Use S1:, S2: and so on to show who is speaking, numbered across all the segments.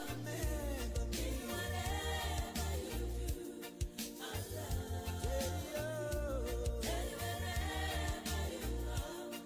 S1: Remember me.
S2: In whatever you do, I love.
S1: Yeah, oh.
S2: And wherever you are.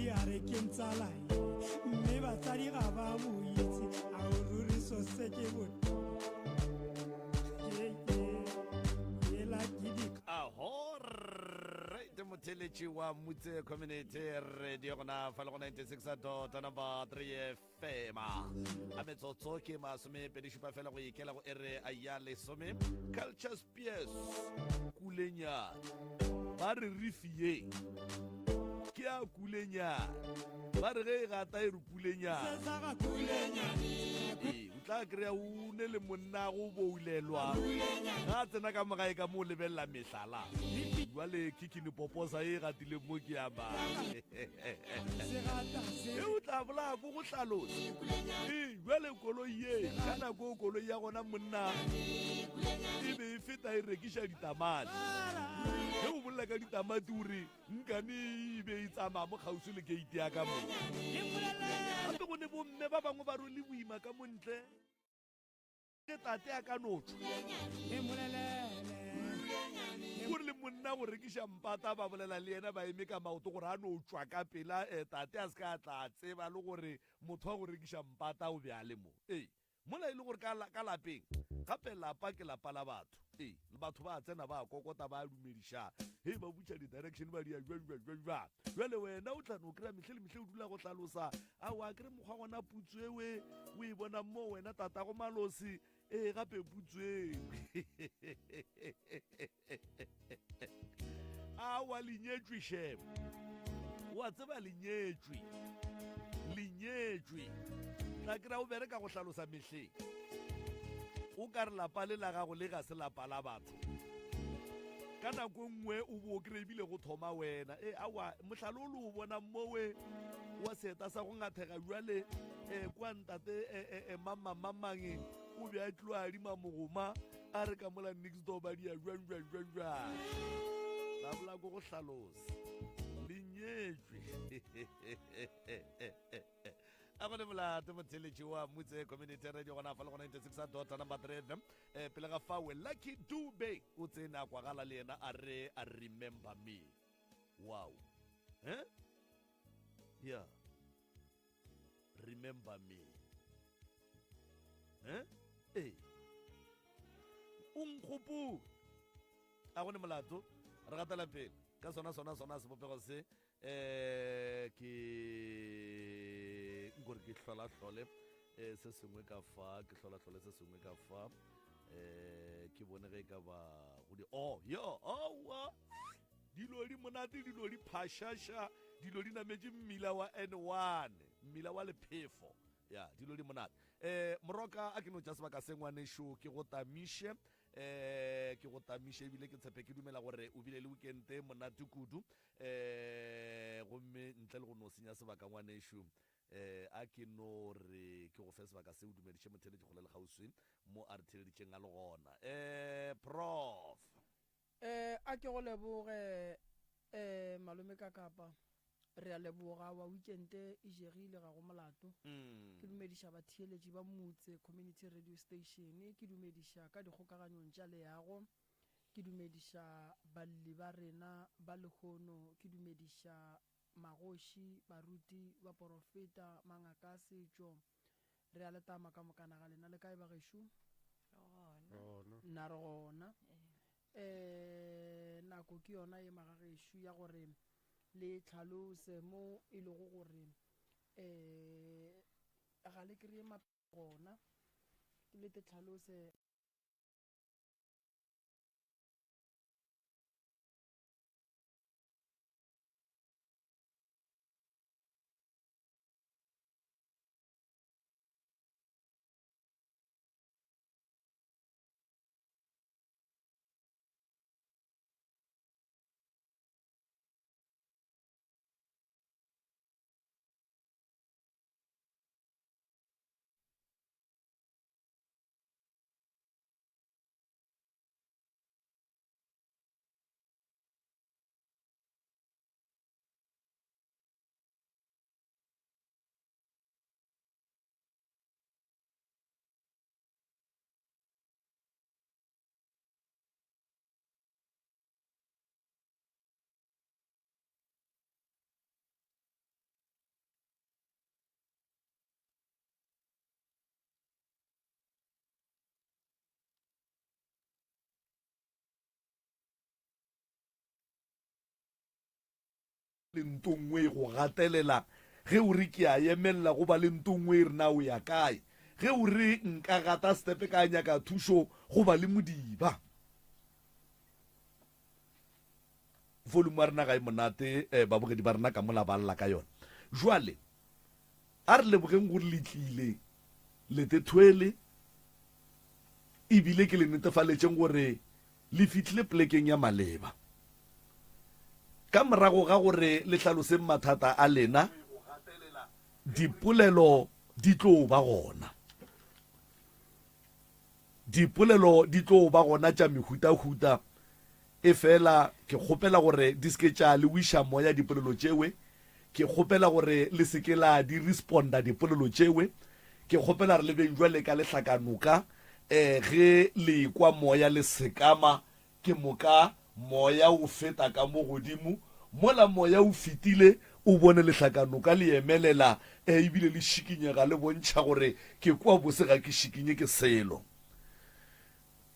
S1: Mosadi a re ke ntsalae, mme batsadi ga ba mo itse. A o ruri so se ke bothata. Ela ke di
S3: Aho right motheletši wa Mutse Community Radio gona fa le go 96 dot number 3 FM. A metsotso ke masomepedi šupa fela go ikela go ere a ya lesome. Culture Spears kulenyana ba re rifi ye ke a kulenyana ba re ge e gata e re kulenyana.
S1: Sa ga kulenyane.
S3: Ee, o tla kry-a o ne le monna go boulelwa ga a tsena ka mogae ka mo o lebelela mehlala jale kikini poposa e gatileng mo ke ya mang
S1: Se gata se
S3: e o tla bolaya ko go hlalosa ee jale koloi ye ka nako o koloi ya gona monna e be e feta e rekiša ditamati ge o bolela ka ditamati o re nkane e be e tsamaya mo kgauswi le keite ya ka mo gape go ne bomme ba bangwe ba rwele boima ka montle ke tate a ka no tšwa gore le monna go rekiša mpata ba bolela le yena ba eme ka maoto gore a no tšwa ka pela eh, tate a se ka a tla tseba le gore motho wa go rekiša mpata o be a le mo ee mola e le gore ka la- ka lapeng gape lapa ke lapa la batho ee batho ba tsena ba kokota ba dumediša hei ba butša di-direction ba dia jwa jwa jwa jwa jale wena o tla no kry-a mehle le mehle o dula go hlalosa a wa kry mokgwa gona putso ewe o e bona mo wena tatago malosi ee gape putso eo awa lenyetšwe shem wa tseba lenyetšwe lenyetšwe tla kry-a o bereka go hlalosa mehleng o ka re lapa le la gago le ga se lapa la batho ka nako nngwe o bo o kry ebile go thoma wena e awa mohlalo o le o bona mowe wa seeta sa go ngathega jwale um kwa ntate mamamamang o be a tlo adima mogoma a re ka mola next door ba dia jwang jwang jwang jwang la bola ko go hlalosa le nyetšwe a go le molato motheletši wa mutse community radio gona fa le gona 96 dot number 3 fm eh, pele ga fawe Lucky Dube o tsene a kwagala le yena a re a remember me wow eh? yeah remember me eh ee o nkgopole a go ne molato re gatela pele ka sona sona sona sebopego se um ke nkore ke hlolahlole um se sengwe ka fa ke hlolahlole se sengwe ka fa um ke bone ge e ka ba go di oh yo owa Dilo di monate, dilo di phašaša, dilo di nametše mmila wa N1, mmila wa lephefo. Ya, dilo di monate. Eh, Moroka, a ke no tša sebaka se ngwanešo, ke go tamiše. Eh, ke go tamiše ebile ke tshepe ke dumela gore o bile le weekend e monate kudu. Eh, gomme ntle le go no senya sebaka ngwanešo, eh, a ke no re ke go fe sebaka se o dumediše motheeletši kgole le kgauswi mo a re theeleditšeng a le gona. Eh, Prof.
S4: Eh, a ke go leboge eh, malome ka kapa. Re a leboga wa weekend e jegile ga go molato. Ke dumediša batheeletši ba Mutse Community Radio Station, ke dumediša ka dikgokaganyong tša leago, ke dumediša balli ba rena ba lehono, ke dumediša magoši, baruti, baporofeta, mangaka a setšo. Re a le tama ka mokana ga lena. Le kae bagešo?
S2: Re gona.
S4: Nna re gona. Um nako ke yona ye magagešo ya gore le tlhalose mo e lego gore um ga le kry-e gona le te tlhalose.
S3: Le nto nngwe e go gatelela ge o re ke a emelela, go ba le nto nngwe e re na o ya kae. Ge o re nka gata stepe ka nyaka thušo, go ba le modiba. Volume ya rena ga e monate, eh, babogedi ba rena ka mola ba lla ka yona. Jwale, a re lebogeng gore le tlile le tethwele, ebile ke le netefaletšeng gore le fihlile polekeng ya maleba. Ka morago ga gore le hlaloseng mathata a lena, dipolelo di tlo ba gona. Dipolelo di tlo ba gona tša mehutahuta, efela ke kgopela gore di se ke tša le wiša moya dipolelo tšewe. Ke kgopela gore le se ke la di responda dipolelo tšewe. Ke kgopela re le beng jwale ka lehlakanoka, eh, ge le ekwa moya le sekama, ke moka moya o feta ka mo godimo. Mola moya o fetile, o bone lehlakanoka le emelela, eh, ebile le šikinyega le bontšha gore ke kwa bose ga ke šikinye ke selo.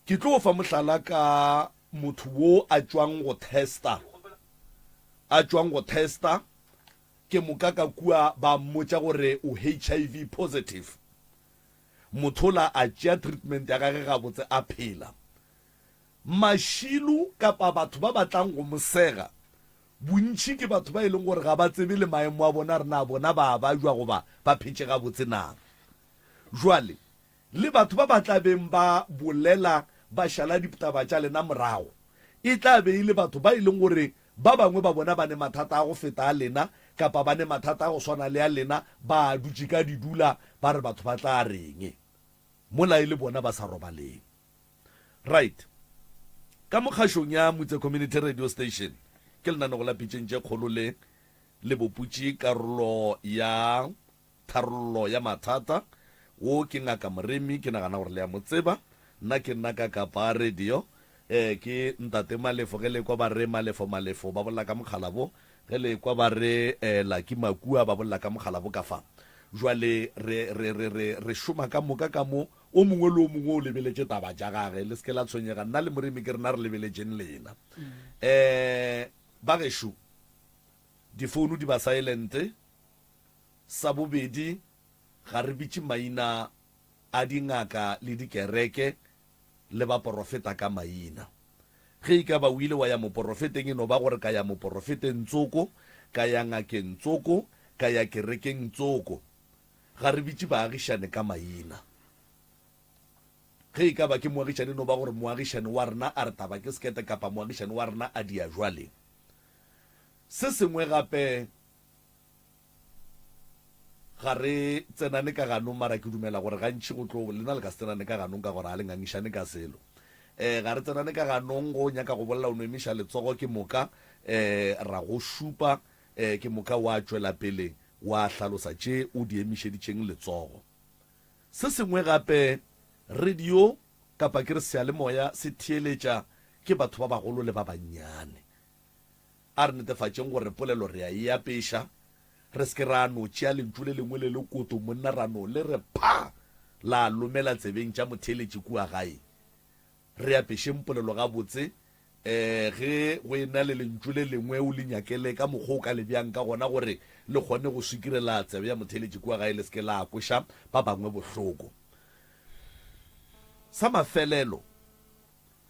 S3: Ke tlo fa mohlala ka motho wo a tšwang go testa, a tšwang go testa, ke moka ka kua ba mmotša gore o HIV positive. Mothola a tšea treatment ya gage gabotse a phela. Mašilo kapa batho ba ba tlang go mo sega, bontši ke batho ba e leng gore ga ba tsebe le maemo a bona re na bona ba a bajwa goba ba phetše gabotse na. Jwale Le batho ba ba tla beng ba bolela ba šala ditaba tša lena morago, e tla be e le batho ba e leng gore ba bangwe ba bona ba ne mathata a go feta a lena, kapa ba ne mathata a go swana le a lena, ba a dutše ka didula ba re batho ba tla reng, mola e le bona ba sa robaleng. Right. Ka mo kgašong ya Mutse Community Radio Station, ke lenanego la Pitšeng tše Kgolo le le boputše karolo ya Tharollo ya mathata. Wo ke Ngaka Moremi, ke nagana gore le a mo tseba. Nna ke nna ka Kapa Radio. Eh, ke Ntate Malefo, ge le ekwa ba re Malefo Malefo, ba bolela ka mokgalabo. Ge le ekwa ba re eh, Lucky Makua, ba bolela ka mokgalabo ka fa. Jwale re, re, re, re, re šoma ka moka ka mo, o mongwe le o mongwe o lebeletše taba tša gage. Le se ke la tshwenyega, nna le Moremi ke rena re lebeletšeng lena. Eh, bagešo, difounu di ba silent. Sa bobedi, ga re bitše maina a dingaka le dikereke le baporofeta ka maina. Ge e ka ba o ile wa ya moporofeteng, e no ba gore ka ya moporofeteng tsoko, ka ya ngakeng tsoko, ka ya kerekeng tsoko. Ga re bitše baagišane ka maina. Ge e ka ba ke moagišane, e no ba gore moagišane wa rena a re taba ke sekete kapa moagišane wa rena a dia jwale. Se sengwe gape, Ga re tsenane ka ganong, mara ke dumela gore gantši go tlo, lena le ka se tsenane ka ganong ka gore ga le ngangišane ka selo. Um ga re tsenane ka ganong, go nyaka go bolela o no emiša letsogo ke moka um ra go šupa, um ke moka wa tšwela pele wa hlalosa tše o di emišeditšeng letsogo. Se sengwe gape, radio kapa ke re seyalemoya se theeletša ke batho ba bagolo le ba bannyane. A re netefatšeng gore polelo re a e apeša, re se ke ra no tšea lentšu le lengwe le lekoto monna ra no le re pha! La lomela tsebeng tša motheeletši kua gae. Re apešeng polelo gabotse, e, ge go e na le lentšu le lengwe o le nyakele ka mokgwa o ka le beang ka gona gore le kgone go swikirela tsebe ya motheeletši kua gae le se ke la kweša ba bangwe bohloko. Sa mafelelo,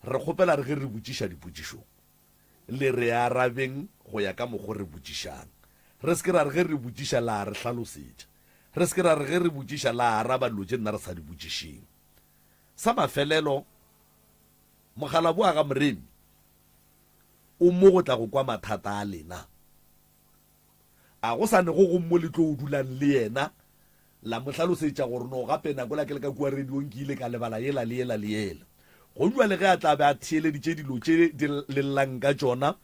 S3: re kgopela re ge re botšiša dipotšišo, Le re arabeng go ya ka mokgo re botšišang. Re se ke ra re ge re botšiša la re hlalosetša. Re se ke ra re ge re botšiša la araba dilo tše nna re sa di botšišeng. Sa mafelelo, mokgalabje ga Moremi o mo go tla go kwa mathata a lena. A go sa ne go gong mo le tlo dulang le yena La mo hlalosetša gore no gape nako la ke le ka kua radiong ke ile ka lebala yela le yela le yela. Go bjale ge a tla be a theeleditše dilo tše di le llang ka tšona,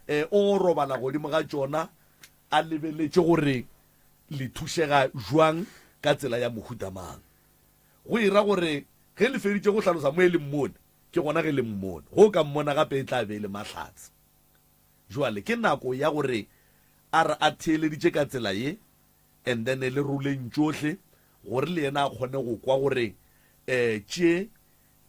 S3: e, o robala godimo ga tšona a lebeletše gore le thušega bjang ka tsela ya mohuta mang. Go e ra gore ge le feditše go hlalosa mo e le mmone, ke gona ge le mmone. Ge o ka mmona gape e tla be e le mahlatse. Bjale ke nako ya gore a re a theeleditše ka tsela ye, and then le roleng tšohle gore le yena a kgone go kwa gore um tše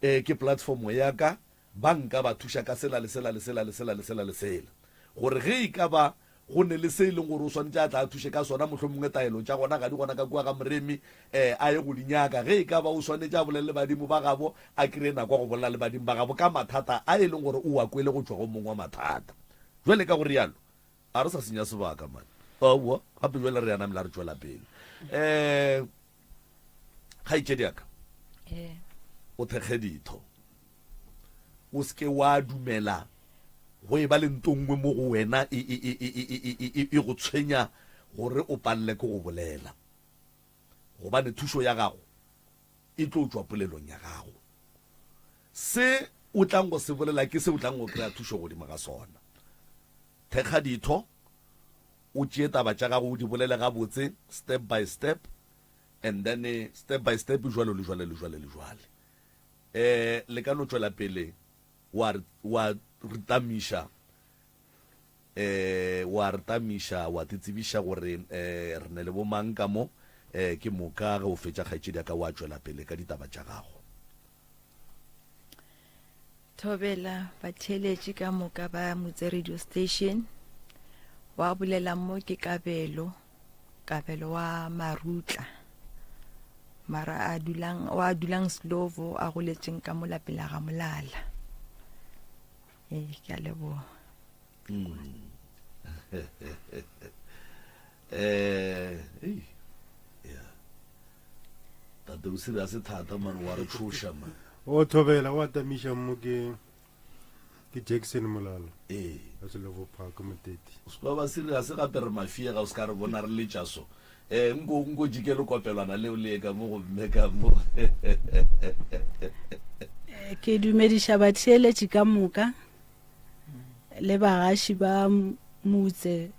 S3: um ke platform ya ka, ba nka ba thuša ka sela le sela le sela le sela le sela le sela. Gore ge e ka ba Go ne le se e leng gore o swanetše a tla a thuše ka sona, mohlomongwe taelo tša gona ga di gona ka kua ga Moremi, eh, a ye go di nyaka. Ge e ka ba o swanetše a bolele le badimo ba gabo, a kreye nako ya go bolela le badimo ba gabo ka mathata a e leng gore o a kwele go tšwa go mong wa mathata. Bjale ka go rialo, a re sa senya sebaka, man. Aowa, gape bjale re a namela re tšwela pele. Eh, kgaetšedi ya ka,
S2: Eh.
S3: o thekge ditho. O se ke wa dumela go e ba le nto nngwe mo go wena e, e, e, e, e, e, e, e, e go tshwenya gore o palele ke go bolela. Gobane thušo ya gago e tlo tšwa polelong ya gago. Se o tlang go se bolela ke se o tlang go kry-a thušo godimo ga sona. Thekga ditho, o tšee taba tša gago o di bolele gabotse, step by step, and then step by step jwalo le jwale le jwale le jwale. Eh, le ka no tšwela pele wa re, wa re tamiša, eh, wa re tamiša, wa te tsebiša gore eh, re ne le bomang ka mo, eh, ke moka ge o fetša kgaetšedi ya ka wa tšwela pele ka ditaba tša gago.
S2: Thobela batheeletši ka moka ba Motse Radio Station. Wa bolela mo ke Kabelo, Kabelo wa Marutla. Mara a dulang wa dulang Slovo a goletšeng ka mo lapeng la ga Molala. Ee, ke a leboga.
S3: Eh, ei, yeah. Tate o serious thata man, wa re tshoša man.
S5: O thobela wa tamiša mo ke ke Jackson Molala.
S3: Ee.
S5: Ka Slovo Park Moteti.
S3: O se ba serious gape re mafie ga o se ka re bona re letša so. Eh, nko nko jike le kopelwana leo le ka mo go mme ka mo.
S6: Ke dumediša batheeletši ka moka le bagaši ba Motse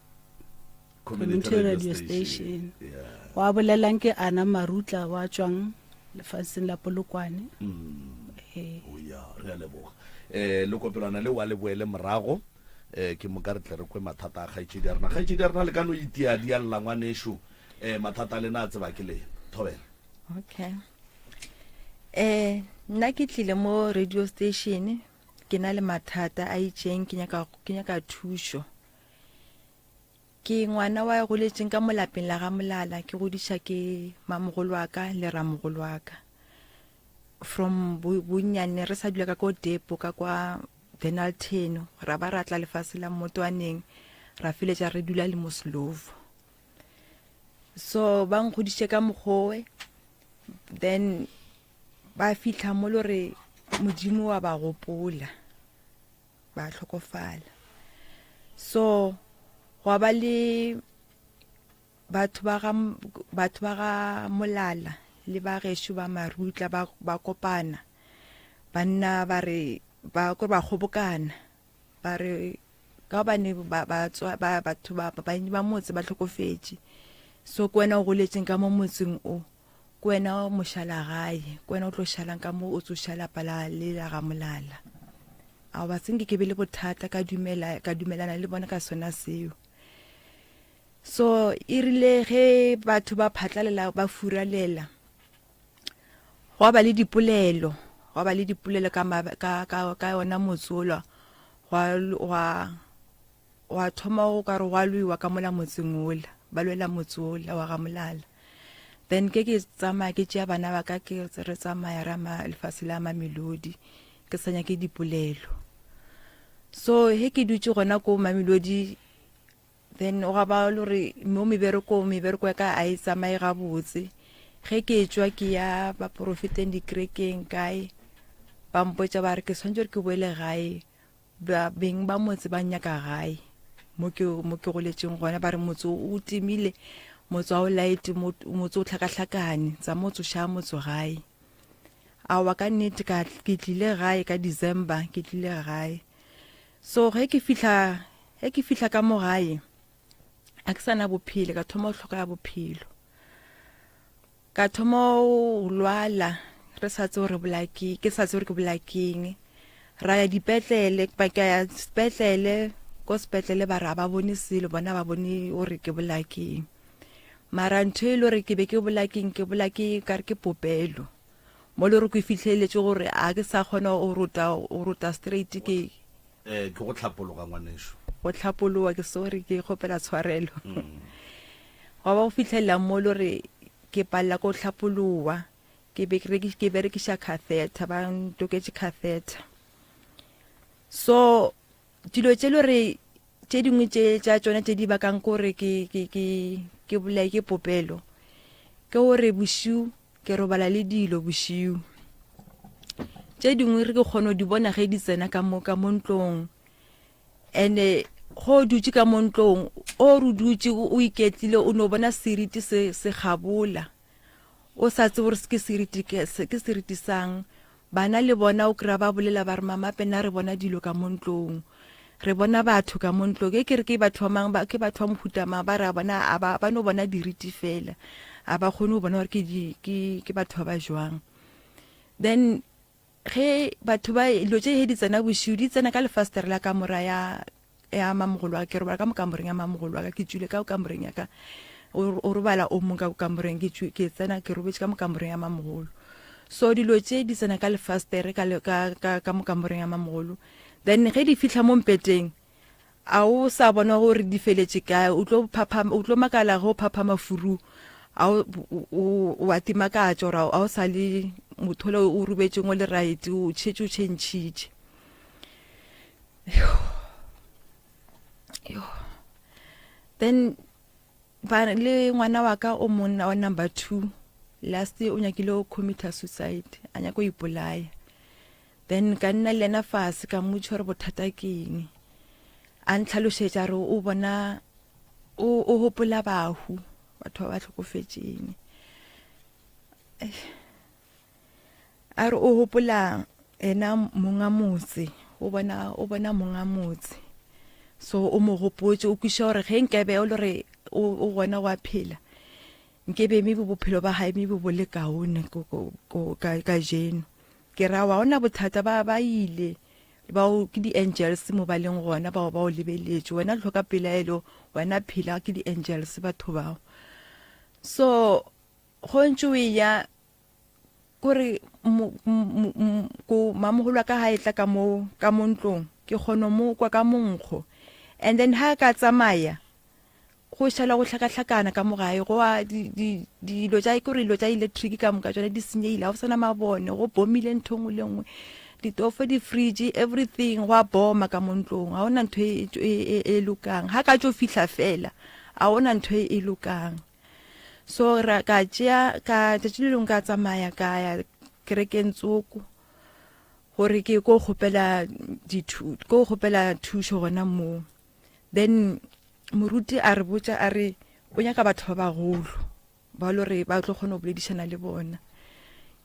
S6: Community Radio Station. Wa bolelang ke Ana Marutla wa tšwang lefaseng la Polokwane.
S3: Ee. O ya, re a leboga. Eh, le kopelwana le wa le boele morago. Eh, ke moka re tle re kwe mathata a kgaetšedi ya rena. Kgaetšedi ya rena le ka no itia di a lla ngwanešu. Eh, mathata a lena a tseba ke lena. Thobela.
S2: Okay. Eh, nna ke tlile mo radio station ke na le mathata a itšeng ke nyaka ke nyaka thušo. Ke ngwana wa goletšeng ka mo lapeng la ga Molala, ke godiša ke mamogolo wa ka le ramogolo wa ka. From bonnyane re sa dula ka ko depo ka kwa Dennilton, ra ba ra tla lefase la Mmotwaneng, ra feletša re dula le mo Slovo. So ba nkgodiše ka mokgowe, then ba fihla mo le gore Modimo wa ba gopola. ba hlokofala so gwa ba le batho ba ga batho ba ga molala le ba gešo ba marutla ba ba kopana banna ba re ba ko ba kgobokana ba re ka gobane ba ba tswa ba batho ba ba ba motse ba hlokofetše so ke wena o goletseng ka mo motseng o Ke wena mošalagae, ke wena o tlo šalang ka mo o tsoša lapa la le la ga Molala. Aowa se nke ke be le bothata ka dumela ka dumelana le bona ka sona seo. So e rile ge batho ba phatlalela ba furalela gwa ba le dipolelo, gwa ba le dipolelo ka ka ka ka yona motse ola gwa gwa Gwa thoma go ka re gwa lwewa ka mola motseng wola, ba lwela motse wola wa ga Molala. Then ke ke tsamaya ke tšea bana ba ka ke re tsamaya ra ma lefase la Mamelodi, ke sa nyake dipolelo. So he ke dutše gona ko Mamelodi, then gwa ba le gore mo meberekong, mebereko ya ka a e tsamaye gabotse. Ge ke tšwa ke ya baporofeteng dikerekeng kae, ba mpotša ba re ke swanetše gore ke boele gae. Ba, beng ba motse ba nnyaka gae, mo ke, mo ke goletšeng gona, ba re motse o timile, motse wa o laete, motse o hlakahlakane, tsa motse o šaa motse gae. Aowa ka nnete ka, ke tlile gae ka December, ke tlile gae. So ge ke fihla, ge ke fihla ka mo gae, a ke sa na bophelo, ka thoma go hloka bophelo. Ka thoma go lwala re sa tsebe gore bolaya ke, ke sa tsebe gore ke bolaya keng. Ra ya dipetlele, ba ka ya sepetlele, ko sepetlele ba re ga ba bone selo, bona ba bone gore ke bolaya keng. Mara ntho e le gore ke be ke bolaya keng, ke bolaya ke ka re ke popelo. Mo le gore ke fihleletse gore a ke sa kgona go rota, go rota straight ke.
S3: Eh, ke go hlapologa ngwanešu.
S2: Go hlapologa ke sorry ke kgopela tshwarelo. Gwa ba go fihlelela mo le gore ke palela ko hlapologa ke be ke berekiša catheter ba ntoketše catheter. So dilo tše le gore tše dingwe tše tša tšona tše di bakang kore ke ke ke ke bolaye ke popelo ke gore bošiu ke robala le dilo bošiu tše dingwe re ke kgone go di bona ge di tsena ka mo ka mo ntlong ene go dutše ka mo ntlong o re dutše o iketlile o no bona seriti se se gabola o sa tsebe gore ke seriti ke seriti sang bana le bona o kry-a ba bolela ba re mama pena re bona dilo ka mo ntlong re bona batho ka mo ntlong e ke re ke batho ba mang ke batho ba mohuta mang ba re a bona a ba ba no bona diriti fela a ba kgone go bona gore ke ke ke batho ba ba jwang then Ge batho ba dilo tše he di tsena bošiu di tsena ka lefastere la kamora ya ya mamogolo wa ke robala ka mo kamoreng ya mamogolo wa ka ke tšwile ka kamoreng ya ka o robala o mong ka kamoreng ke tšwe ke tsena ke robetše ka mo kamoreng ya mamogolo so dilo tše di tsena ka lefastere ka ka ka mo kamoreng ya mamogolo then ge di fihla mo mpeteng A o sa bona gore di feletše kae? O tlo phaphama, o tlo makala ge o phaphama furu, a o, o, o a timakatša gore a o sa le motho ole o robetšeng o le right, o šetše o tšhentšhitše. Yo. Then ba le ngwana wa ka o monna wa number 2 last o nyakile o commit suicide, a nyaka go ipolaya. Then ka nna le yena fase ka mmotša gore bothata ke eng. A ntlhalošetša re o bona o o gopola bahu batho ba ba hlokofetšeng. A re o gopola yena monga motse o bona o bona monga motse so o mo gopotše o kwiša gore ge nkabe o le gore o gona wa phela nkebe maybe bophelo ba gae maybe bo le kaone kajeno. Ke ra wa ona bothata ba ba ile bao ke di-angels mo ba leng gona bao ba o lebeletše wena hloka pelaelo wena phela ke di-angels batho bao so go ntše o eya kore ko mamogolo wa ka ga e tla ka mo ka mo ntlong ke kgona mo kwa ka monkgo and then ha ka tsamaya Go šala go hlakahlakana ka mo gae, go a di, di, dilo tša, ke gore dilo tša electric ka moka tšona di senyegile, ga go sana mabone, go bomile ntho nngwe le nngwe, ditofo, di-fridge, everything, go a boma ka mo ntlong, ga gona ntho e, e, e, e lokang. Ga ka tšo fihla fela, ga gona ntho e, e lokang. So ra ka tšea, ka tšatši le lengwe ka tsamaya ka ya kerekeng tsoko, gore ke ko kgopela dithu, ko kgopela thušo gona moo. Then moruti a re botša a re o nyaka batho ba bagolo ba lo re ba tlo kgona go boledišana le bona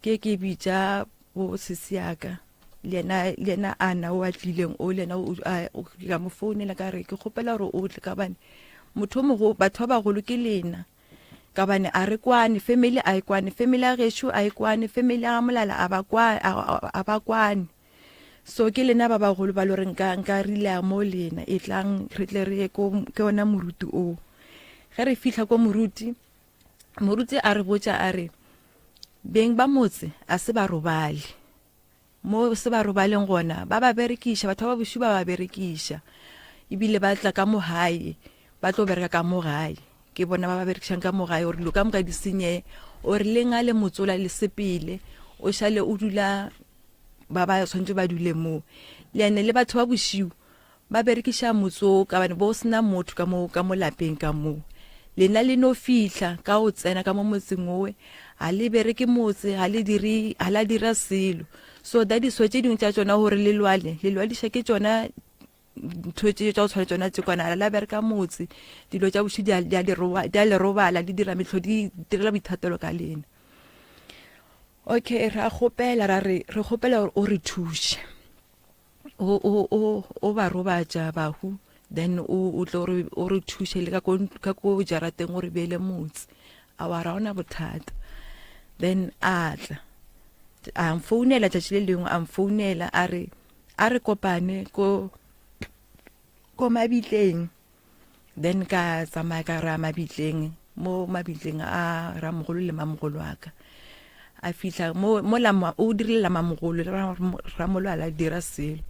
S2: ke ke bitša bo sesi yaka le yena le yena ana o a tlileng o le yena o ka mo founela ka re ke kgopela gore o tle ka bane motho o mogo batho ba bagolo ke lena ka bane a re kwane family a e kwane family ya gešo a e kwane family ya ga molala a ba kwane a ba kwane So ke lena ba bagolo ba lore nka nka rilea mo lena e tlang re tle re ye ko ke ona moruti o. Ge re fihla ko moruti, moruti a re botša a re beng ba motse a se ba robale. Mo se ba robaleng gona ba ba berekiša batho ba bošu ba ba berekiša ebile ba tla ka mo gae ba tlo bereka ka mo gae ke bona ba ba berekišang ka mo gae gore dilo ka moka di senyeye o re le ngale motsola le sepele o šale o dula ba ba tshwanetse ba dule moo le ene le batho ba bošiu ba berekiša motse o ka bane bo sena motho ka mo ka mo lapeng ka moo lena le no fihla ka o tsena ka mo motseng owe ga le bereke motse ga le dire ga la dira selo so that is why tše dingwe tša tšona gore le lwale le lwadiša ke tšona ntho tše tša go tshwana tšona tše kwana la bereka motse dilo tša bošu di a le robala di dira metlho di direla boithatelo ka lena okay ra kgopela ra re re kgopela gore o re thuše o o o o ba robatša bahu then o o tlo re o re thuše le ka ko ka ko jarateng o re beele motse a wa ra ona bothata then a tla a mfounela tšatši le lengwe a mfounela a re a re kopane ko ko mabitleng then ka tsamaya ka ra mabitleng mo mabitleng a ramogolo le mamogolo wa ka a fihla mo mo la o dirile la mamogolo ramolo a la dira selo.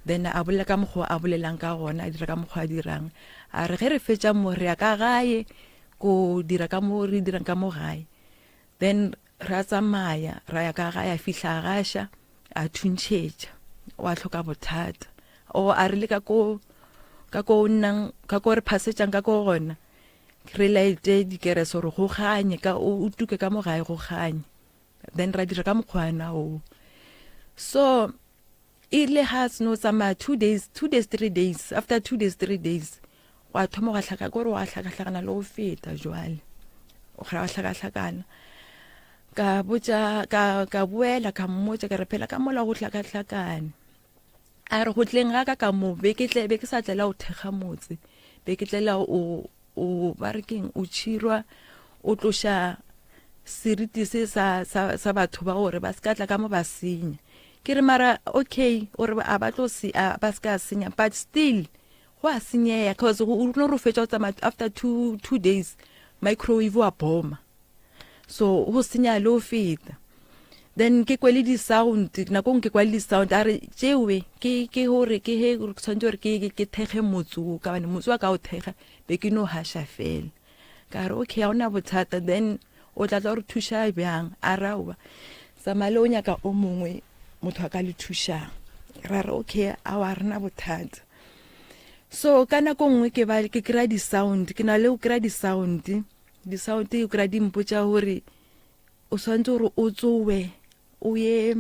S2: Then a bolela ka mokgwa a bolelang ka gona, a dira ka mokgwa a dirang. A re ge re fetša mo re ya ka gae ko dira ka mo re dirang ka mo gae. Then ra tsamaya ra ya ka gae, a fihla a gaša, a thuntšhetša, wa hloka bothata. O a re le ka ko ka ko nnang ka ko re phasetšang ka ko gona re laete dikerese gore go ganye ka o tuke ka mo gae go ganye. Then ra dira ka mokgwana oo. So e rile ga a seno tsamaya 2 days, 2 days, 3 days, after 2 days, 3 days, gwa thoma gwa hlaka, kore gwa hlakahlakana le go feta jwale. Gwa hlakahlakana. Ka botša, ka, ka boela ka mmotša ka re phela ka mola go hlakahlakane. A re go tleng ga ka ka mo be ke tle be ke sa tlela go thekga motse, be ke tlela o o ba re keng o tšhirwa o tloša seriti se sa sa sa batho ba gore ba se ka tla ka mo ba senya. Ke re mara okay o re a ba tlo se a ba se ka senya, but still go a senyeya cause o no re fetša go tsamaya after 2 days microwave wa boma, so go senya le go feta. Then ke kwele di-sound, nako nngwe ke kwele di-sound a re tšewe ke ke gore ke he ke tshwanetse gore ke ke thekge motse o, ka bane motse wa ka o thekga be ke no hasha fela. Ka re okay, ga ona bothata. Then o tla tla gore thuša bjang? A re aowa, tsamaya le o nyaka o mongwe motho a ka le thušang. Ra re okay, aowa ga rena bothata. So ka nako nngwe ke ba ke kry-a di-sound, ke na le go kry-a di-sound, di-sound o kry-a di mpotša gore o swanetše gore o tsowe o ye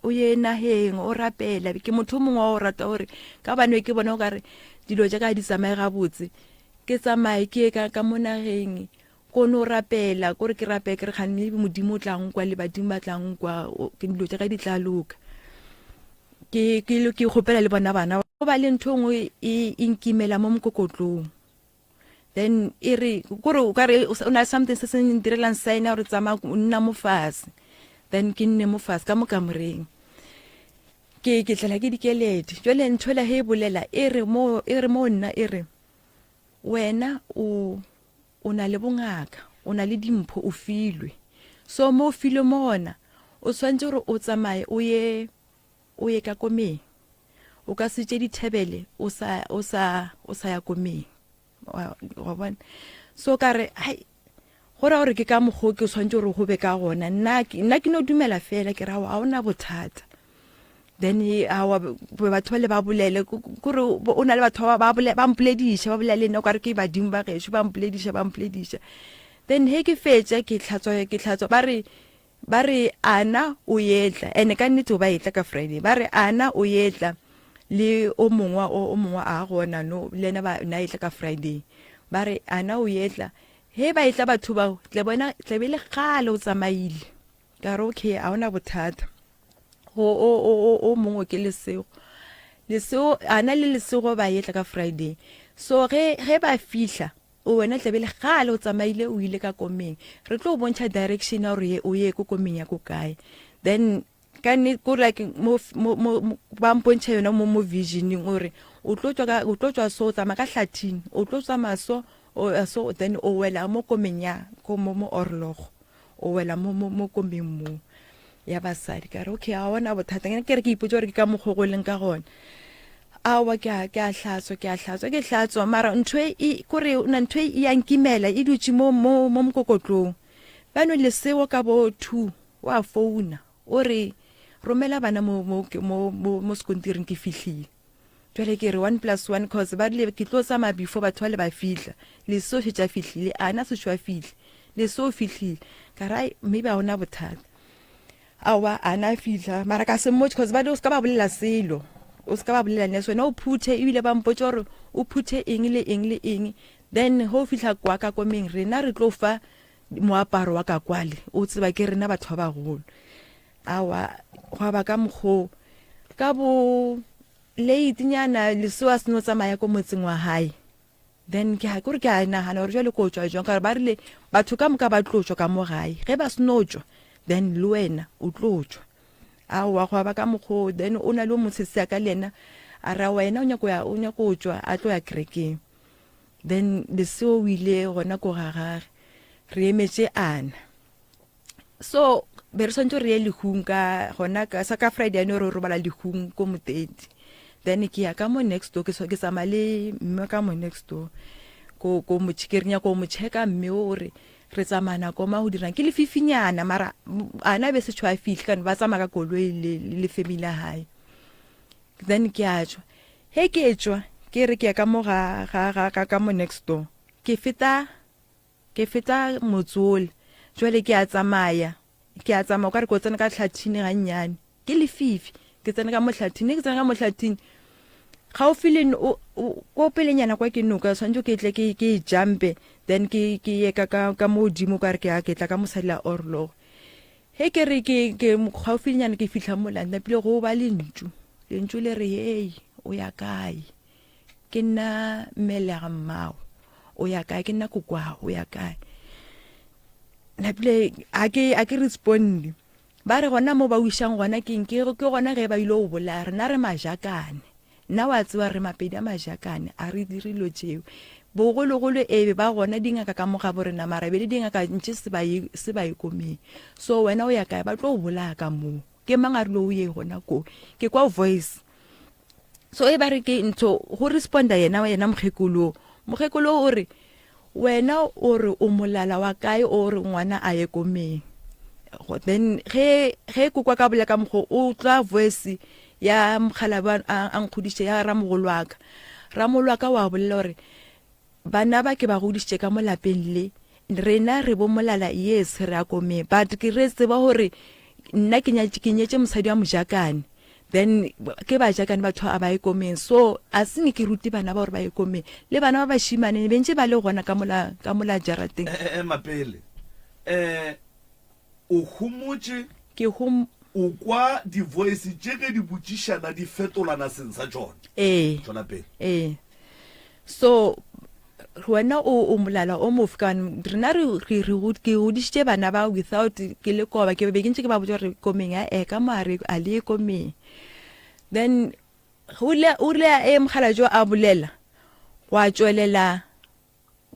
S2: o ye nageng o rapela. Ke motho o mongwe wa go rata gore ka gobane ke bona o kare dilo tša ka di tsamaye gabotse, ke tsamaye ke ye ka ka mo nageng ko no rapela, kore ke rapele ke re kgane maybe Modimo o tla nkwa le badimo ba tla nkwa, dilo tša ka di tla loka. Ke ke ke kgopela le bona bana. Go ba le ntho e nngwe e e nkimela mo mokokotlong. Then e re kore o kare o na le something se se ntirelang sign ya gore tsamaya o nna mo fase. Then ke nne mo fase ka mo kamoreng. Ke ke tlela ke dikeledi. Jwale ntho ela he e bolela e re mo e re mo nna e re wena o o na le bongaka, o na le dimpho, o filwe. So mo o filwe mo gona o tshwanetse gore o tsamaye o ye o ye ka komeng. O ka se tše dithebele o sa o sa o sa ya komeng. Wa wa bona? So ka re hai go ra gore ke ka mokgwa o ke tshwanetse gore go be ka gona. Nna ke nna ke no dumela fela ke ra ga ona bothata. Then awa batho ba le ba bolele kore o na le batho ba ba ba mpolediša ba bolela le nna o kare ke badimo ba gešo ba mpolediša ba mpolediša. Then he ke fetša ke hlatswa ke hlatswa ba re Ba re Ana o etla, ene ka nnete o ba etla ka Friday. Ba re Ana o etla le o mongwe o mongwe a gona no le ena ba na etla ka Friday. Ba re Ana o etla. He ba etla batho bao tle bona tle be le kgale o tsamaile. Ka re okay, a ona bothata. O o o o mongwe ke Lesego. Lesego Ana le Lesego ba etla ka Friday. So ge ge ba fihla O wena tla be le gale o tsamaile o ile ka komeng. Re tlo o bontšha direction ya gore o ye ko komeng ya ko kae. Then ka nne ko like mo mo mo ba mpontšha yona mo mo visioning gore o tlo tswa ka o tlo tswa so o tsamaya ka hlathing, o tlo tsamaya so o ya so then o wela mo komeng ya ko mo mo Orlogo. O wela mo mo mo komeng mo ya basadi. Ka re okay, ga ona bothata. Ke re ke ipotsa gore ke ka mokgwa go leng ka gona. Aowa ke a ke a hlatswa ke a hlatswa ke hlatswa mara ntho e e kore na ntho e ya nkimela e dutše mo mo mo mokokotlong. Bano Lesego ka bo 2 wa founa o re romela bana mo mo mo mo mo sekontiring ke fihlile. Jwale ke re 1 plus 1 cause ba rile ke tlo tsamaya before batho ba le ba fihla. Lesego šetše a fihlile ana sešo a fihle. Lesego o fihlile. Ka re ai maybe ga ona bothata. Aowa a na fihla mara ka se mmotše cause ba o se ka ba bolela selo, o se ka ba bolela nes wena o phuthe ebile ba mpotše gore o phuthe eng le eng le eng then ge o fihla kwa ka komeng rena re tlo fa moaparo wa ka kwale o tseba ke rena batho ba bagolo. Aowa gwa ba ka mokgoo ka bo late nyana Lesego a seno tsamaya ko motseng wa hae. Then ke kore ke a nagana gore jwale ko tšwa jwang ka gore ba rile batho ka moka ba tlo tšwa ka mo gae ge ba seno tšwa then le wena o tlo tšwa. Aowa gwa ba ka mokgoo then o na le o mosese ka le yena a ra wena o nyako ya o nyako tšwa a tlo ya kerekeng. Then Lesego o ile gona ko ga gage re emetše Ana. So be re swanetše re ye lehung ka gona ka sa ka Friday ane re robala lehung ko Moteti. Then ke ya ka mo next door, ke ke tsamaya le mme ka mo next door. Ko ko mo ke re nyaka go mo checka mme o gore re tsamaya nako mang go dirang. Ke lefifinyana mara ana be se tšho a fihle ka ba tsamaya ka koloi le le family ya hae. Then ke a tšwa. He ke tšwa ke re ke ya ka mo ga ga ga ka mo next door. Ke feta Ke feta motse ole. Jwale ke a tsamaya. Ke a tsamaya, o ka re ke o tsena ka hlathini gannyane. Ke lefifi. Ke tsena ka mo hlathini. Ke tsena ka mo hlathini, gaufi le o, o, ko pelenyana kwa ke noka, tshwanetse ke tle ke, ke e jumpe, then ke, ke ye ka, ka, ka mo godimo, o ka re ke a, ke tla ka mosadi la orlogo. He ke re ke, ke gaufinyana ke fihla mola, napile go ba lentšu. Lentšu le re, Hei, o ya kae? Ke nna mmelega mmago, o ya kae? Ke nna kokwago, o ya kae? Napile a ke a ke responde. Ba re gona mo ba o išang gona keng? Ke ke gona ge ba ile go bolaya. Rena re majakane. Nna wa tseba re mapedi a majakane, a re dire dilo tšeo. Bogologolo e be ba gona dingaka ka mo gabo rena mara be le dingaka ntše se ba ye se ba ye komeng. So wena o ya kae? Ba tlo go bolaya ka moo. Ke mang a rile o ye gona koo? Ke kwa voice. So e ba re ke ntho go responda yena yena mokgekolo. Mokgekolo o re wena o re o molala wa kae o re ngwana a ye komeng. Then ge ge kokwa ka bolela ka mokgo o tla voice ya mokgalabje a a nkgodiše ya ramogolo wa ka. Ramogolo wa ka wa bolela gore Bana ba ke ba godišitše ka mo lapeng le, rena re bo molala yes re a komeng but ke re tseba gore nna ke nyatše ke nyetše mosadi wa mojakane then ke bajakane batho a ba ye komeng so a senge ke rute bana ba gore ba ye komeng le bana ba bashimane be ntše ba le gona ka mola ka mola jarateng.
S3: Eh, eh, Mapele, eh, O homotše.
S2: Ke hom.
S3: O kwa di-voice tše ge di botšišana di fetolana seng sa tšona.
S2: Ee.
S3: Tšwela pele.
S2: Ee. So wena o o molala o mofe ka gobane rena re re re ke godišitše bana ba without ke le koba ke be ke ntše ke ba botša gore komeng a e ka mo a re a le ye komeng. Then o rile o rile a e mokgalabje a bolela gwa tšwelela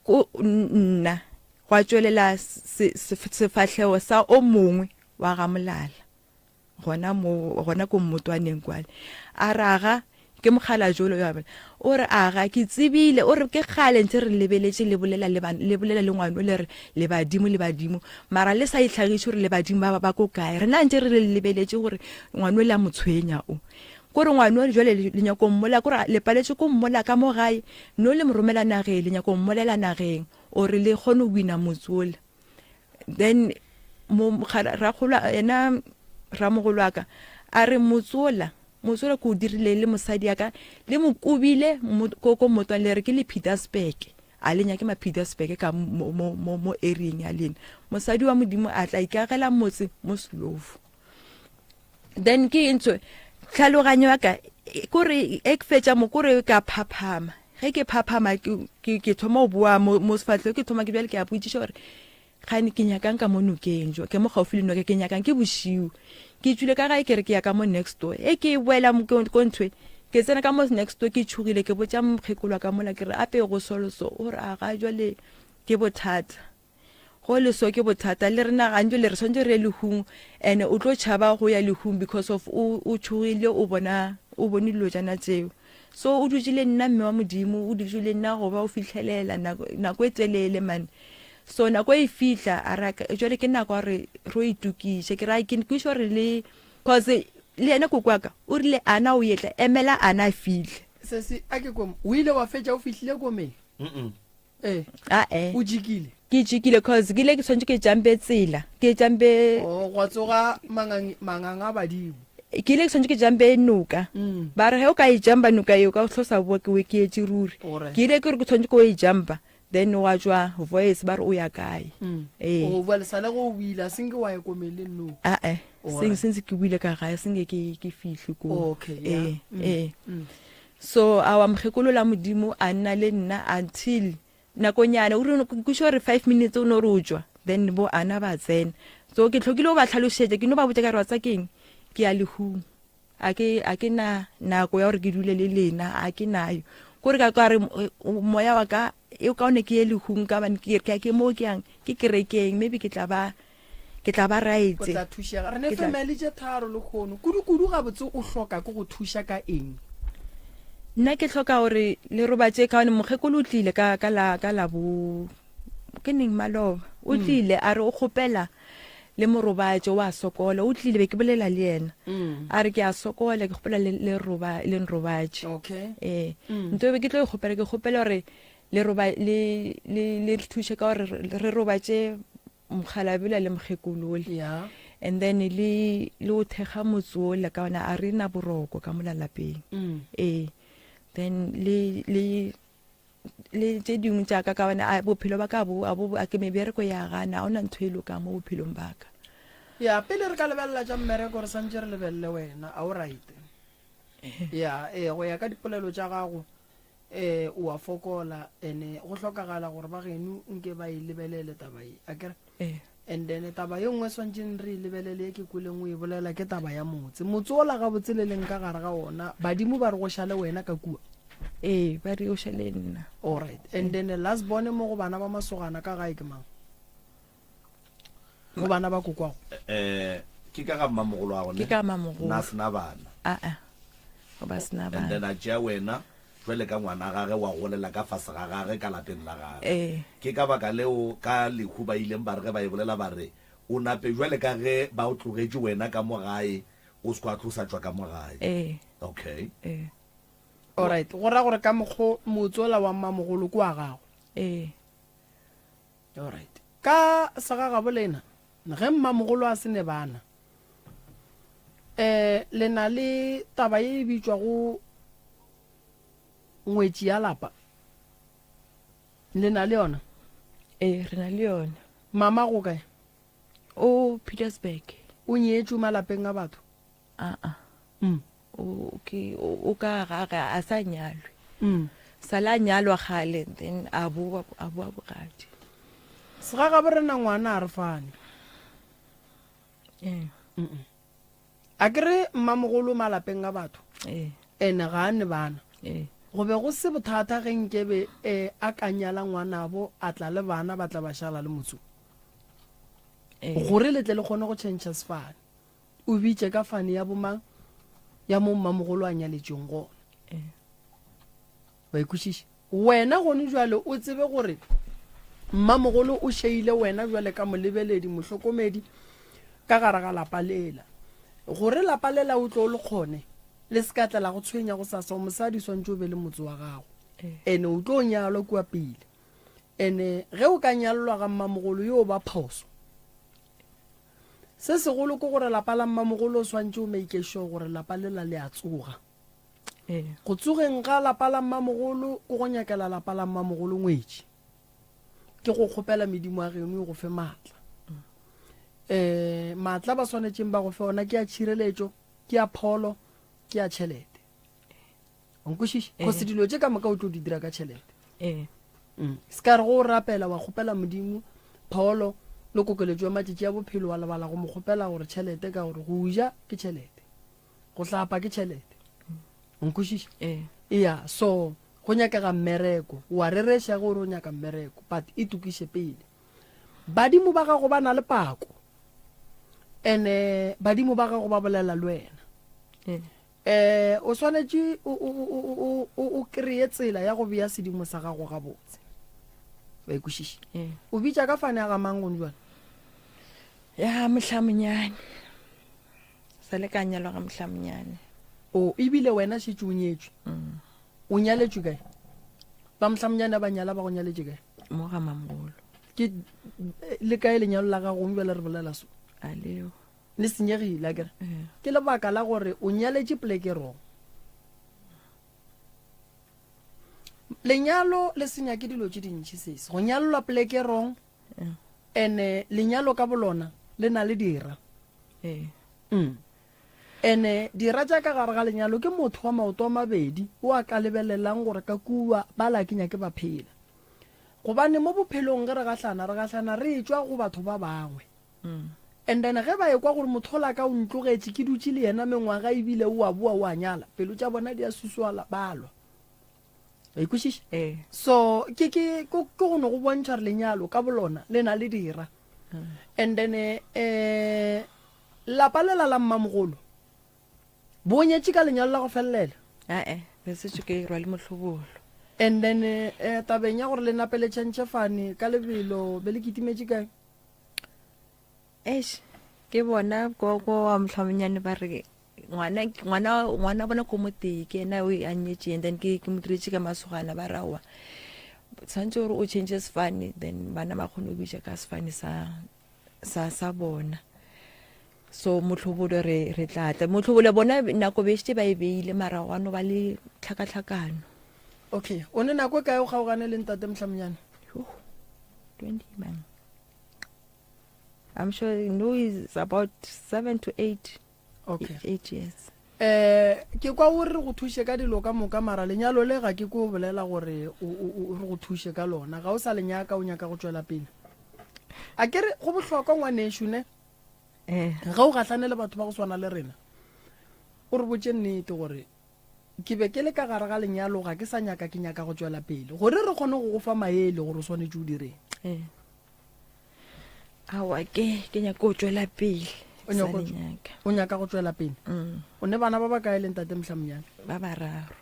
S2: Go nna gwa tšwelela sefahlego sa o mongwe wa ga Molala gona mo gona ko mmotwaneng kwale. A re aga ke mokgalabje ole yo o re aga ke tsebile o re ke kgale ntse re lebeletše le bolela le le bolela le ngwano le re le badimo le badimo mara le sa itlhagiše gore le badimo ba ba ko kae rena ntse re le lebeletše gore ngwano le a mo tshwenya o Ko re ngwano jwale le nyako mmola, ko re le paletše ko mmola ka mo gae, no le mo romela nageng, le nyako mmolela nageng, or le kgone go wina motse ola. Then mo rakgolo yena ramogolo wa ka a re motse ola, motse ola ke o dirile le mosadi ya ka, le mo kobile ko ko mmotong le re ke le Petersburg, a le nyake ma Petersburg ka mo mo mo mo area-eng ya lena. Mosadi wa Modimo a tla ikagela motse mo Slovo. Then ke eng tso tlhaloganyo ya ka kore e ke fetša mo kore ka phaphama ge ke phaphama ke thoma go boa mo sefahlego ke thoma ke bjale ke a botšiša gore gane ke nyakang ka mo nokeng jo ke mo gaufi le noka ke nyakang ke bošiu ke tšwile ka gae ke re ke ya ka mo next door e ke boela ko nthwe ke tsena ka mo next door ke tšhogile ke botša mokgekolo wa ka mola ke re ape go soloso o re a ga jwale ke bothata Go le so ke bothata le rena gantši le re swantse re ye lehung and o tlo tšhaba go ya lehung because of o o tšhogile o bona o bone dilo tšana tseo. So o dutše le nna mme wa Modimo o dutše le nna go ba o fihlelela nako nako e telele man. So nako e fihla a ra jwale ke nako ya gore ro itokiše ke ra ke kwešiša gore le cause le yena koko wa ka o rile ana o etla emela ana a fihle.
S4: Sesi a ke kwe o ile wa fetša o fihlile komeng?
S2: Ee. Ae.
S4: O jikile?
S2: Ke jikile cause ke ile ke tshwanetse ke jampe tsela. Ke jampe
S4: Oh, gwa tsoga mangang manganga a badimo.
S2: Ke ile ke tshwanetse ke jampe noka.
S4: Mm.
S2: Ba re ge o ka e jamba noka eo ka o hlosa boa ke we ke etše ruri.
S4: Alright.
S2: Ke ile ke re ke tshwanetse ke o e jamba then wa tšwa voice ba re o ya kae.
S4: Mm.
S2: Ee.
S4: O bua le sale go o buile a senke wa ya komeng le no.
S2: Ae.
S4: Alright.
S2: Seng sentse ke buile ka gae senke ke ke fihle ko.
S4: Okay, yeah.
S2: Ee,
S4: Mm.
S2: ee.
S4: Mm.
S2: So awa mokgekolo la Modimo a nna le nna until nakonyana o rile ke sure 5 minutes o no re o tšwa then bo ana ba tsena. So ke tlhokile go ba tlhalošetša ke no ba botša ka re wa tsa keng ke ya lehung a ke a ke na nako ya gore ke dule le lena a ke nayo kore ka ka re moya wa ka e kaone ke ye lehung ka bane ke ke ke mo ke yang ke kerekeng maybe ke tla ba Ke tla ba
S4: O
S2: right.
S4: tla thušega. Re ne
S2: Ke tla.
S4: family tše tharo lehono. Kudu-kudu gabotse o hloka ke go thuša ka eng?
S2: Nna ke hloka gore le robatše ka gobane mokgekolo o tlile ka ka la ka la bo ke neng maloba o mm. tlile a re o kgopela le morobatše wa sokola o tlile be ke bolela le yena mm. a re ke a sokola ke kgopela le le roba le nrobatše
S4: okay
S2: ee mm. nto be ke tlo e kgopela ke kgopela gore le roba le le le thuše ka gore re robatše mokgalabje le mokgekolole
S4: yeah.
S2: and then le le o thekga motse ola ka ona a re na boroko ka mola lapeng
S4: mm.
S2: ee then le le le tše dingwe tša ka ka one a bophelo ba ka bo a bo a ke mebereko ya gana a ona ntho e lokang mo bophelong ba ka
S4: ya pele re ka lebelela tša mmereko re santše re lebelele wena a o right ya ee go ya ka dipolelo tša gago Ee, o a fokola ene go hlokagala gore ba geno nke ba e lebelele taba ye akere
S2: Ee.
S4: and then taba ye nngwe swantšeng re e lebelele ye ke kweleng o e bolela ke taba ya motse motse ola gabotse le leng ka gare ga ona badimo ba re go šale wena ka kua
S2: Ee, ba re o šale nna.
S4: Alright and then last born mo go bana ba masogana ka gae ke mang go bana ba kokwago
S3: eh ke ka ga mmamogolo wa gone
S2: Ke ka mmamogolo.
S3: na sena bana
S2: Aa. Go ba sena
S3: and then
S2: bana.
S3: a tšea wena jwale ka ngwana gage wa golela ka fase ga gage ka lapeng la gage
S2: Ee.
S3: ke ka baka leo ka lehu ba ileng ba re ge ba e bolela ba re o nape jwale ka ge ba o tlogetše wena ka mo gae o se kwa tlosa tšwa ka mo gae
S2: Ee.
S3: okay
S2: Ee.
S4: Alright go ra gore ka mokgo motse ola wa mmamogolo ke wa gago
S2: Ee.
S4: Alright. Ka segagabo lena, ge mmamogolo a se ne bana, eh, le na le taba ye e bitšwago ngwetši ya lapa. Le na le yona?
S2: Ee, re na le yona.
S4: Mama go kae?
S2: O Petersburg.
S4: O nyetšwe malapeng a batho?
S2: Aa.
S4: Mm.
S2: O ke o ka gage a sa nyalwe.
S4: Mm.
S2: Sala a nyalwa kgale then a boa a boa bogadi.
S4: Segagabo rena ngwana a re fane.
S2: Ee.
S4: Mm. A ke re mmamogolo malapeng a batho.
S2: Ee.
S4: Ene ga a ne bana.
S2: Ee.
S4: Go be go se bothata ge nkebe e a ka nyala ngwanabo a tla le bana ba tla ba šala le motsu.
S2: Ee.
S4: Gore le tle le kgone go tšhentšha sefane. O bitše ka fane ya bomang ya mo mmamogolo a nyaletšweng gona. Wa ikwešiša? Wena gone jwale o tsebe gore mmamogolo o šeile wena jwale ka molebeledi, mohlokomedi ka gare ga lapa lela. Gore lapa lela o tlo le kgone le se ka tla la go tshwenya go sasa, o mosadi swantše o be le motse wa gago. Ene o tlo nyalwa kua pele. Ene ge o ka nyalelwa ga mmamogolo yo ba phoso. Se segolo ke gore lapa la mmamogolo o swantše o make sure gore lapa lela le a tsoga.
S2: Ee.
S4: Go tsogeng ga lapa la mmamogolo ke go nyakela lapa la mmamogolo ngwetši. Ke go kgopela medimo ya geno e go fe maatla. Um maatla ba swanetšeng ba go fe ona ke a tšhireletšo, ke a pholo, ke a tšhelete. O nkwešiša?
S2: Ee.
S4: Cause dilo tše ka moka o tlo di dira ka tšhelete.
S2: Ee.
S4: Mm. Se ka re go o rapela wa kgopela Modimo pholo le kokeletšo ya matšatši a bophelo wa lebala go mo kgopela gore tšhelete ka gore go ja ke tšhelete. Go hlapa ke tšhelete. O nkwešiša?
S2: Ee.
S4: Eya, so go nyakega mmereko. Wa rereša ge o re o nyaka mmereko, but e tokiše pele. Badimo ba gago ba na le pako. Ene badimo ba gago ba bolela le wena.
S2: Ee.
S4: Eh, o swanetše o, o, o, o, o, o kreye tsela ya go bea sedimo sa gago gabotse. Wa ikwešiša?
S2: Ee.
S4: O bitša ka fane ya ga mang gone jwale?
S2: Ya mohlamonyane. Sa le ka nyalwa ga mohlamonyane.
S4: O, ebile wena šetše o nyetšwe.
S2: Mm.
S4: O nyaletšwe kae? Ba mohlamonyane ba nyala ba go nyaletše kae?
S2: Mo ga mamogolo.
S4: Ke le kae lenyalo la gago gone jwale re bolela so?
S2: A leo.
S4: Le senyegile akere?
S2: Ee.
S4: Ke lebaka la gore o nyaletše poleke wrong. Lenyalo le senya ke dilo tše dintši sesi. Go nyalelwa poleke wrong ene lenyalo ka bolona le na le dira.
S2: Ee.
S4: Mm. Ene dira tša ka gare ga lenyalo ke motho wa maoto a mabedi o a ka lebelelang gore ka kua bala ke nyake ba phela. Gobane mo bophelong ge re gahlana re gahlana re etšwa go batho ba bangwe. And then ge ba ekwa gore motho ola ka o ntlogetše ke dutše le yena mengwaga ebile o a boa o a nyala, pelo tša bona di a susuala, ba lwa. Wa ikwešiša?
S2: Ee.
S4: So ke ke ke go no go bontšha gore lenyalo ka bolona le na le dira. And then eh lapa lela la mmamogolo bo nyetše ka lenyalo la go felelela?
S2: Ae. Be setse ke rwale mohlobolo.
S4: And then eh, tabeng ya gore le nape le tšhentšhe fane ka lebelo be le kitimetše kae?
S2: Eish, ke bona koko wa mohlomonyane ba re ngwana ngwana ngwana bona ko motee ke ena o a nyetšeng then ke ke mo diretše ka masogana ba rawa tshwanetse gore o change sefane then bana ba kgone go bitša ka sefane sa sa sa bona so motlhobolo re re tla tla motlhobolo bona nako be šetše ba e beile mara gwa no ba le tlhakatlhakano
S4: okay o ne nako e kae o kgaogane le ntate mohlomonyane
S2: 20 man I'm sure no is about 7 to 8
S4: okay
S2: 8 years
S4: eh ke kwa o re go thuše ka dilo ka moka mara lenyalo le ga ke ko bolela gore o re go thuše ka lona ga o sa lenyaka o nyaka go tšwela pele a ke re go bohlokwa ngwanešu ne
S2: eh
S4: ga o gahlane le batho ba go swana le rena o re botše nnete gore ke be ke le ka gare ga lenyalo ga ke sa nyaka ke nyaka go tšwela pele gore re kgone go go fa maele gore o swanetše o direng
S2: eh aowa ke ke nyaka go tšwela pele
S4: O nyaka go
S2: nyaka
S4: o nyaka go tšwela pele
S2: mm.
S4: o ne bana ba ba kae le ntate mohlaminyane
S2: ba bararo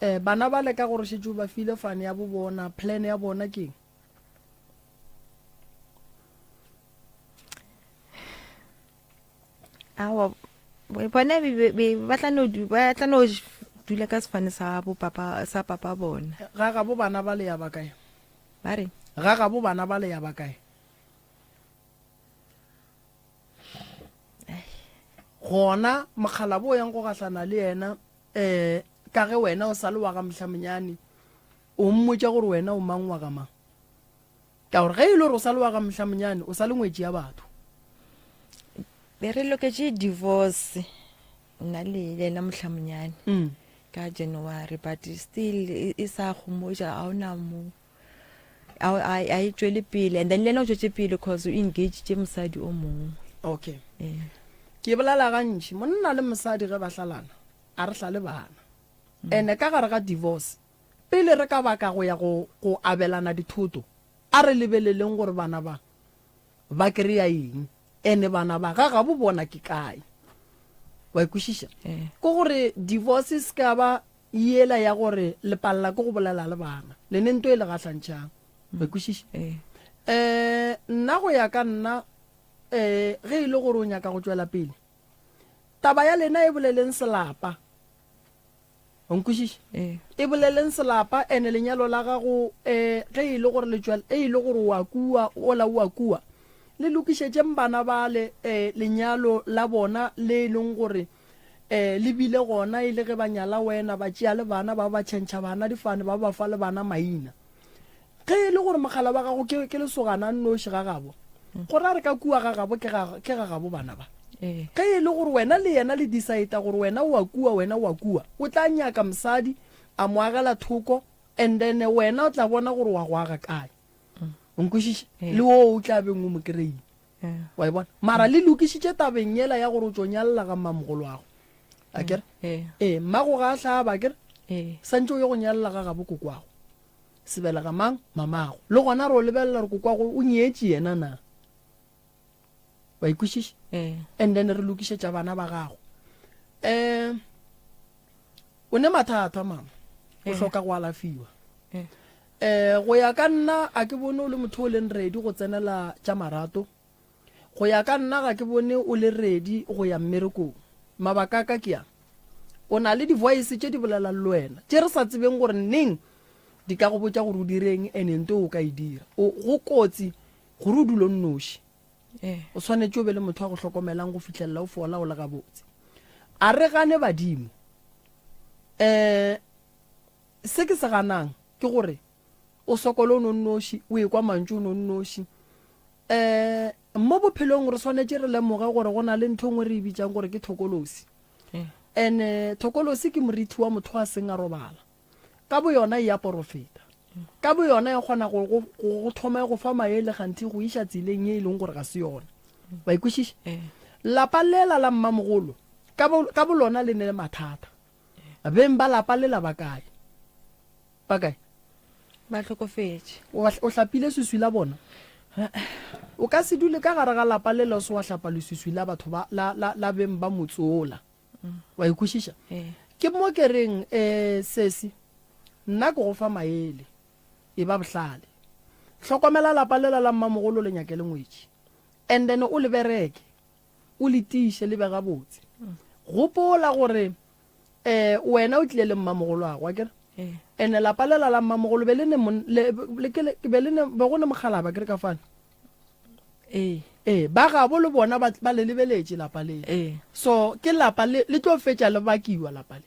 S4: um bana ba leka gore šetše o ba file fane ya bo bona plan ya bona keng
S2: aowa bona ba tla no ba tla no dula ka sefane sa bo papa sa papa bona
S4: ga ga bo bana ba le ya ba kae
S2: Ba re.
S4: Ga gabo bana ba le ya ba kae? Gona mokgalabo o yang go gahlana le yena um ka ge wena o sa le wa ga mohlamonyane o mmotša gore wena o mang wa ga mang ka gore ge e le gore o sa le wa ga mohlamonyane o sa le ngwetši ya batho
S2: be re loketše divorce nna le yena mohlamonyane
S4: mm.
S2: ka January but still e, e sa gomotša ga ona mo a e tšwele pele and then le yena o tšwetše pele cause o engaged mosadi o mongwe
S4: okay
S2: yeah.
S4: ke bolela gantši monna le mosadi ge ba hlalana a re hlale bana mm. ene ka gare ga divorce pele re ka baka go ya go go abelana dithoto a re lebeleleng gore bana ba ba kry-a eng ene bana ba ga gabo bona ke kae wa ikwešiša
S2: eh.
S4: ke gore divorce se ka ba yela ya gore le palela ke go bolela le bana le ne nto e le gahlantšhang wa ikwešiša
S2: eh.
S4: um nna go ya ka nna um ge e le gore o nyaka go tšwela pele taba ya lena e boleleng selapa O nkwešiša?
S2: Ee.
S4: E boleleng selapa ene lenyalo la gago um ge e le gore le tšwela e le gore wa kua ola o a kua le lokišetšeng bana bale um lenyalo la bona le e leng gore um le bile gona e le ge ba nyala wena ba tšea le bana ba ba tšhentšha bana difane ba ba fa le bana maina Ge e le gore mogala wa gago ke, ke lesogana a nnoši ga gabo, go ra re ka kua ga gabo ke ga, ke ga gabo bana ba.
S2: Ee.
S4: Ge e le gore wena le yena le decide gore wena o wa kua, wena o wa kua, o tla nyaka mosadi a mo agela thoko and then wena o tla bona gore wa go aga kae. O nkwešiša?
S2: Ee.
S4: Le wo o tla beng o mo kry-ile.
S2: Ee.
S4: Wa e bona? Mara le lokišitše tabeng yela ya gore o tšo nyalela ga mmamogoloago. Akere?
S2: Ee.
S4: Ee, mmago ga a hlaba, akere?
S2: Ee.
S4: Santše o ye go nyalela ga gabo kokwago. Sebelega mang? Mamago. Le gona re o lebelela re kokwago o nyetše yena na? Wa ikwešiša?
S2: Ee.
S4: And then re lokišetša bana ba gago. Um o ne mathata mama. O
S2: Ee.
S4: hloka go alafiwa.
S2: Ee.
S4: Um go ya ka nna a ke bone o le motho o leng ready go tsenela tša marato. Go ya ka nna ga ke bone o le ready go ya mmerekong. Mabaka a ka ke a, O na le di-voice tše di bolelang le wena, tše re sa tsebeng gore neng di ka go botša gore o direng and nto o ka e dira. O, go kotsi gore o dule o nnoši.
S2: Eh.
S4: O swanetše o be le motho a go hlokomelang go fihlelela o fola o le gabotse. A re gane badimo. Um se ke se ganang ke gore o sokole o no nnoši, o ekwa mantšu o no nnoši. Um mo bophelong re swanetše re lemoge gore go na le ntho e nngwe re e bitšang gore ke thokolosi. And thokolosi ke morithi wa motho a seng a robala. Ka boyona e a porofeta. Ka boyona e kgona go go go thoma e go fa maele kganthe e go iša tseleng ye e leng gore ga se yona. Wa e kwešiša? Lapa lela la mmamogolo ka bo ka bolona le ne le mathata. Beng ba lapa lela ba kae? Ba kae?
S2: Ba hlokofetše.
S4: O, o hlapile swiswi la bona? O ka se dule ka gare ga lapa lela o se wa hlapa leswiswi la batho ba, la, la, la beng ba motse wola. Wa e kwešiša?
S2: Ee.
S4: Ke mo ke reng, um sesi, nna ke go fa maele. E ba bohlale. Hlokomela lapa lela la mmamogolo le nyake le ngwetši. And then o le bereke. O le tiiše le be gabotse. Gopola gore um wena o tlile le mmamogoloago, akere? Ene lapa lela la mmamogolo be le ne le, le, ke le, be le ne, be go ne mokgalaba akere ka fane?
S2: Ee.
S4: Ee, ba gabo le bona ba, ba le lebeletše lapa le.
S2: Ee.
S4: So ke lapa le, le tlo fetša le bakiwa lapa le.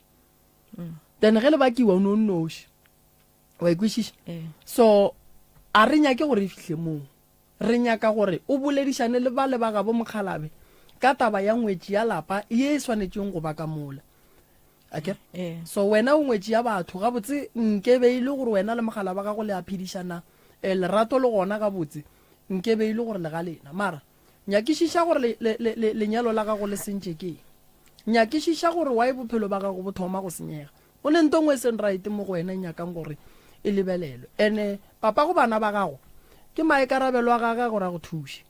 S4: Then ge le bakiwa o ne o nnoši. Wa e kwešiša?
S2: Ee.
S4: So a re nyake gore e fihle moo. Re nyaka gore o boledišane le bale ba gabo mokgalabe ka taba ya ngwetši ya lapa ye e swanetšeng go ba ka mola. Akere?
S2: Ee.
S4: So wena o ngwetši ya batho, gabotse nke be e le gore wena le mogala wa gago le a phedišana, eh, lerato le gona gabotse, nke be e le gore le ga lena. Mara nyakišiša gore le, le, le, le, lenyalo la gago le sentše ke eng. Nyakišiša gore why bophelo ba gago bo thoma go senyega. Go ne nto nngwe e seng right mo go wena e nyakang gore e lebelelwe. Ene papa go bana ba gago ke maikarabelo a gage gore a go thuše.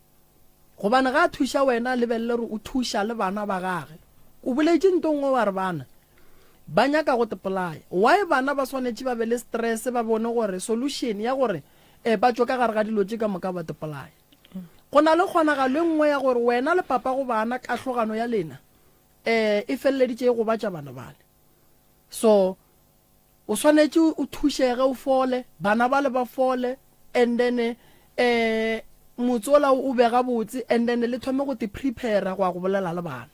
S4: Gobane ga a thuša wena a lebelele gore o thuša le bana ba gage. O boletše nto nngwe wa re bana ba nyaka go tepolaya. Why bana ba swanetše ba be le stress ba bone gore solution ya gore eh, ba tšwe ka gare ga dilo tše ka moka ba tepolaya. Go na le kgonagalo e nngwe ya gore wena le papa go bana kahlogano ya lena eh, e feleleditše e gobatša bana bale. So o swanetše o thušege o fole, bana bale ba fole and then eh motse ola o be gabotse and then le thome go te prepare go ya go bolela le bana.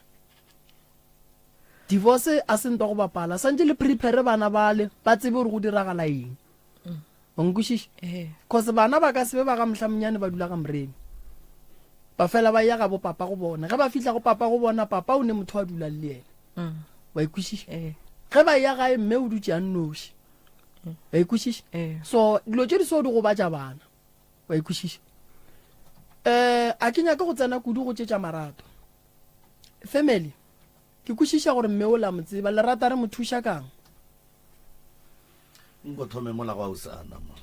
S4: Divorce a se ntwa go bapala, santše le prepare bana bale ba tsebe gore go diragala eng. Wa nkwešiša? Cause bana ba ka se be ba ga mohlamonyane ba dula ga moremi. Ba fela ba ya ga bo papa go bona. Ge ba fihla go papa go bona, papa o ne motho a dulang le yena. Wa ikwešiša? Ge ba ya gae mme o dutše a nnoši. Wa ikwešiša? So dilo tše di so di gobatša bana. Wa ikwešiša? Eh a ke nyake go tsena kudu go tše tša marato. Family ke kwešiša gore mme o la mo tseba le rata re mo thuša kang?
S3: Nko thome mola go ausi Ana mo.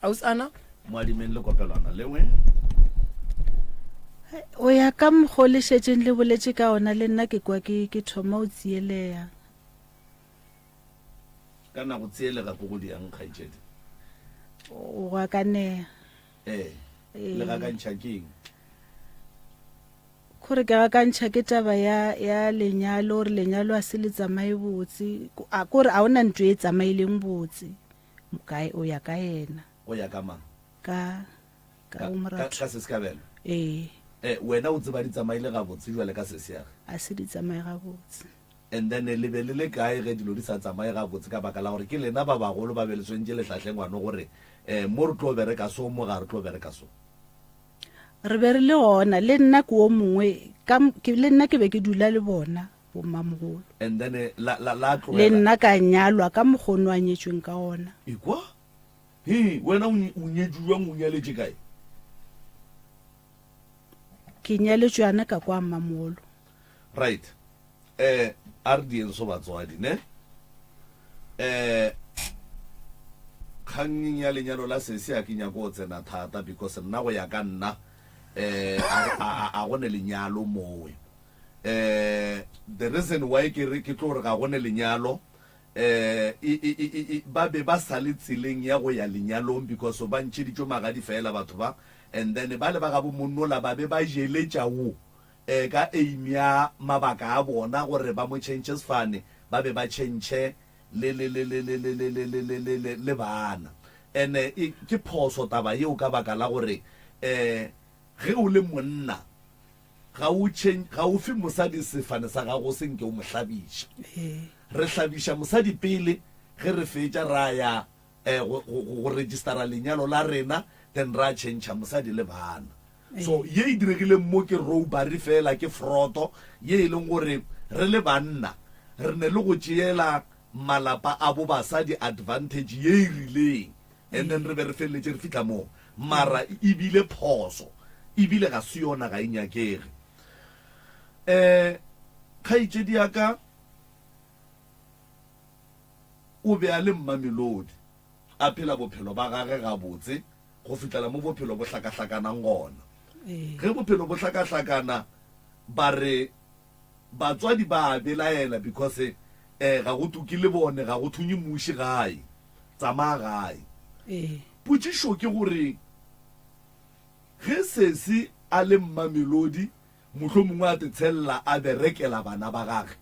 S4: Ausi Ana?
S3: Mo adimeng le kopelwana lengwe.
S6: O ya ka mokgo le šetšeng le boletše ka ona le nna ke kwa ke ke thoma o tsieleya.
S3: Ka na go tsielega ko go diang kgaetšedi?
S6: O gakanea.
S3: Ee. Le gakantšha ke eng?
S6: Kore ke gakantšha ke taba ya ya lenyalo gore lenyalo a se le tsamaye botse a kore a ona ntho e tsamaileng botse kae o ya ka yena.
S3: O ya ka mang?
S6: Ka ka o moratho.
S3: Ka Sesekabelo?
S6: Ee.
S3: Eh wena o tseba di tsamaile gabotse jwale ka sesiage?
S6: A se di tsamaye gabotse.
S3: And then le be le le kae ge dilo di sa tsamaye gabotse ka baka la gore ke lena ba bagolo ba be le swantše le hlahle ngwano gore eh mo re tlo bereka so mo ga re tlo bereka so.
S6: Re be re le gona, le nna ke wo mongwe, ka, ke, le nna ke be ke dula le bona, bommamogolo.
S3: And then eh, la, la, la
S6: Le
S3: tlogela.
S6: nna ka nyalwa ka mokgwa o no a nyetšweng ka ona.
S3: Ekwa? He, wena o, o nyetšwe bjang, o nyaletše kae?
S6: Ke nyaletšwe yana ka kwa mmamogolo.
S3: Right. Eh, a re dieng so batswadi, ne? Eh, kgannyeng ya lenyalo la sesi a ke nyako go tsena thata because nna go ya ka nna eh a a go ne lenyalo mowe. Eh, the reason why ke re ke tlo re ga go ne lenyalo eh e, e, e, e, ba be ba sa le tseleng ya go ya lenyalong because ba ntšheditšwe magadi fela batho ba and then ba le ba gabo monnola ba be ba jeletša wo E ka aim ya mabaka a bona gore ba mo tšhentšhe sefane, ba be ba tšhentšhe le, le, le, le, le, le, le, le, le, le, le, le, le bana. And-e e, ke phoso taba yeo ka baka la gore, um ge o le monna, ga o tšhen, ga o fe mosadi sefane sa gago se nke o mo hlabiša. Re hlabiša mosadi pele, ge re fetša ra ya, um go, go, go, go registera lenyalo la rena, then ra tšhentšha mosadi le bana. So ye e diregileng mo ke robbery fela, ke froto ye e leng gore re le banna re ne le go tšeela malapa a bo basadi advantage ye e rileng and then re be re feleletše re fihla moo. Mara e bile phoso, ebile ga se yona, ga e nyakege. Um kgaetšedi ya ka o be a le Mmamelodi, a phela bophelo ba gage gabotse, go fihlela mo bophelo bo hlakahlakanang gona. Ge bophelo bo hlakahlakana, ba re batswadi ba a belaela because Um ga go tuke lebone, ga go thunye muši gae. Tsamaya gae.
S6: Ee.
S3: Potšišo ke gore, ge sesi a le Mmamelodi, mohlomongwe a tetshelela a berekela bana ba gage,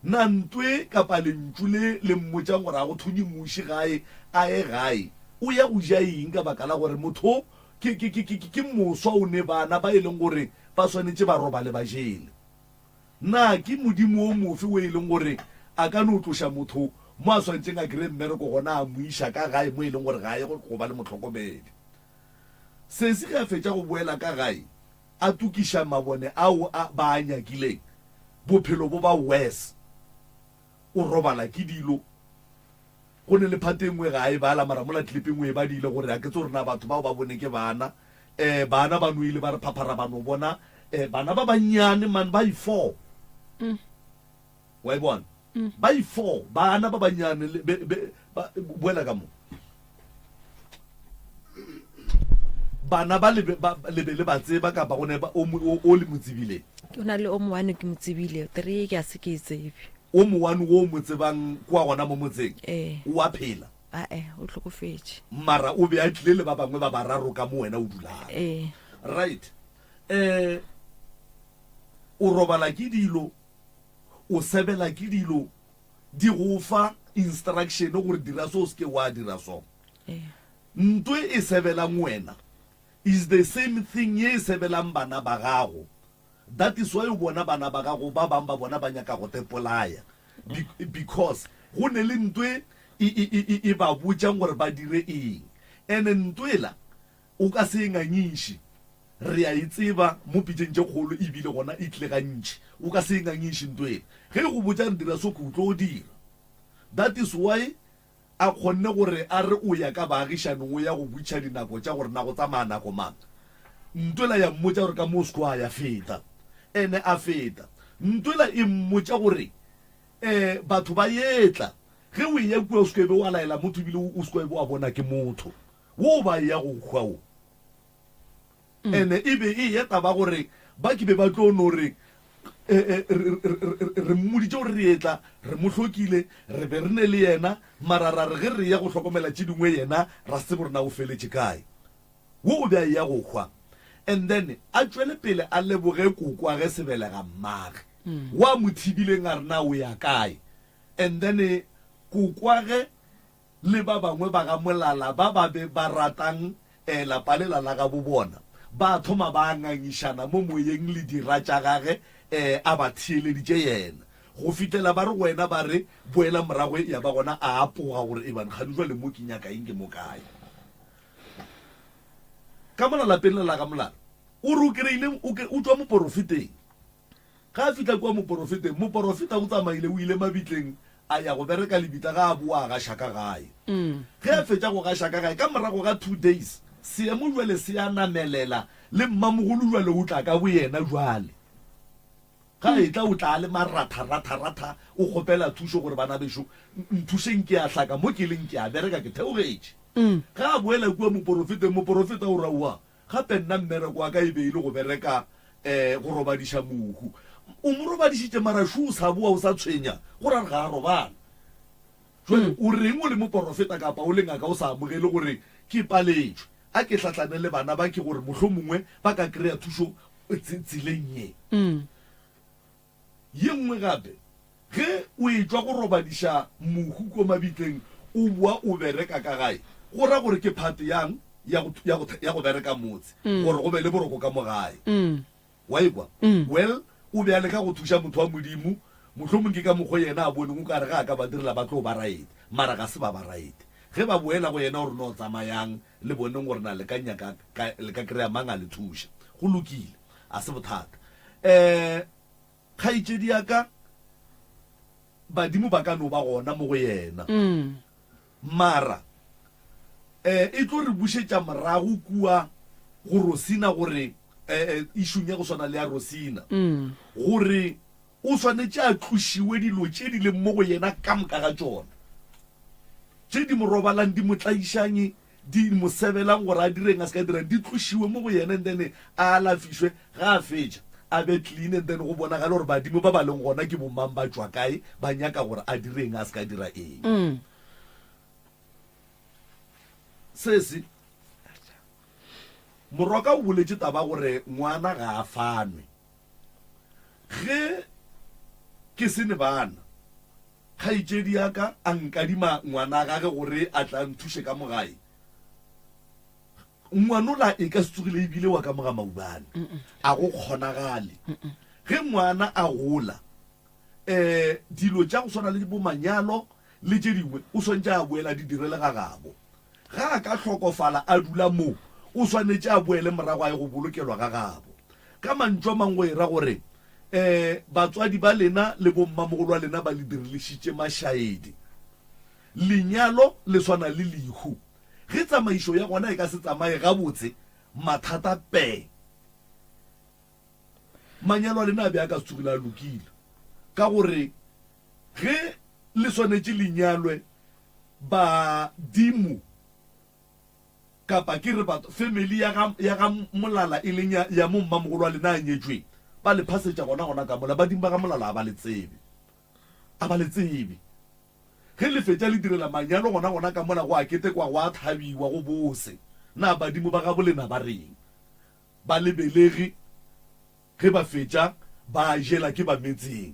S3: na ntwe kapa lentšu le le mmotšang gore a go thunye muši gae, a ye gae, o ya go ja eng ka baka la gore motho ke, ke, ke, ke, ke moswa o ne bana ba e leng gore ba swanetše ba robale ba jele? Na ke Modimo wo mofe wo e leng gore a ka no tloša motho mo a swanetšeng a kry-e mmereko gona a mo iša ka gae mo e leng gore ga a ye go ba le mohlokomedi? Sesi ge a fetša go boela ka gae a tukiša mabone ao a ba a nyakileng, bophelo bo ba worse. O robala ke dilo. Go ne le part e nngwe ga a e bala mara mola clip e nngwe e badile gore a ke tse gore na batho bao ba bone ke bana. Eh bana ba no ile ba re phaphara ba no bona eh bana ba bannyane man ba i-four. Wa e bona? Ba i-four bana ba bannyane le be be ba boela ka mo. Bana ba le be ba le be le ba tseba kapa go ne ba o o o le mo tsebileng?
S2: Ke na le o mowane ke mo tsebile, three ke a se ke e tsebe.
S3: O mowane wo o mo tsebang kua gona mo motseng?
S2: Ee.
S3: O a phela?
S2: Ae, o hlokofetše.
S3: Mara o be a tlile le ba bangwe ba bararo ka mo wena o dulang.
S2: Ee.
S3: Right. Eh, o robala ke dilo, o sebela ke dilo, di go fa instruction gore dira so o se ke wa dira so.
S2: Ee.
S3: Nto e sebelang wena is the same thing ye e sebelang bana ba gago. That is why o bona bana ba gago ba bang ba bona ba nyaka go te polaya because go ne le nto e e e ba botšang gore ba dire eng. Ene nto ela o ka se e ngangiše, re a e tseba mo pitšeng tše kgolo ebile gona e tlile gantši. O ka se e ngangiše nto ela. Ge e go botša re dira so ke o tlo dira. That is why a kgonne gore a re o ya ka baagišanong o ya go butšha dinako tša gore na go tsamaya nako mang. Ntwela ya mmotša gore ka mo o se ko a ya feta. Ene a feta. Ntwela e mmotša gore um batho ba etla, ge o eya kua o se ko be wa laela motho ebile o se ko be wa bona ke motho wo ba eya go hwa wo. Ene e be e eya taba gore ba ke be ba tlo no re, Re, re mmoditše gore re etla, re mo hlokile, re be re ne le yena, mara ra re ge re eya go hlokomela tše dingwe yena ra se tsebe gore na o feletše kae. Wo o be a eya go hwa. And then a tšwele pele a leboge kokwage sebelega mmage, wo a mo thibileng a re na o ya kae. And then kokwage le ba bangwe ba ga Molala ba ba be ba ratang lapa lela la gabo bona, ba thoma ba ngangišana mo moyeng le dira tša gage a ba theeleditše yena, go fihlela ba re go yena ba re, Boela morago, ya ba gona a apoga gore, Eban, kgane jwale mo ke nyaka eng ke mo kae? Ka mola lapeng lela la ga Molala, o re o kreile o tšwa moporofeteng. Ge a fihla kua moporofeteng, moporofeta o tsamaile o ile mabitleng a ya go bereka lebitla ge a boa a gaša ka gae. Ge a fetša go gaša ka gae, ka morago ga two days, seemo bjale se a namelela le mmamogolo bjale o tla ka boyena bjale. Ge a etla o tla a le maratha-ratha-ratha o kgopela thušo gore bana bešo nthušeng ke a hlaka mo ke leng ke a bereka ke theogetše. Ge a boela kua moporofeteng, moporofeta o re aowa Gape nna mmereko wa ka e be e le go bereka um go robadiša mohu. O mo robadišitše mara šo o sa boa o sa tshwenya, go ra re ga a robala. Jwale o reng o le moporofeta kapa o le ngaka o sa amogele gore ke paletšwe? A ke hlahlane le bana ba ke gore mohlomongwe ba ka kry-a thušo tseleng ye. Ye nngwe gape, ge o etšwa go robadiša mohu ko mabitleng o boa o bereka ka gae, go ra gore ke part yang ya go, ya go, ya go bereka motse, gore go be le boroko ka mo gae. Wa e kwa? Well, o be a leka go thuša motho wa Modimo, mohlomong ke ka mokgo yena a boneng o ka re ge a ka ba direla ba tlo ba right, mara ga se ba ba right. Ge ba boela go yena o re no tsamayang le boneng gore na le ka nyaka, ka, le ka kry-a mang a le thuša. Go lokile, a se bothata. Um kgaetšedi ya ka, badimo ba ka no ba gona mo go yena. Mara um e tlo re bušetša morago kua go Rosina gore um išung ya go swana le ya Rosina gore o swanetše a tlošiwe dilo tše di leng mo go yena ka moka ga tšona, tše di mo robalang di mo tlaišang di mo sebelang gore a direng a se ka dirang, di tlošiwe mo go yena and then a alafišwe. Ga a fetša. a be clean and then go bonagale gore badimo ba ba leng gona ke bomang ba tšwa kae ba nyaka gore a dire eng a se ka dira eng. Mm. Sesi Moroka o boletše taba gore ngwana ga a fanwe. Ge ke se ne bana, kgaetšedi ya ka a nkadima ngwana gage gore a tla nthuše ka mo gae. Ngwanola e ka se tsogile ebile wa ka moga maubane. A go kgonagale. Ge ngwana a gola, um dilo tša go swana le bo manyalo le tše dingwe o swanetše a boela di direle ga gabo. Ga a ka hlokofala a dula moo, o swanetše a boele morago a ye go bolokelwa ga gabo. Ka mantšu a mangwe go e ra gore um batswadi ba lena le bommamogolo wa lena ba le direlešitše mašaedi. Lenyalo le swana le lehu. Ge tsamaišo ya gona e ka se tsamaye gabotse, mathata pee. Manyalo a lena a be a ka se tsogile a lokile, ka gore ge le swanetše le nyalwe, badimo kapa ke re batho, family ya ga, ya ga Molala e leng ya, ya mo mmamogolo wa lena a nyetšweng, ba le phasetša gona gona ka mola. Badimo ba ga Molala a ba le tsebe. A ba le tsebe. Ge le fetša le direla manyalo gona gona ka mola go a ketekwa go a thabiwa go bose. Na badimo ba gabo lena ba reng? Ba le belegi ge ba fetša ba jela ke ba metseng.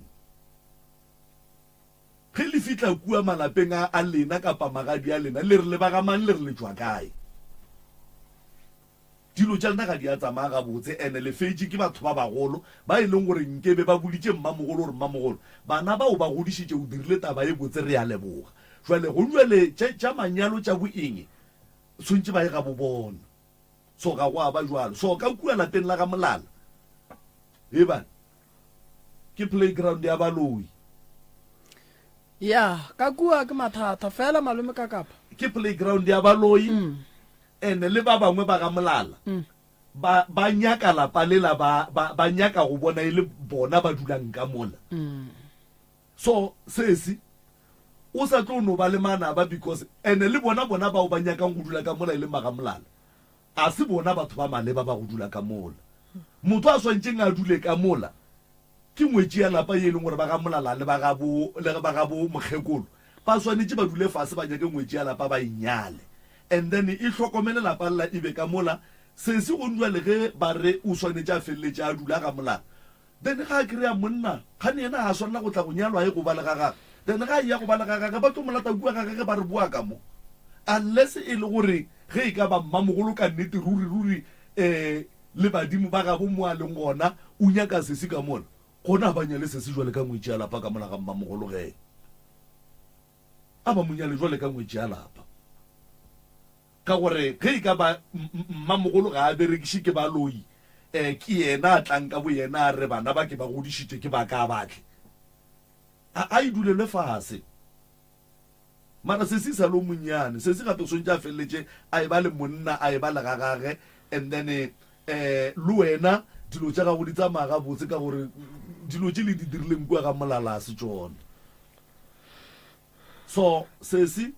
S3: Ge le fihla kua malapeng a a lena kapa magadi a lena le re le ba ga mang le re le tšwa kae? Dilo tša lena ga di a tsamaya gabotse ene le fetše ke batho ba bagolo ba e leng gore nkebe ba boditše mmamogolo gore mmamogolo bana bao ba godišitše o dirile taba e botse re a leboga. Jwale go jwale tše tša manyalo tša bo eng tshwentše ba ye ga bo bona. So ga go a ba jwalo. So ka kua lapeng la ga Molala ebane ke playground ya baloi.
S4: Ya ka kua ke mathata fela malome ka kapa.
S3: Ke playground ya baloi. Mm. Ene le ba bangwe ba ga Molala ba, ba nyaka lapa lela, ba, ba, ba nyaka go bona e le bona ba dulang ka mola. So, sesi, o sa tlo no ba le manaba because, ene le bona, bona bao ba nyakang go dula ka mola e leng ba ga Molala, a se bona batho ba maleba ba go dula ka mola. Motho a swantšeng a dule ka mola Ke ngwetši ya lapa ye e leng gore ba ga Molala le ba ga bo, le ba ga bo mokgekolo ba swanetše ba dule fase ba nyake ngwetši ya lapa ba e nyale and then e hlokomele lapa lela e be ka mola sesi gong jwale ge ba re o swanetše a feleletše a dula ga Molala then ga a kry-a monna kgane yena ga a swanela go tla go nyalwa a ye go ba le ga gage then ga a eya go ba le ga gage ba tlo mo lata kua ga gage ba re boa ka mo unless e le gore ge e ka ba mmamogolo ka nnete ruri ruri um Le badimo ba gabo mo a leng gona, o nyaka sesi ka mola, gona a ba nyale sesi jwale ka ngwetši ya lapa ka mola ga mmamogolo ge. A ba mo nyale jwale ka ngwetši ya lapa. Ka gore ge e ka ba mmamogolo ga a berekiše ke baloi, um ke yena a tlang ka boyena a re bana ba ke ba godišitše ke ba ka a batle. A a e dulelwe fase. Mara sesi sa lo monnyane. Sesi gape o swantše a feleletše a eba le monna, a eba le ga gage and then eh le wena dilo tša gago di tsamaya gabotse ka gore dilo tše le di dirileng kua ga Molala a se tšona. So sesi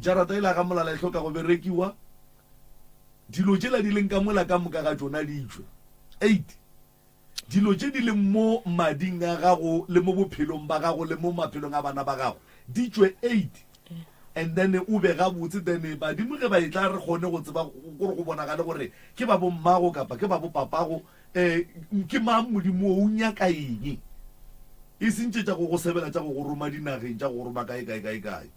S3: jarata ela ga Molala e hloka go berekiwa, dilo tšela di leng ka mola ka moka ga tšona di tšwe. 8. Dilo tše di leng mo mading a gago le mo bophelong ba gago le mo maphelong a bana ba gago di tšwe 8 and then o be gabotse then badimo ge ba etla re kgone go tseba gore go bonagale gore ke ba bo mmago kapa ke ba bo papago um ke mang modimo o o nyaka eng e seng tše tša go go sebela tša go go roma dinageng tša go go roma kae kae kae kae.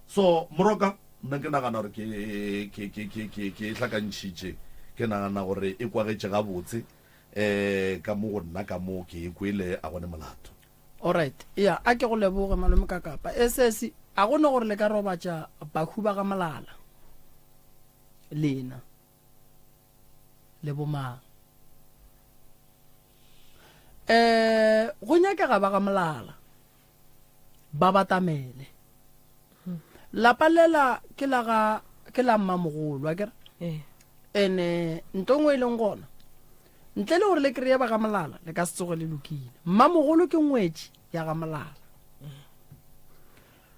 S3: So Moroka, nna ke nagana gore ke ke ke ke ke ke e hlakantšhitše. Ke nagana gore e kwagetše gabotse eh ka mo go nna ka mo ke e kwele a gone molato.
S4: Alright, ya a ke go leboge malome ka kapa. Esesi, a go ne gore le ka robatša bahu ba ga Molala lena le bomang? Eh, go nyakega ba ga Molala. ba batamele. Lapa lela ke la ga ke la mmamogolo a kere
S2: ee.
S4: Ene nto nngwe e leng gona ntle le gore le kry-e ba ga Molala le ka se tsoge le lokile. Mmamogolo ke ngwetši ya ga Molala.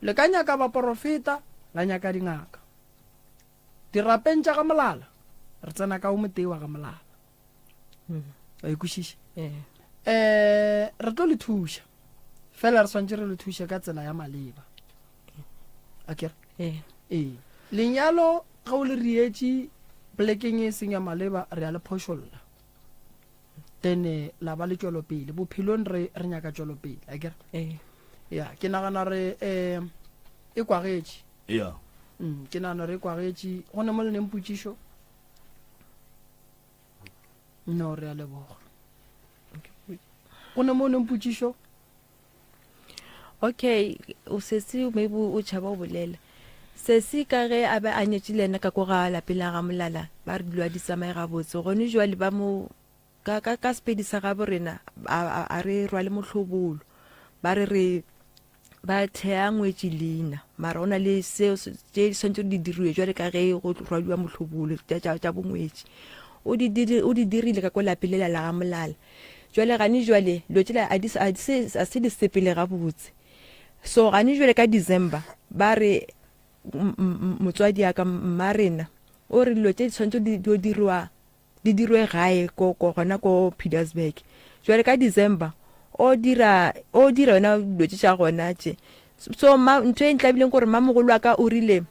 S4: Le ka nyaka baporofeta la nyaka dingaka. Dirapeng tša ga Molala. Re tsena ka o motee wa ga Molala. Wa e kwešiša? Eh, re tlo le thuša. Fela re swantše re le thuše ka tsela ya maleba. A kere? Ee. Lenyalo ge o le rietše polekeng e seng ya maleba re a le phošolla. Then eh, la ba le tšwelopele. Bophelong re re nyaka tšwelopele, a kere? Ya, ke nagana re eh e kwagetše.
S3: Ya.
S4: Mm, ke nagana re e kwagetše. Go ne mo le neng potšišo? No, re a leboga. Go ne mo neng potšišo?
S2: Okay, o sesi maybe o tšhaba o bolela. Sesi ka ge a be a nyetše le yena ka ko ga lapeng la ga Molala, ba re dilo a di tsamaye gabotse. Gone jwale ba mo ka ka ka sepedi sa gabo rena a, a, a re rwale mohlobolo. Ba re re ba thea ngwetši leina mara go na le seo tše di swantse di diriwe jwale ka ge go rwadiwa mohlobolo tša bongwetši o di o di dirile ka ko lapeng lela la ga Molala jwale gane jwale dilo tšela a di a se di sepele gabotse so gane jwale ka December ba re motswadi ya ka mma rena o re dilo tše di tshwanetse di diriwa di dirwe gae ko ko gona ko Pietersburg. Jwale ka December o dira o dira yona dilo tše tša gona tše. So ma ntho e ntlabileng gore mamogolo wa ka o rile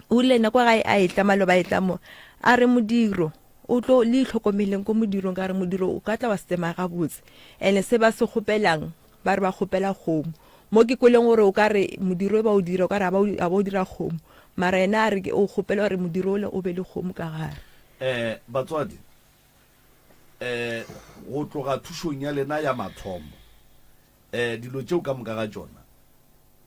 S2: o rile nako gae a etla maloba a etla mo a re modiro o tlo le itlhokomeleng ko modirong ka re modiro o ka tla wa se tsamaya gabotse ene se ba se kgopelang ba re ba kgopela kgomo mo ke kweleng gore o ka re modiro e ba o dira o ka re a ba o dira kgomo mara yena a re o kgopela gore modiro ole o be le kgomo ka gare.
S3: Eh, batswadi, eh, go tloga thušong ya lena ya mathomo, eh, dilo tšeo ka moka ga tšona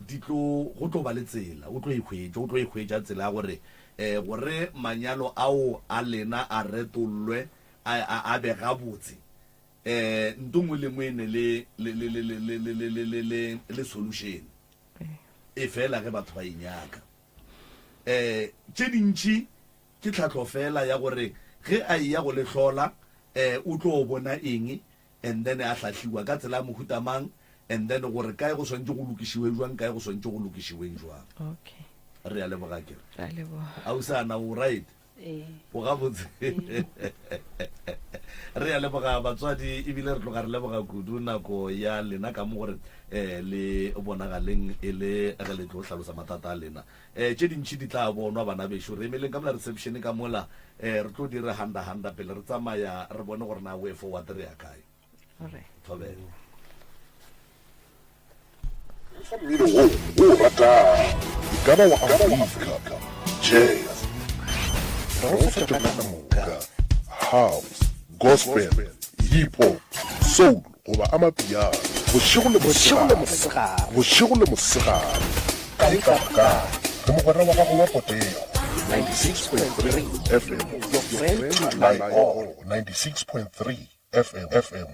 S3: di tlo, go tlo ba le tsela, o tlo e hwetša, o tlo e hwetša tsela ya gore, eh, gore manyalo ao a lena a retollwe, a, a, a be gabotse. Eh, nto nngwe le nngwe e ne le, le, le, le, le, le, le, le, le, le, le solution. E fela ge batho ba e nyaka. Eh, tše dintši Ke tlhahlo feela ya gore ge a eya go le hlola eh o tlo bona eng and then a hlahliwa ka tsela ya mohuta mang and then gore kae go swantše go lokišiwe jwang kae go swantše go lokišiweng jwang.
S2: Okay.
S3: Re a leboga akere.
S2: Re a leboga.
S3: Ausi ana o right?
S6: Ee.
S3: O gabotse? Re a leboga batswadi ebile re tloga re leboga kudu nako ya lena ka mo gore eh le bonagaleng e le ge le tlo hlalosa mathata a lena. Eh, tše dintši di tla bonwa, bana bešo. Re emeleng ka mola reception ka mola, eh, re tlo di re handa handa pele re tsamaya, re bone gore na way forward re ya kae. Thobela.
S7: Fa mmino wo o o ratago, e ka ba wa Afrika, jazz, re go fa tšona ka moka, house, gospel, hip hop, soul goba amapiano, bošego le mosegare, bošego le mosegare, kae kapa kae, re mogwera wa gago wa potego. 96.3 FM, your friend to rely on. 96.3 FM, FM.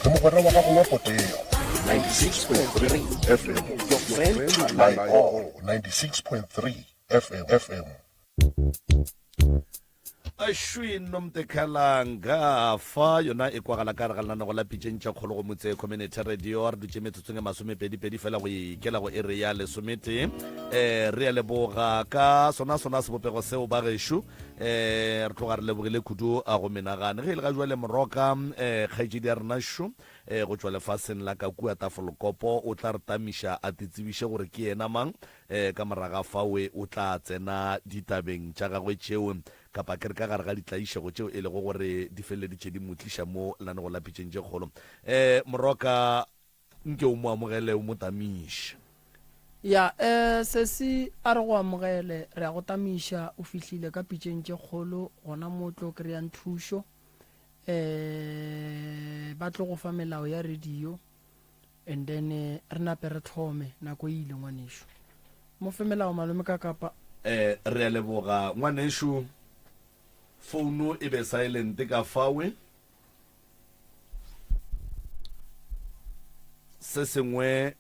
S7: Re mogwera wa gago wa potego. 96.3 FM. Your friend to rely on. 96.3 FM. FM.
S3: Ashwi Nomtekhalanga fa yona e kwagala ka gare ga lenanego la Pitšeng tša Kgolo go Motse Community Radio. Re dutše metsotsong e masomepedipedi fela go ikela go ere ya lesometee. Um re a leboga ka sona sona sebopego seo ba gešo. Um re tloga re lebogile kudu a go menagane. Ge e le ga jwale Moroka um kgaetšedi ya rena šo um go tšwa lefaseng la ka kua Tafolkopo o tla re tamiša a titsebiše gore ke yena mang. E, ka moraga fawe o tla tsena ditabeng tša gagwe tšeo, kapa ke re ka gare ga ditlaišego tšeo e lego gore di feleleditše di mo tliša mo lenanego la pitšeng tše kgolo. E, Moroka, nke o mo amogele o mo tamiše.
S4: Ya, e, sesi a re go amogele, re a go tamiša, o fihlile ka pitšeng tše kgolo, gona mo o tlo kry-ang thušo. E, ba tlo go fa melao ya radio. And then re nape re thome, nako e ile ngwanešu. Mo fe melao malome ka kapa.
S3: Eh re a leboga ngwanešu. Founu e be silent ka fawe. Se sengwe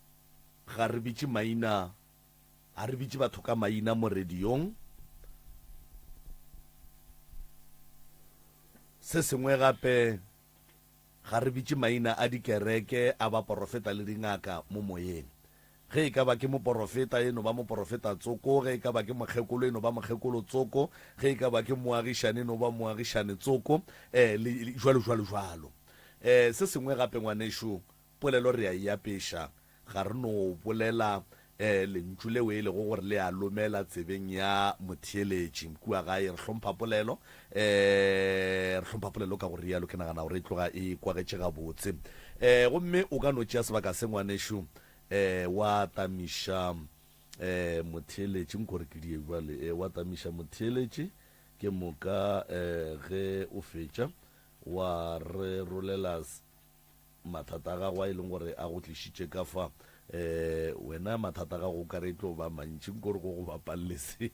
S3: ga re bitše maina, ga re bitše batho ka maina mo radiong. Se sengwe gape Ga re bitše maina a dikereke, a baporofeta le dingaka mo moyeng. Ge e ka ba ke moporofeta, e no ba moporofeta tsoko, ge e ka ba ke mokgekolo, e no ba mokgekolo tsoko, ge e ka ba ke moagišane, e no ba moagišane tsoko, eh, le, le, jwalo, jwalo, jwalo. Eh, se sengwe gape, ngwanešu, polelo re a e apeša. Ga re no bolela lentšu leo e lego gore le a lomela tsebeng ya motheeletši kua gae. Re hlompha polelo, re hlompha polelo ka go rialo ke nagana gore e tloga e kwagetše gabotse. Gomme o ka no tšea sebaka se ngwanešu wa tamiša motheeletši, nko re ke die bjale, wa tamiša motheeletši ke moka ge o fetša wa re rolela Mathata a gago a e leng gore a go tlišitše ka fa, eh, wena mathata a gago o ka re e tlo ba mantši, nko re go go bapalle se.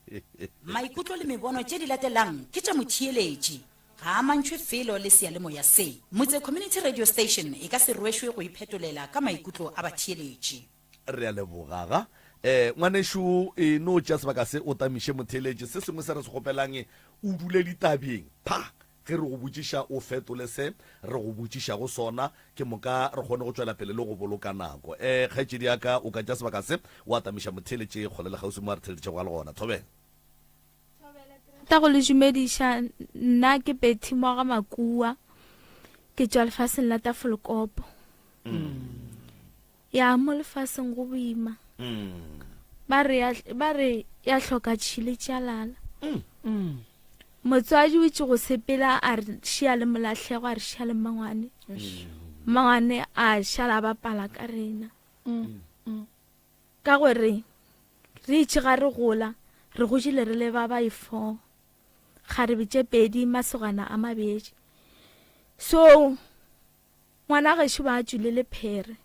S8: Maikutlo le mebono tše di latelang ke tša motheeletši, ga a amantšhwe felo le seyalemoya se. Motse Community Radio Station e ka se rwešwe go iphetolela ka maikutlo a batheeletši.
S3: Re a leboga ga. Eh, ngwanešu, e no tšea sebaka se o tamiše motheeletši. Se sengwe se re se kgopelang, o dule ditabeng. Pha! Ge re go botšiša, o fetole se re go botšišago sona, ke moka re kgone go tšwela pele le go boloka nako. Ee, kgaetšedi ya ka, o ka tšea sebaka se wa tamiša motheeletši kgole le kgauswi mo a re theeleditšego a le gona. Thobela.
S9: Thobela, ke rata go le dumediša. Nna ke Betty Moga Makua, ke tšwa lefaseng la Tafelkopo. Ya mo lefaseng go boima. Ba re ya, ba re ya hloka tšhile tšalala. Motswadi o itše go sepela a re šia le molahlego a re šia le mmangwane. Mmangwane a šala a bapala ka rena. Ka gore re itše ga re gola re gojile re le ba ba ifo. Kgarebe tše pedi masogana a mabedi. So Ngwana gešo ba a tšwile lephere.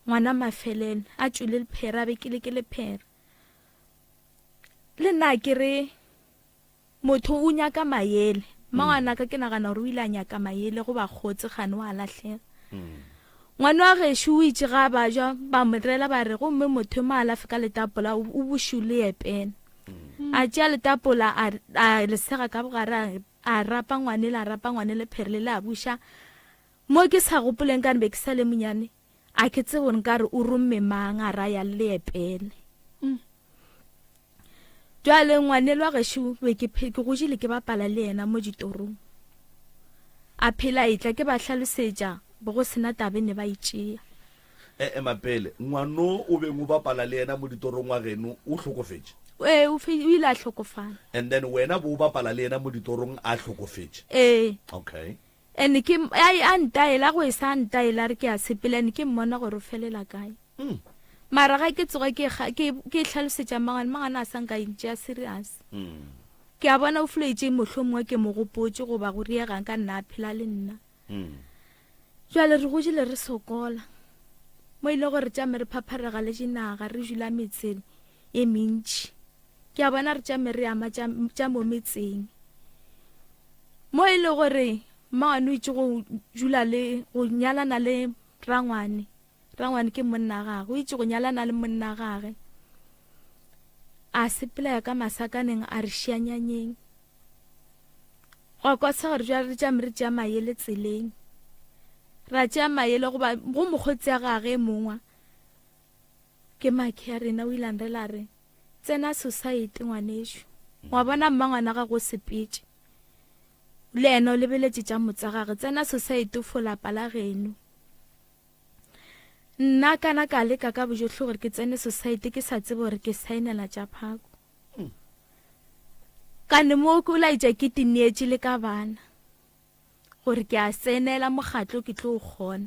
S9: Ngwana mafelelo a tšwile lephere a bekile ke lephere. Le nna ke re motho o nyaka mayele. Mmangwana ka ke nagana gore o ile a nyaka mayele go bakgotsi kgane wa lahlega. Ngwana wa gešo o itše ga a bajwa ba mo rela ba re gomme motho mo alafe ka letapola o bošu le epena. A tšea letapola a a le sega ka bogare a rapa ngwanele, a rapa ngwanele phere le le a buša. Mo ke sa gopoleng ka be ke sa le monyane, a ke tsebe gore nkare o romme mang a raya le epele. Jwale ngwanele wa gešo be ke ke gojile ke bapala le yena mo ditorong. A phela etla ke ba hlalosetša bo go sena tabe ne ba itšea.
S3: E ema pele, ngwano o beng o bapala le yena mo ditorong wa geno o hlokofetše?
S9: Ee, o fe, o ile a hlokofala.
S3: And then wena bo o bapala le yena mo ditorong a hlokofetše?
S9: Ee.
S3: Okay.
S9: And ke, a, a ntaela, go e sa ntaela a re ke a sepela, and ke mmona gore o felela kae.
S3: Mm.
S9: Mara ga ke tsoga ke, ke, ke hlalosetša mmangwane, mmangwane a sa nka ntšea serious.
S3: Mm.
S9: Ke a bona o foloetše mohlomongwe ke mo gopotše goba go riegang ka nna a phela le nna.
S3: Mm.
S9: Jwale re gojile re sokola mo ile gore tšame re phapharega le dinaga re dula metseng e mentši. Ke a bona re tšame re ama tša mo metseng mo e le gore. Mmangwane o itše go dula le go nyalana le rangwane. Rangwane ke monna gage. O itše go nyalana le monna gage. A sepela ya ka masakaneng a re šianyanyeng. Gwa kwasa gore jwale re tšame re tšea mayele tseleng. Ra tšea mayele goba go mokgotsi ya gage e mongwa. Ke makhe ya rena o ile a nrela re tsena society ngwanešu. Wa bona mmangwana ga go sepetše. Le yena o lebeletše tša motsa gage tsena society o fo lapa la geno. Nna kana ka leka ka bojohle gore ke tsene society ke sa tsebe gore ke saenela tša phako. Kane mo ke laetša ke tineetše le ka bana gore ke a tsenela mokgatlo ke tlo kgona.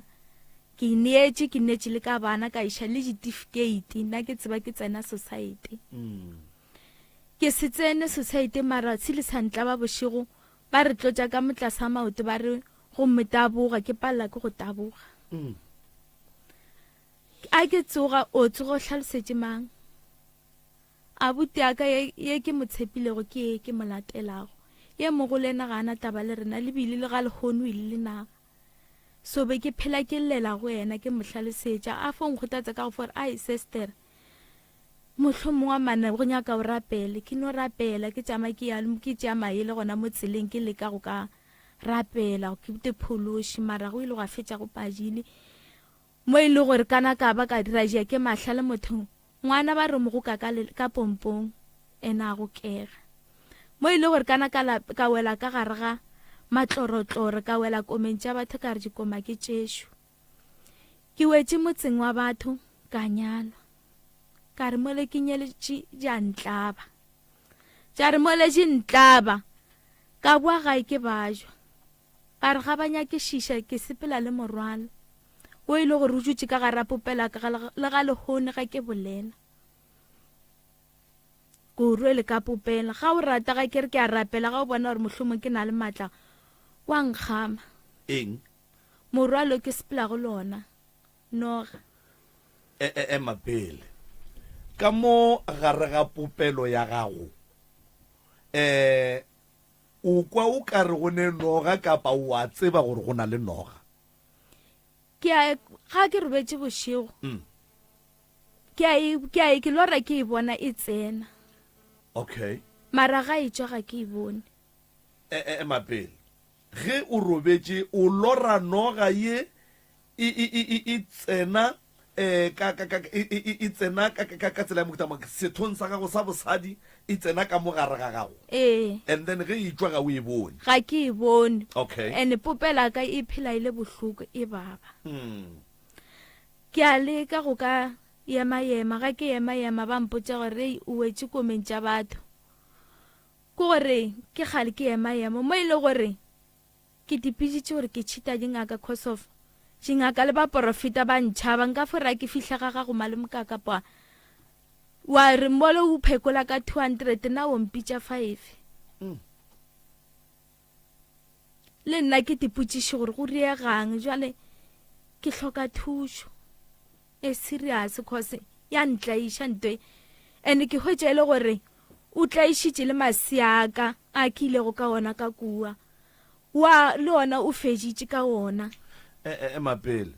S9: Ke ineetše ke neetše le ka bana ka iša le ditifikeiti nna ke tseba ke tsena society. Ke se tsene society mara se le sa ntlaba bošego ba re tlotša ka motlasa maoto ba re gomme taboga ke palela ke go taboga. A ke tsoga o tsoga o hlalosetše mang? Abuti ya ka ye, ye ke mo tshepilego ke ye ke mo latelago. Ye mogolo yena ga a na taba le rena, le bile le ga lehono o ile le naga. So be ke phela ke llela go yena ke mo hlalosetša, a fo nkgothatsa ka go fo re, ai sestere, mohlomongwe a mane go nyaka o rapele. Ke no rapela, ke tšama ke ya ke tšea maele gona mo tseleng ke leka go ka rapela ke te phološe, mara go ile gwa fetša go padile. Mo e le gore kana ka ba ka dira jea ke mahla le motho ngwana ba re mo go ka ka, ka pompong ena a go kega. Mo e le gore kana ka, la, ka wela ka gare ga matlorotloro ka wela komeng tša batho ka re dikoma ke tšešo. Ke wetše motseng wa batho ka nyalwa. Ka re mole ke nyeletše di a ntlaba. Tša re mole di ntlaba. Ka boa gae ke bajwa. Ba re ga ba nyakišiša ke sepela le morwalo wo e le gore o dutše ka gara popelo ya ka le ga lehono ge ke bolela. Ke o rwele ka popela. Ga o rata ga ke re ke a rapela ga o bona gore mohlomong ke na le maatla wa nkgama.
S3: Eng?
S9: Morwalo ke sepelago le ona. Noga.
S3: E, e, ema pele. Ka mo gare ga popelo ya gago, um O kwa o ka re go ne noga kapa o a tseba gore go na le noga?
S9: Ke a ga ke robetše bošego. Mm. Ke a e ke a e ke lora ke e bona e tsena.
S3: Okay.
S9: Mara ga e tšwa ga ke e bone.
S3: E e ema pele. Ge o robetše o lora noga ye e, e, e, e, e tsena eh, ka, ka, ka, e, e, e, e tsena ka, ka, ka tsela ya mohuta mang sethong sa gago sa bosadi e tsena ka mo gare ga gago
S9: Ee.
S3: and then ge e tšwa ga o e bone
S9: Ga ke e bone.
S3: Okay.
S9: And popela ka e phela e le bohloko e baba.
S3: mm.
S9: Ke a leka go ka ema ema ga ke ema ema ba mpotša gore ei o wetše komeng tša batho. Ke gore ke kgale ke ema ema mo e le gore Ke tipiditše gore ke cheater dingaka cause of dingaka le baporofeta ba ntšhaba nka fo ra ke fihla ga gago malomkaka pa wa re mole o phekola ka 200 na o mpitša 5 mm. le nna ke tipotšiše gore go riegang jwale ke hloka thušo e serious cause ya ntlaiša ntwe and ke hwetša e le gore o tlaišitše le masiaka a ke ilego ka ona ka kua wa le ona o feditše ka ona.
S3: E, e, ema pele.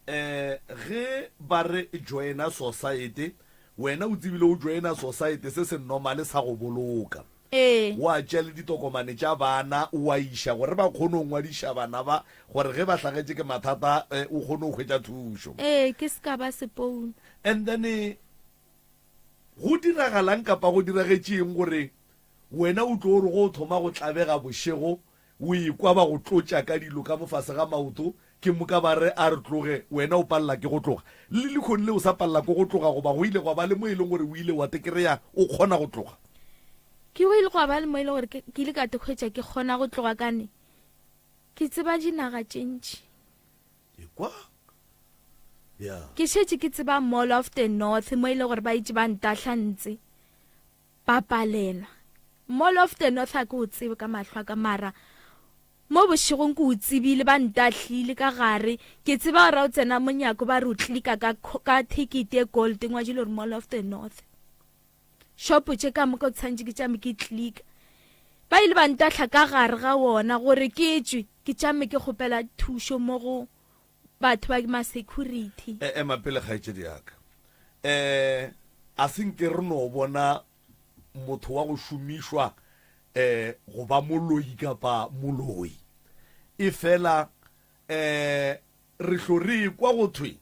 S3: E, ge ba re joina society, wena o tsebile o joina society se se normale sa go boloka.
S9: Ee.
S3: Wa tšea le ditokomane tša bana wa iša gore ba kgone go ngwadiša bana ba gore ge ba hlagetše ke mathata e, o kgone go hwetša thušo.
S9: Ee, ke se ka ba sepounu.
S3: And then go diragalang kapa go diragetše eng gore Wena o tlo re go o thoma go tlabega bošego, o ekwa ba go tlotša ka dilo ka mo fase ga maoto, ke moka ba re a re tloge, wena o palela ke go tloga. Le lehono le o sa palela ke go tloga goba go ile gwa ba le mo e leng gore o ile wa te kereya o kgona go tloga?
S9: Ke go ile gwa ba le mo e leng gore ke ile ka te hwetša ke kgona go tloga kane ke tseba dinaga tše ntši.
S3: Ekwa? Ya.
S9: Ke šetše ke tseba Mall of the North mo e leng gore ba itše ba ntahla ntse. Ba palelwa. Mall of the North a ke o tsebe ka mahlo a ka mara mo bošegong ke o tsebile ba ntahlile ka gare ke tseba gore o tsena monyako ba re o klika ka ka ticket e gold ngwadile gore Mall of the North. Shopo tše ka moka o tshwanetse ke tšame ke klika. Ba ile ba ntahla ka gare ga wona gore ke tšwe ke tšame ke kgopela thušo mo go batho ba ma-security.
S3: E, ema pele kgaetšedi ya ka. Um a se nke re no bona motho wa go šomišwa um go ba moloi kapa moloi. Efela um re hlo re ekwa go thwe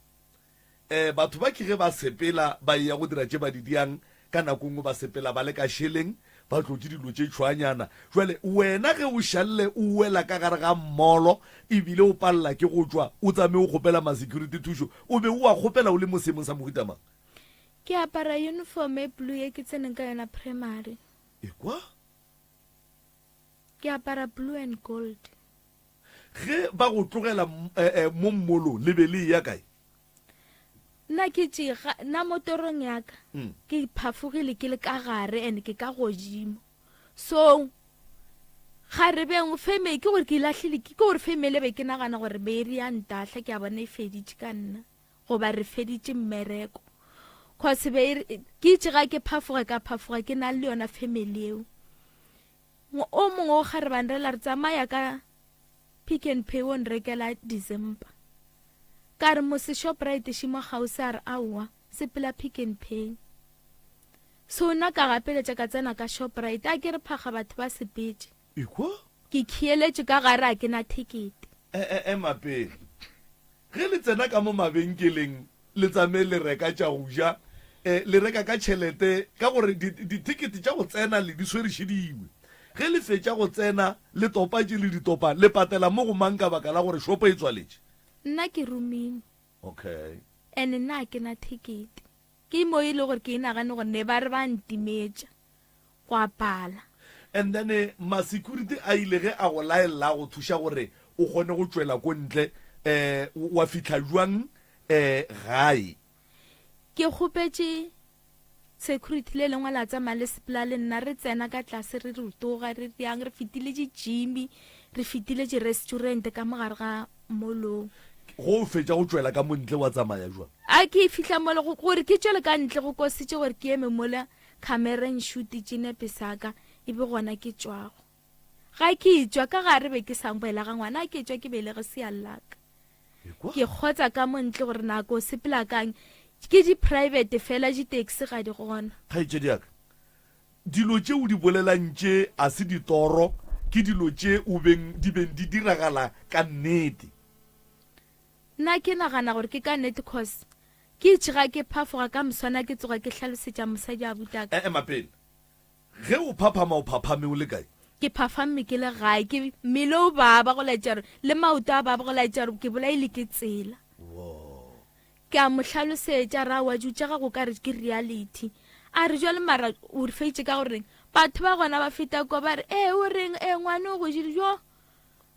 S3: um batho ba ke ge ba sepela ba eya go dira tše ba di diang, ka nako nngwe ba sepela ba le ka šeleng, ba tlotše dilo tše tšhwaanyana. Jwale wena ge o šalle o wela ka gare ga mmolo ebile o palela ke go tšwa, o tsamaye o kgopela ma-security thušo, o be o a kgopela o le mo seemong sa mohuta mang?
S9: Ke apara uniform e blue ye ke tseneng ka yona primary.
S3: Ekwa?
S9: Ke apara blue and gold.
S3: Ge ba go tlogela mo mmolong, le be le eya kae?
S9: Nna ke tše, ga, nna mo torong ya ka, ke phafogile ke le ka gare and ke ka godimo. So, kgarebeng, feme, ke gore ke lahlile, ke gore femele be ke nagana gore be re ya ntahla, ke a bona e feditše ka nna, goba re feditše mmereko. Cause be e re, ke itše ga ke phafoga, ka phafoga ke na le yona family eo. O mongwe o kgarebane re la re tsamaya ka Pick n Pay o nrekela December. Ka re mose Shoprite še mo kgauswi a re aowa sepela Pick n Pay. So nna ka gapeletša ka tsena ka Shoprite a ke re phakga batho ba sepetše.
S3: Ekwa?
S9: Ke khieletše ka gare a ke na thekete.
S3: E-e ema pele. Ge le tsena ka mo mabenkeleng le tsamaye le reka tša go ja, e, le reka ka tšhelete ka gore dithekete tša go tsena le di swerišediwe. Ge le fetša go tsena le topa tše le di topang, le patela mo go mang ka baka la gore shopo e tswaletše?
S9: Nna ke romile.
S3: Okay.
S9: And nna ga ke na thekete. Ke mo e le gore ke e nagane gore ne ba re ba ntimetša. Go a pala.
S3: And then ma security a ile ge a go laella a go thuša gore o kgone go tšwela ko ntle um wa fihla jwang um gae?
S9: Ke kgopetše security le lengwe la tsamaya le sepela le nna re tsena ka tlase re rotoga re riang re fetile di-gym re fetile di-restaurant ka mo gare ga molong.
S3: Go o fetša go tšwela ka mo ntle wa tsamaya jwang?
S9: A ke fihla mola gore ke tšwele ka ntle go kositše gore ke eme mola Khamera e nšutitše nepe sa ka, e be gona ke tšwago. Ga ke etšwa ka gare be ke sa belega ngwana, a ke etšwa ke belege seallaka. Ke kgotsa ka mo ntle gore nako sepela kang, ke di private fela di taxi ga di gona.
S3: Kgaetšedi ya ka, dilo tše o di bolelang tše a se ditoro, ke dilo tše o beng di beng di diragala ka nnete.
S9: Nna ke nagana gore ke ka nnete cause Ke itše ga ke phafoga ka moswana ke tsoga ke hlalosetša mosadi abutaka.
S3: Ema pele. Ge o phaphama o phaphame o le kae?
S9: Ke phafamme ke le gae. Ke mmele o baba go laetša gore le maoto a baba go laetša gore ke bolaile ke tsela. Ke a mo hlalosetša ra wa jutša ga go ka re ke reality. A re jwale mara o re feitše ka gore batho ba gona ba feta kwa ba re ee o reng ee ngwane o go jele jo.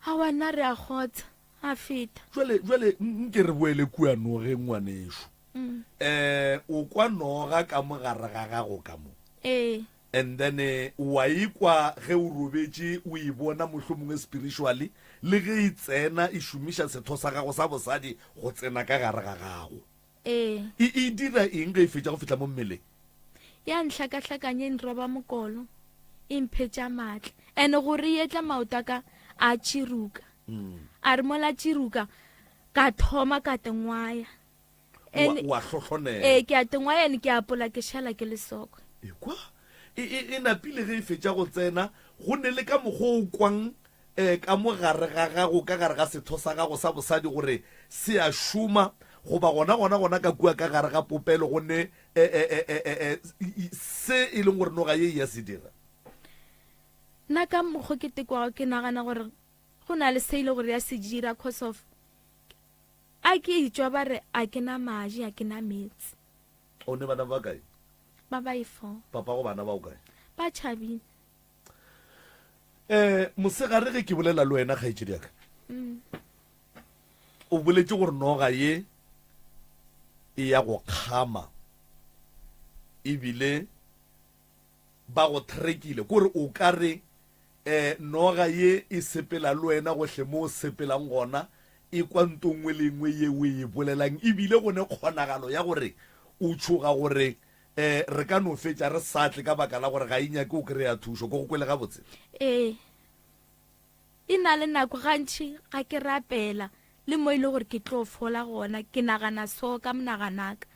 S9: Aowa nna re a kgotsa. A feta.
S3: Jwale, jwale nke re boele kua nogeng, ngwanešu. Mm. Eh, o kwa noga ka mo gare ga gago ka mo.
S9: Ee.
S3: And then eh, wa ikwa ge o robetše o e bona mohlomongwe spiritually le ge e tsena e šomiša setho sa gago sa bosadi go tsena ka gare ga gago.
S9: Ee.
S3: E, e dira eng ge e fetša go fihla mo mmeleng?
S9: Ya nhlakahlakanya e nroba mokolo, e mphetša maatla. And gore e etla maoto a ka a tširuka. A re mola tširuka ka thoma ka tengwaya.
S3: And Wa hlohlonela.
S9: Ee, ke a tengwaya and ke a apola ke šala ke le sokwe.
S3: Ekwa, e, e, e napile ge e fetša go tsena, go ne le ka mokgwa o kwang um ka mo gare ga gago, ka gare ga setho sa gago sa bosadi gore se a šoma, goba gona, gona, gona ka kua ka gare ga popelo go ne e, e, e, e, e, e, se e leng gore noga ye e ya se dira.
S9: Nna ka mokgo ke tekwago ke nagana gore go na le se e le gore ya se dira cause of a ke etšwa ba re a ke na maji a ke na meetse.
S3: O ne bana ba kae?
S9: Ba ba e fo.
S3: Papa go bana ba o kae?
S9: Ba tšhabile.
S3: Eh, mosegare ge ke bolela le wena kgaetšedi ya ka. Mm. O boletše gore noga ye e ya go kgama ebile ba go threkile kore o ka re eh noga ye e sepela le wena gohle mo o sepelang gona e kwa nto nngwe le nngwe ye o e bolelang ebile go ne kgonagalo ya gore o tšhoga gore. um re ka no fetša re sa tle ka baka la gore ga e nyake o kry-a thušo. Ke go kwele gabotse?
S9: Ee. E na le nako gantši ga ke rapela le mo e le gore ke tlo fola gona, ke nagana so ka monaganaka.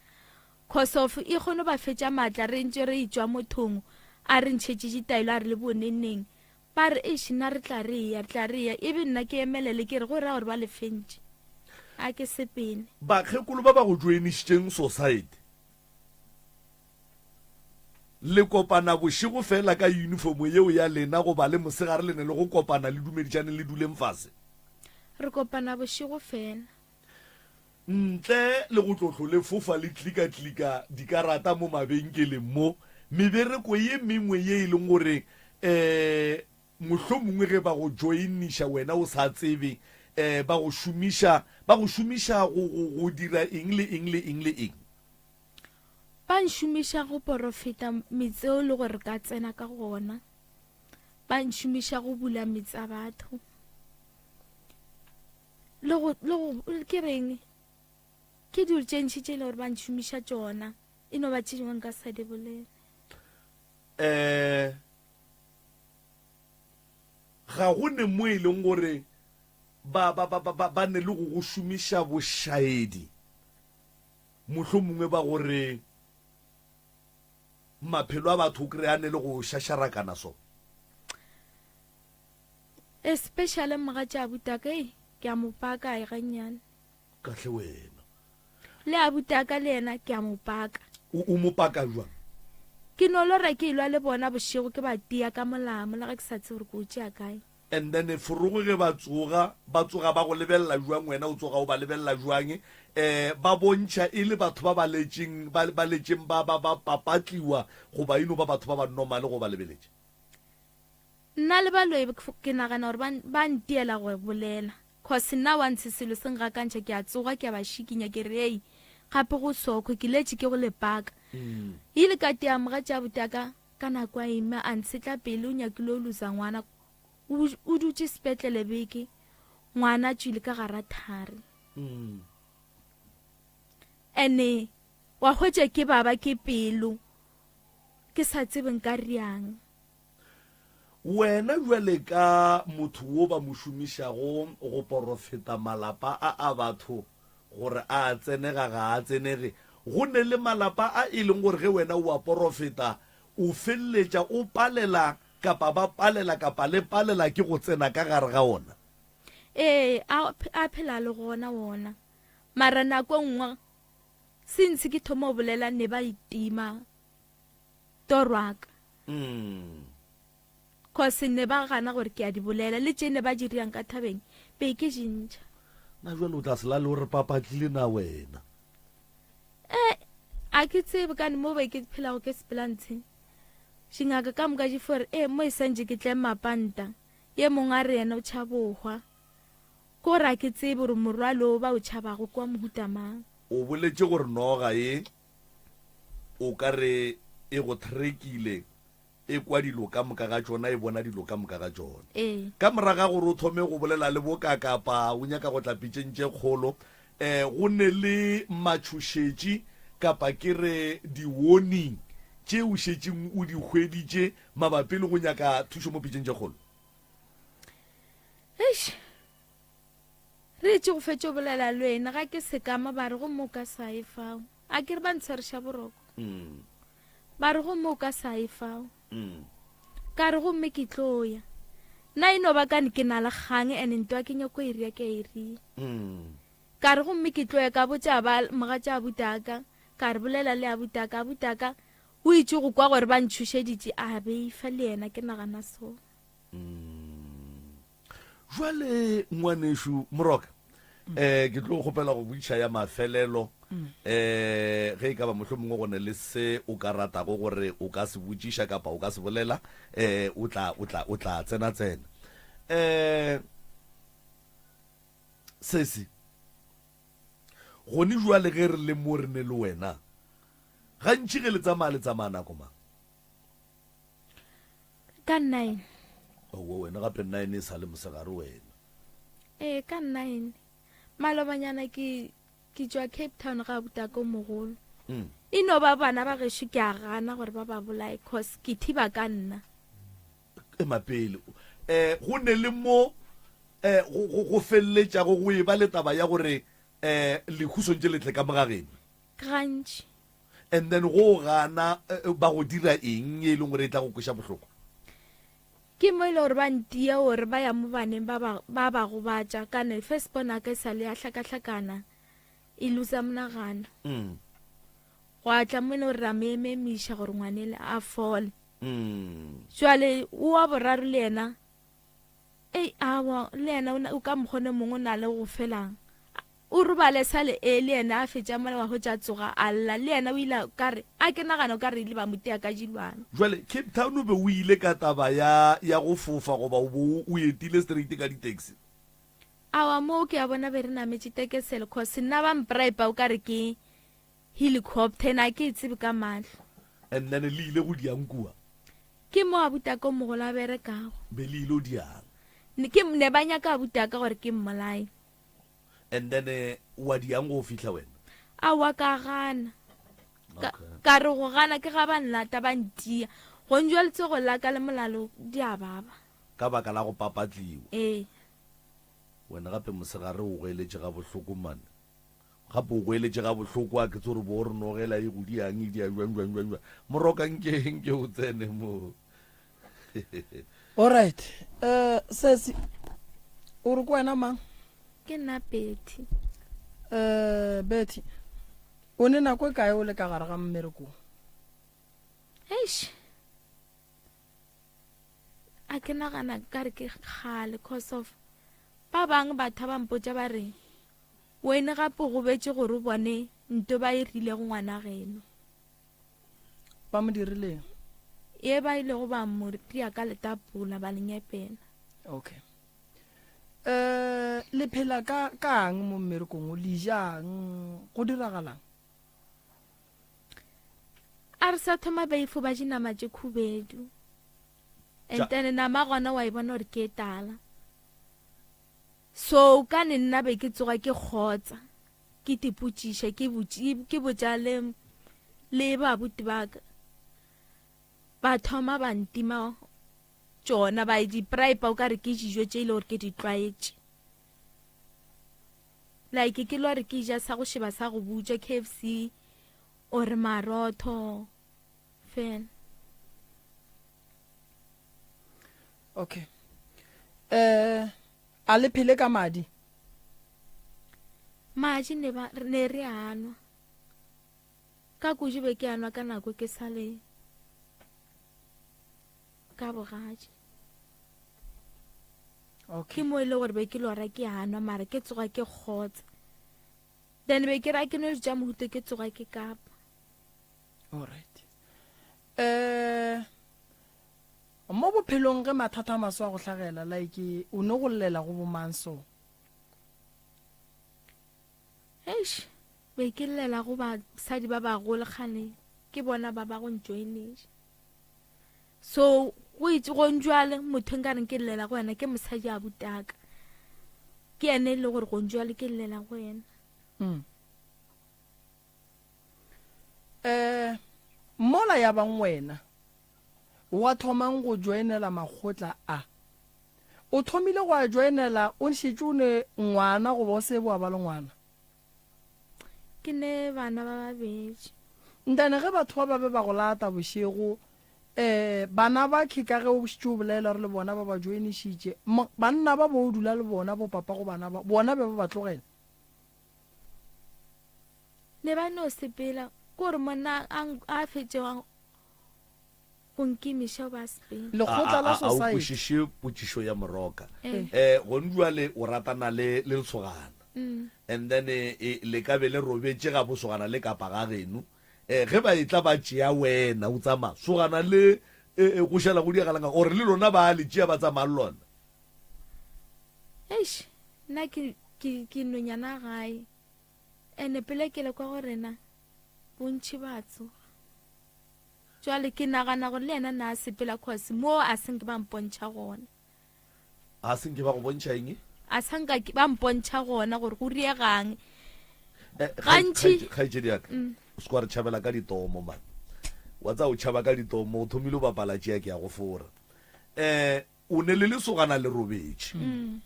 S9: Cause of e kgone ba fetša maatla re ntše re etšwa mothong a re ntšhetše ditaelo a re le boneneng ba re eish nna re tla re eya re tla re eya ebe nna ke emelele ke re go raya gore ba le fentše a ke sepele.
S3: Bakgekolo ba ba go joinišitšeng society le kopana bošego fela ka uniform yeo ya lena goba le mosegare le ne le go kopana le dumedišane le duleng fase?
S9: Re kopana bošego fela.
S3: Ntle le go tlo hlole fofa le klika-klika dikarata mo mabenkeleng mo, mebereko ye mengwe ye e leng gore um mohlomongwe ge ba go joiniša wena o sa tsebe um ba go šomiša, ba go šomiša go, go, go dira eng le eng le eng le eng.
S9: Ba nšomiša go porofeta metse eo le gore ka tsena ka gona. Ba nšomiša go bula metse a batho. Le go, le go, ke reng? Ke dilo tše ntši tše e le gore ba nšomiša tšona. E no ba tše dingwe nka sa di bolele.
S3: Um ga go ne mo e leng gore ba, ba, ba, ba, ba ne le go go šomiša bošaedi. Mohlomongwe ba gore maphelo a batho o kry a ne le go šašarakana so.
S9: Especially mogatša abutaka ei ke a mo paka e gannyane.
S3: Kahle wena.
S9: Le abutaka le yena ke a mo paka.
S3: O, o mo paka jwang?
S9: Ke no lora ke elwa le bona bošego ke ba tia ka molamo le ge ke sa tsebe gore ke o tšea kae.
S3: And then forogo ge ba tsoga, ba tsoga ba go lebelela jwang, wena o tsoga o ba lebelela jwang? Eh, ba bontšha e le batho ba ba letšeng, ba, ba letšeng ba, ba, ba papatliwa goba e no ba batho ba ba normal go ba lebeletše?
S9: Nna le baloi ke nagana gore ba, ba ntiela go bolela. Cause nna once selo se ngakantšha ke a tsoga ke a ba šikinya ke re ei gape go sokho ke letše ke go le paka. Ile ka tia mogatša butaka Ka nako a ima a ntshetla pele o nyakile o losa ngwana o, o dutše sepetlele beke ngwana a tšwile ka gara thari. Mm. Ene wa hwetša ke baba ke pelo ke sa tsebe nka riang.
S3: Wena bjale ka motho wo ba mo šomišago go porofeta malapa a a batho gore a a tsenega ga a tsenege, go ne le malapa a e leng gore ge wena o a porofeta o feleletša o palela kapa ba palela kapa le palela ke go tsena ka gare ga ona.
S9: Ee, a, a phela le gona wona. Mara nako e nngwe since ke thoma go bolela ne ba itima torwaka.
S3: Mm.
S9: Cause ne ba gana gore ke a di bolela le tše ne ba di riang ka thabeng be ke di ntšha.
S3: Na jwale o tla se lale o re papatlile na wena?
S9: Eh, a ke tsebe kane mo be ke phelago ke sepelantsheng. Dingaka ka moka di fo re eh mo e santše ke tle mapanta. Ye mongwe a re yena o tšhaba go hwa. Ke gore a ke tsebe gore morwalo o ba o tšhabago ke wa mohuta mang.
S3: O boletše gore noga ye o ka re e go threkile e kwa dilo ka moka ga tšona, e bona dilo ka moka ga tšona.
S9: Ee.
S3: Ka morago ga gore o thome go bolela le bokakapa, o nyaka go tla pitšeng tše kgolo, um go ne le matšhošetši kapa ke re di-warning tše o šetšeng o di hweditše mabapi le go nyaka thušo mo pitšeng tše kgolo?
S9: Eish, re etše go fetša go bolela le wena ga ke sekama ba re gomme o ka sa ye fao. A ke re ba ntshwariša boroko.
S3: Mm.
S9: Ba re gomme o ka sa ye fao.
S3: Mm.
S9: Ka re gomme ke tlo ya. Nna e no ba kane ke na le kgang ene ntwa ke nyako e ria ke a e ria.
S3: Mm.
S9: Ka re gomme ke tlo ya ka botša ba mogatša abutaka ka re bolela le abutaka abutaka o itše go kwa gore ba ntšhošeditše a beifa le yena ke nagana so.
S3: Mm. Jwale ngwanešu Moroka, um ke tlo kgopela go botšiša ya mafelelo um ge e ka ba mohlomongwe go ne le se o ka ratago gore o ka se botšiša kapa o ka se bolela um o tla o tla o tla tsena tsena um sesi gone jwale ge re le mo re ne le wena gantši ge le tsamaya le tsamaya nako mang
S9: Ka nine.
S3: Aowa wena gape nine e sa le mosegare wena.
S9: Ee ka nine. Malobanyana ke ke tšwa Cape Town ga butaka o mogolo.
S3: Mm.
S9: E no ba bana ba gešo ke a gana gore ba ba bolaye cause ke thiba ka nna.
S3: Ema pele. Eh, go ne le mo eh, go, go, go feleletšago go eba le taba ya gore eh, lehu swantše le tle ka mo ga geno.
S9: Gantši.
S3: And then go gana eh, ba go dira eng ye e leng gore e tla go kweša bohloko?
S9: Ke mo e le gore ba ntia gore ba ya mo baneng ba ba, ba ba gobatša. Kane first born a ka e sa le ya hlakahlakana e losa monagano.
S3: Mm.
S9: Gwa tla mo e le gore ra mo ememiša gore ngwanele a fole.
S3: Mm.
S9: Jwale o wa boraro le yena, ei awa le yena o na- o ka mokgone mongwe o na le go felang. O robale sa le e le yena a fetša mola wa hwetša a tsoga a lla le yena o ile a ka re a ke nagana o ka re ile ba mo tea ka dilwana.
S3: Jwale Cape Town o be o ile ka taba ya ya go fofa goba o bo o etile straight ka di taxi?
S9: Awa moo ke a bona be re nametše tekesele cause nna ba mpripa o ka re ke helicopter and a ke e tsebe ka mahlo.
S3: And then le ile go diang kua?
S9: Ke mo abutaka o mogolo a berekago.
S3: Be le ile o diang?
S9: Ne ke ne ba nyaka abutaka gore ke mmolaye.
S3: And then eh, wa diang go fihla wena?
S9: Aowa ka gana. Ka,
S3: Okay.
S9: ka re go gana ke ga ba nlata ba ntia. Go njwa letsogo la ka le molalo di a baba.
S3: Ka baka la go papatliwa.
S9: Ee.
S3: Wena gape mosegare o goeletše gabohloko man. Gape o goeletše gabohloko a ke tse gore bo re nogela e go diang e dia jwang jwang jwang jwang. Moroka nke nke o tsene mo.
S4: Alright. Eh sesi o re ke wena mang?
S9: Ke nna Betty.
S4: Eh Betty o ne nako e kae o le ka gare ga mmerekong?
S9: Eish. A ke nagana ka re ke kgale cause of ba bangwe batho ba mpotša ba re wene gape o gobetše gore o bone nto ba e rilego ngwana geno.
S4: Ba mo dirileng?
S9: Ye ba ilego ba mo tia ka letapola ba le nyepela.
S4: Okay. Eh le phela ka kang mo mmerekong o le jang go diragalang?
S9: A re sa thoma beifo ba dinama tše khubedu. And then nama gona wa e bona gore ke e tala. So ka ne nna be ke tsoga ke kgotsa. Ke tipotšiša, ke botši, ke botša le, le babuti ba ka. Ba thoma ba ntima tšona, ba di bribe o ka re ke dijo tše e le gore ke di tlwaetše. Like ke lwa re ke ja sa go šeba sa go butšwa KFC or marotho fela.
S4: Okay. Eh a le phele ka madi?
S9: Madi ne ba ne re a nwa. Ka kudu be ke a nwa ka nako ke sa le ka bogaji.
S4: Okay.
S9: Ke mo e le gore be ke lora ke a nwa mara ke tsoga ke kgotsa. Then be ke ra ke no ja mohuto ke tsoga ke kapa.
S4: All right. Eh mo bophelong ge mathata a maswa go hlagela like o ne go llela go bomang so?
S9: Eish, be ke llela go basadi ba bagolo kgane ke bona ba ba go njoineša. So go itse go njwale motho nka reng ke llela go yena ke mosadi a butaka. Ke yena e le gore go njwale ke llela go yena.
S4: Mm. Eh mola ya bang wena wa thomang go joinela makgotla a O thomile go a joinela o šetše o ne ngwana goba o se bo a ba le ngwana?
S9: Ke ne bana ba babedi.
S4: Ntane ge batho ba ba be ba go lata bošego, um bana ba khe ka ge o šetše o bolela gore le bona ba ba joinišitše, banna ba bo o dula le bona, bo papa go bana ba, bona be ba ba tlogela?
S9: Ne ba no sepela, ke gore monna a, a fetše Go nkimiša o ba sepela.
S4: Lekgotla la
S3: A, a, a o
S4: Society.
S3: kwešiše potšišo ya Moroka?
S9: Ee.
S3: Eh, gone jwale o ratana le, le lesogana.
S9: Mm.
S3: And then eh, eh, le ka be le robetše ga bosogana le kapa ga geno. Eh, ge ba etla ba tšea wena o tsamaya, sogana le eh, eh, go šala go diagalang or le lona ba a le tšea ba tsamaya le lona?
S9: Eish, nna ke, ke, ke nonyana gae. Ene pele ke le kwa go rena, bontši ba tsoga. Jwale ke nagana gore le yena na a sepela cause mo a se nke ba mpontšha gona.
S3: A se nke ba go bontšha eng?
S9: A sa nka ba mpontšha gona gore go riegang.
S3: Eh,
S9: Gantši
S3: kgaetšedi ya ka.
S9: Mm.
S3: O se kwa re tšhabela ka ditomo man. Wa tsaya o tšhaba ka ditomo, o thomile o bapala tšea ke ya go fora. Eh, o ne le lesogana le robetše. Mm.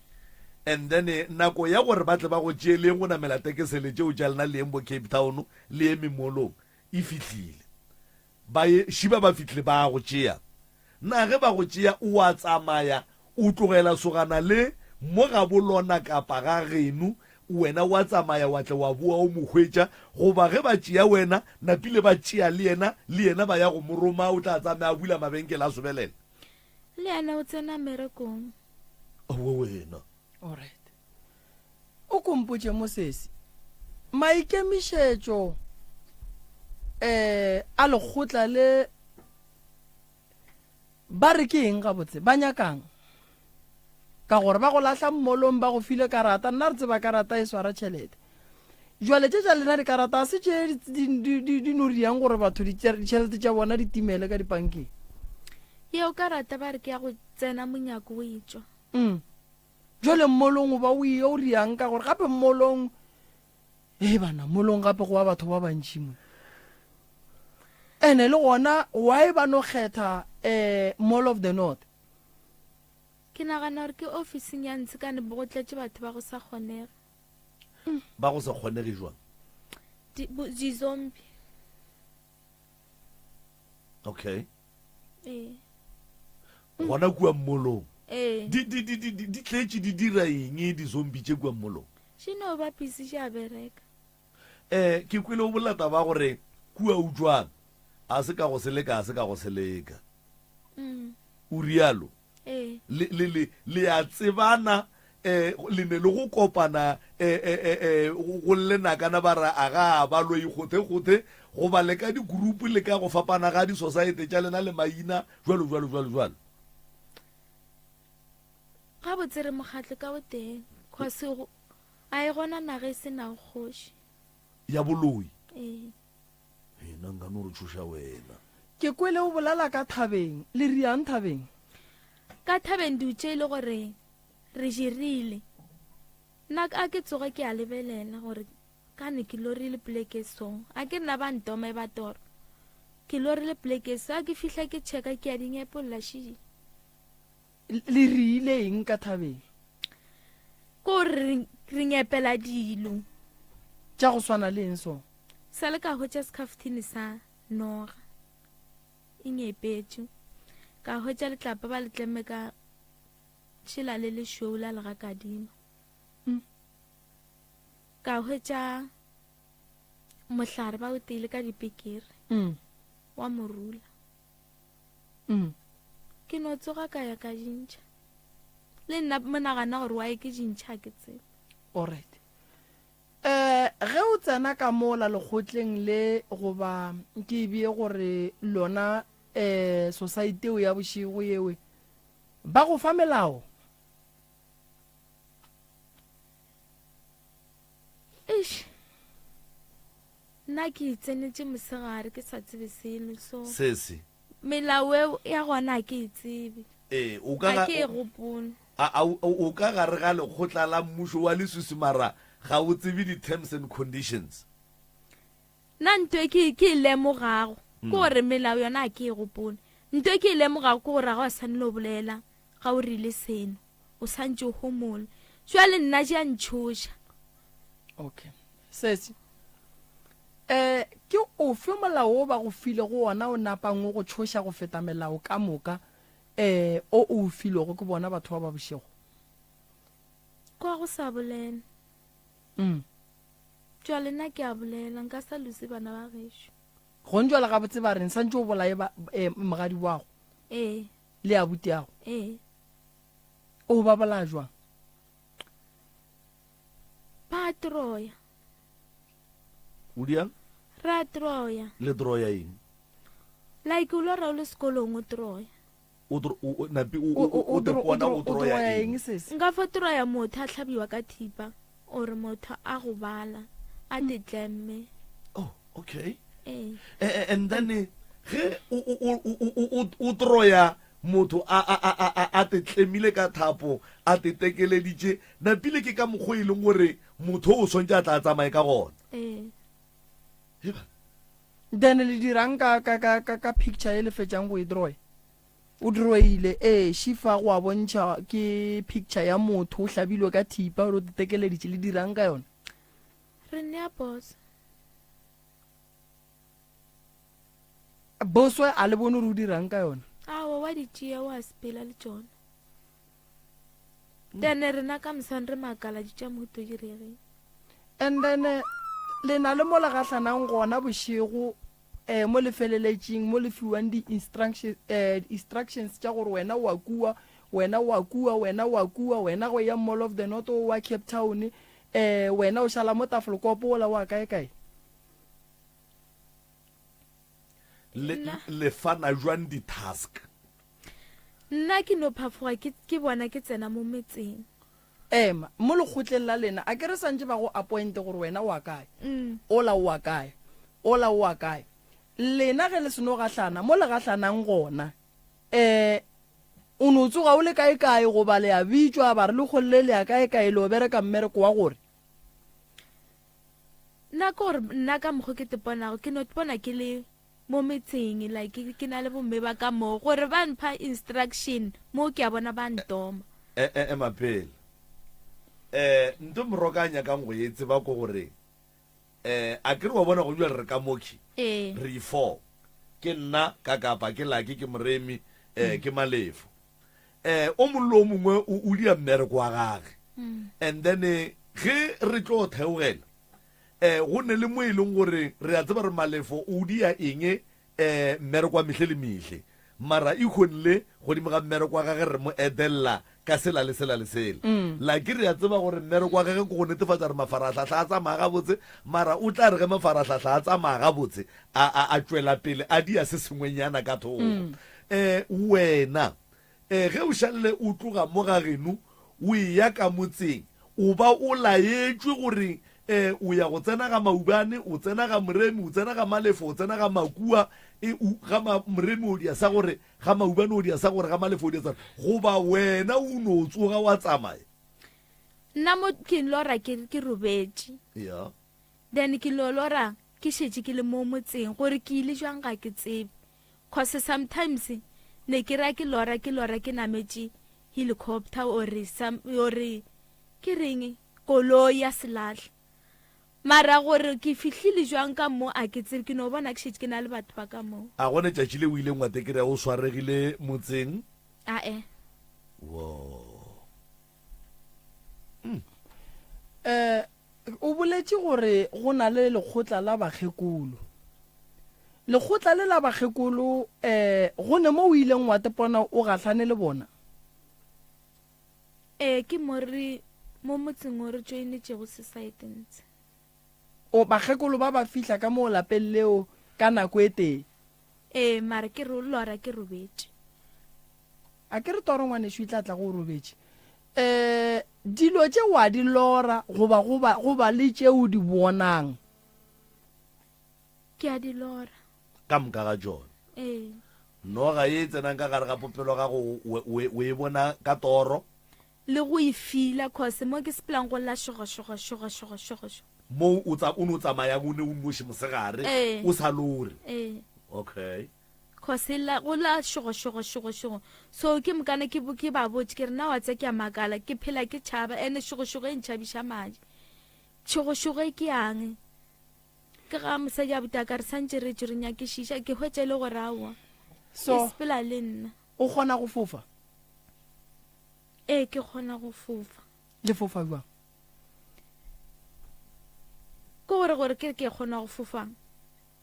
S3: And then eh, nako ya gore ba tle ba go tšee le go namela tekesele tšeo tša lena le yeng bo Cape Town le ye memolong e fihlile. Ba ye šiba ba fihlile ba go tšea. Na ge ba go tšea o a tsamaya o tlogela sogana le mo ga bo lona kapa ga geno wena wa tsamaya wa tle wa boa o mo hwetša goba ge ba tšea wena napile ba tšea le yena le yena ba ya go mo roma o tla tsamaya a bula mabenkele a sobelela.
S9: Le yena o tsena merekong.
S3: Aowa wena.
S4: Alright. O ko mpotše mo sesi, maikemišetšo eh a lekgotla le Ba re ke eng gabotse? Ba nyakang? Ka gore ba go lahla mmolong ba go file karata, nna re tseba karata e swara tšhelete. Jwale tše tša lena dikarata a se tše di no riang gore batho ditšhelete tša bona di timele ka dipankeng.
S9: Yeo karata ba re ke ya go tsena monyako o etšwa.
S4: Mm. Jwale mmolong o ba o ye o riang ka gore gape mmolong Ee bana, molong gape go wa batho ba bantši mo. Ene le gona why ba no kgetha eh, Mall of the North?
S9: Ke nagana gore ke ofising ya Ntshikane bo go tletše batho ba go sa kgonege.
S3: Ba go sa kgonege jwang?
S9: Di-zombie.
S3: Okay.
S9: Ee.
S3: Gona kua mmolong.
S9: Ee.
S3: Di di di di di tletše di dira eng di-zombie tše kua mmolong?
S9: Še no ba busy še a bereka.
S3: Eh, ke kwele o bolela taba gore kua o jwang, a se ka go seleka, a se ka go seleka.
S9: Mm.
S3: O rialo?
S9: Ee.
S3: Le, le, le, le a tsebana, eh, le ne le go kopana, eh, eh, eh, eh, go lle nakana ba ra a ga ba loi gothe gothe, goba le ka di-group le ka go fapana ga di-society tša lena le maina, jwalo, jwalo, jwalo, jwalo.
S9: Gabotse re mokgatlo ka o tee, cause go, a e gona naga e se nago kgoši.
S3: Ya boloi?
S9: Ee.
S3: Ena nka no re tšhoša wena.
S4: Ke kwele o bolela ka thabeng. Le riang thabeng?
S9: Ka thabeng dutše e le gore re jirile. Nna a ke tsoge ke a lebelela gore kane ke lorile poleke so. A ke nna ba ntoma e ba toro. Ke lorile poleke so a ke fihla ke checka ke a di nyepolla šidi.
S4: Le riile eng ka thabeng?
S9: Ko re re nyepela dilo.
S4: Tša go swana le eng so?
S9: Sa le ka hwetša sekhafuthini sa noga e nyepetše. Ka hwetša letlapa ba le tlemme ka tšhela le lešweu la legakadima.
S4: Mm.
S9: Ka hwetša mohlare ba o teile ka dipikiri
S4: mm.
S9: wa morula.
S4: Mm.
S9: Ke no tsoga ka ya ka dintšha. Le nna monagana gore wa e ke dintšha ke tsebe.
S4: Alright. Eh, ge o tsena ka mola lekgotleng le goba ke e bee gore lona eh society eo ya bošego yewe ba go fa melao?
S9: Eish. Nna ke itsenetše mosegare ke sa tsebe selo so.
S3: Sesi.
S9: Melao eo ya gona ga ke e tsebe.
S3: Ee, o ka
S9: Ga ke e gopole.
S3: A, a, o ka gare ga lekgotla la mmušo wa leswiswi mara ga o tsebe di-terms and conditions.
S9: Nna ntho e ke, ke e lemogago ke gore melao yona ga ke e gopole. Ntho e ke e lemogago ke gore ga wa swanela go bolela ga o rile seno, o santše o homola. Jwale nna di a ntšhoša.
S4: Okay. Sesi, eh, ke ofe molao wo ba go filego wona o napang o go tšhoša go feta melao ka moka eh, o o o filwego ke bona batho ba ba bošego?
S9: Kwa go sa bolela.
S4: Mm.
S9: Jwale nna ke a bolela, nka sa lose bana ba gešo.
S4: Gong jwale gabotse ba reng santše o bolaye ba, eh, mogadi wago
S9: Ee.
S4: le abuti yago?
S9: Ee.
S4: O ba bolaya jwang?
S9: Ba a troya.
S3: O diang?
S9: Re a troya.
S3: Le troya eng?
S9: Like o lora o le sekolong o troya.
S3: O tro o napi o o te pona o troya eng?
S9: Nka fo troya motho a hlabiwa ka thipa or motho a gobala a te tlemme.
S3: Oh, okay.
S9: Ee.
S3: Eh, eh, and then eh, ge o o o o o troya motho a a a a a te tlemile ka thapo a te tekeleditše napile ke ka mokgwa e leng gore motho o swantse a tla a tsamaye ka gona
S9: ee
S3: Heba.
S4: Then le dirang ka, ka, ka, ka, ka picture ye le fetšang go e drawer? O drawile, ee, šifa go a bontšha ke picture ya motho o hlabilwe ka thipa gore o tetekeleditše, le dirang ka yona?
S9: Re nea boss.
S4: Boswe a le bone gore o dirang ka yona?
S9: Aowa, wa di tšea wa sepela le tšona. Then rena ka moswane re makala di tša mohuto di regeng.
S4: And then eh, le na le mo le gahlanang gona bošego eh, mo le feleletšeng mo le fiwang di-instruction, eh, instructions tša gore wena wa kua wena wa kua wena wa kua wena go ya mall of the north o wa cape town eh, wena o šala mo tafelkopo ola wa kae kae
S3: Le, le fana jwang di-task?
S9: Nna ke no phafoga ke, ke bona ke tsena mo metseng.
S4: Ema, mo lekgotleng la lena, a ke re santše ba go appointe gore wena o wa kae, ola o wa kae, ola o wa kae. Lena ge le seno gahlana, mo le gahlanang gona, um o no tsoga o le kae-kae goba le a bitšwa ba re le kgolle le ya kae-kae le o bereka mmereko wa gore.
S9: Nna ke gore nna ka mokgo ke teponago, ke no tpona ke le mo metseng like ke na le bomme ba ka moo gore ba mpha instruction mo ke a bona ba ntoma.
S3: E, e, ema pele. Eh, nto moroka a nyakang go e tseba ko gore eh a ke re wa bona go jwale re ka mokhi
S9: Ee.
S3: re four ke nna ka kapa ke laki ke moremi eh ke malefo eh o mongwe le o mongwe o o dia mmereko wa gage and then eh, ge re tlo theogela um go ne le mo e leng gore re a tseba re Malefo o dia eng um mmereko wa mehle le mehle mara e kgonle godimo ga mmereko wa gage re mo edelela ka sela le sela le sela mm. like re a tseba gore mmereko wa gage ke go netefatsa gore mafarahlahla a tsamaya gabotse mara o tla re ge mafarahlahla a tsamaya gabotse a, a, a tšwela pele a dia se sengwenyana ka thoko um mm. wena Ee, ge o šalele o tloga mo ga geno o eya ka motseng, o ba o laetšwe gore e, o ya go tsena ga Maubane, o tsena ga Moremi, o tsena ga Malefo, o tsena ga Makua, e, o, ga ma, Moremi o dia sa gore, ga Maubane o dia sa gore, ga Malefo o dia sa gore, goba wena o no tsoga wa tsamaya.
S9: Nna mo ke lora ke, ke robetše.
S3: Ya.
S9: Then ke lo lora ke šetše ke le mo motseng, gore ke ile jwang ga ke tsebe. Cause sometimes ne ke ra ke lora ke lora ke nametše helicopter or some or ke reng koloi ya selahla mara gore ke fihlile jwang ka mo a ke tsebe ke no bona ke šetše ke na le batho ba ka mo.
S3: A gone tšatši le o ileng wa tekrea o swaregile motseng?
S9: Ae.
S3: Woo.
S4: Mm. Eh O boletše gore go na le lekgotla la bakgekolo. Lekgotla le la bakgekolo um go ne mo o ileng wa tepona o gahlane le bona?
S9: Ee, ke mo re mo motseng o re tšoenetšego society ntse.
S4: O, bakgekolo ba ba fihla ka moo lapeng leo ka nako e tee?
S9: Ee, mara ke re lora ke robetše.
S4: A ke re toro ngwanešu e tla tla go o robetše? Um dilo tše wa di lora goba go ba, go ba le tše o di bonang?
S9: Ke a di lora.
S3: Ka moka ga tšona.
S9: Ee.
S3: Noga ye e tsenang ka gare ga popelo ya gago o, o, o e bona ka toro?
S9: Le go e fila, cause mo ke sepelang go lla šogo, šogo, šogo, šogo, šogo, šogo.
S3: Mo o tsa, o no tsamayang o ne o nnoši mosegare,
S9: Ee.
S3: o sa lore?
S9: Ee.
S3: Okay.
S9: Cause e lla, go lla šogo, šogo, šogo, šogo. So ke mokana ke, ke ba botše ke re na wa tse ke a makala, ke phela ke tšhaba, ene šogo, šogo e ntšhabiša madi. Šogo, šogo e ke yang? Ke ga mosadi a buta ka re santše re tšwe re nyakišiša, ke hwetša e le gore aowa.
S4: So,
S9: E sepela le nna.
S4: O kgona go fofa?
S9: Ee, ke kgona go fofa.
S4: Le fofa bjang?
S9: Ke gore gore ke re ke kgona go fofang,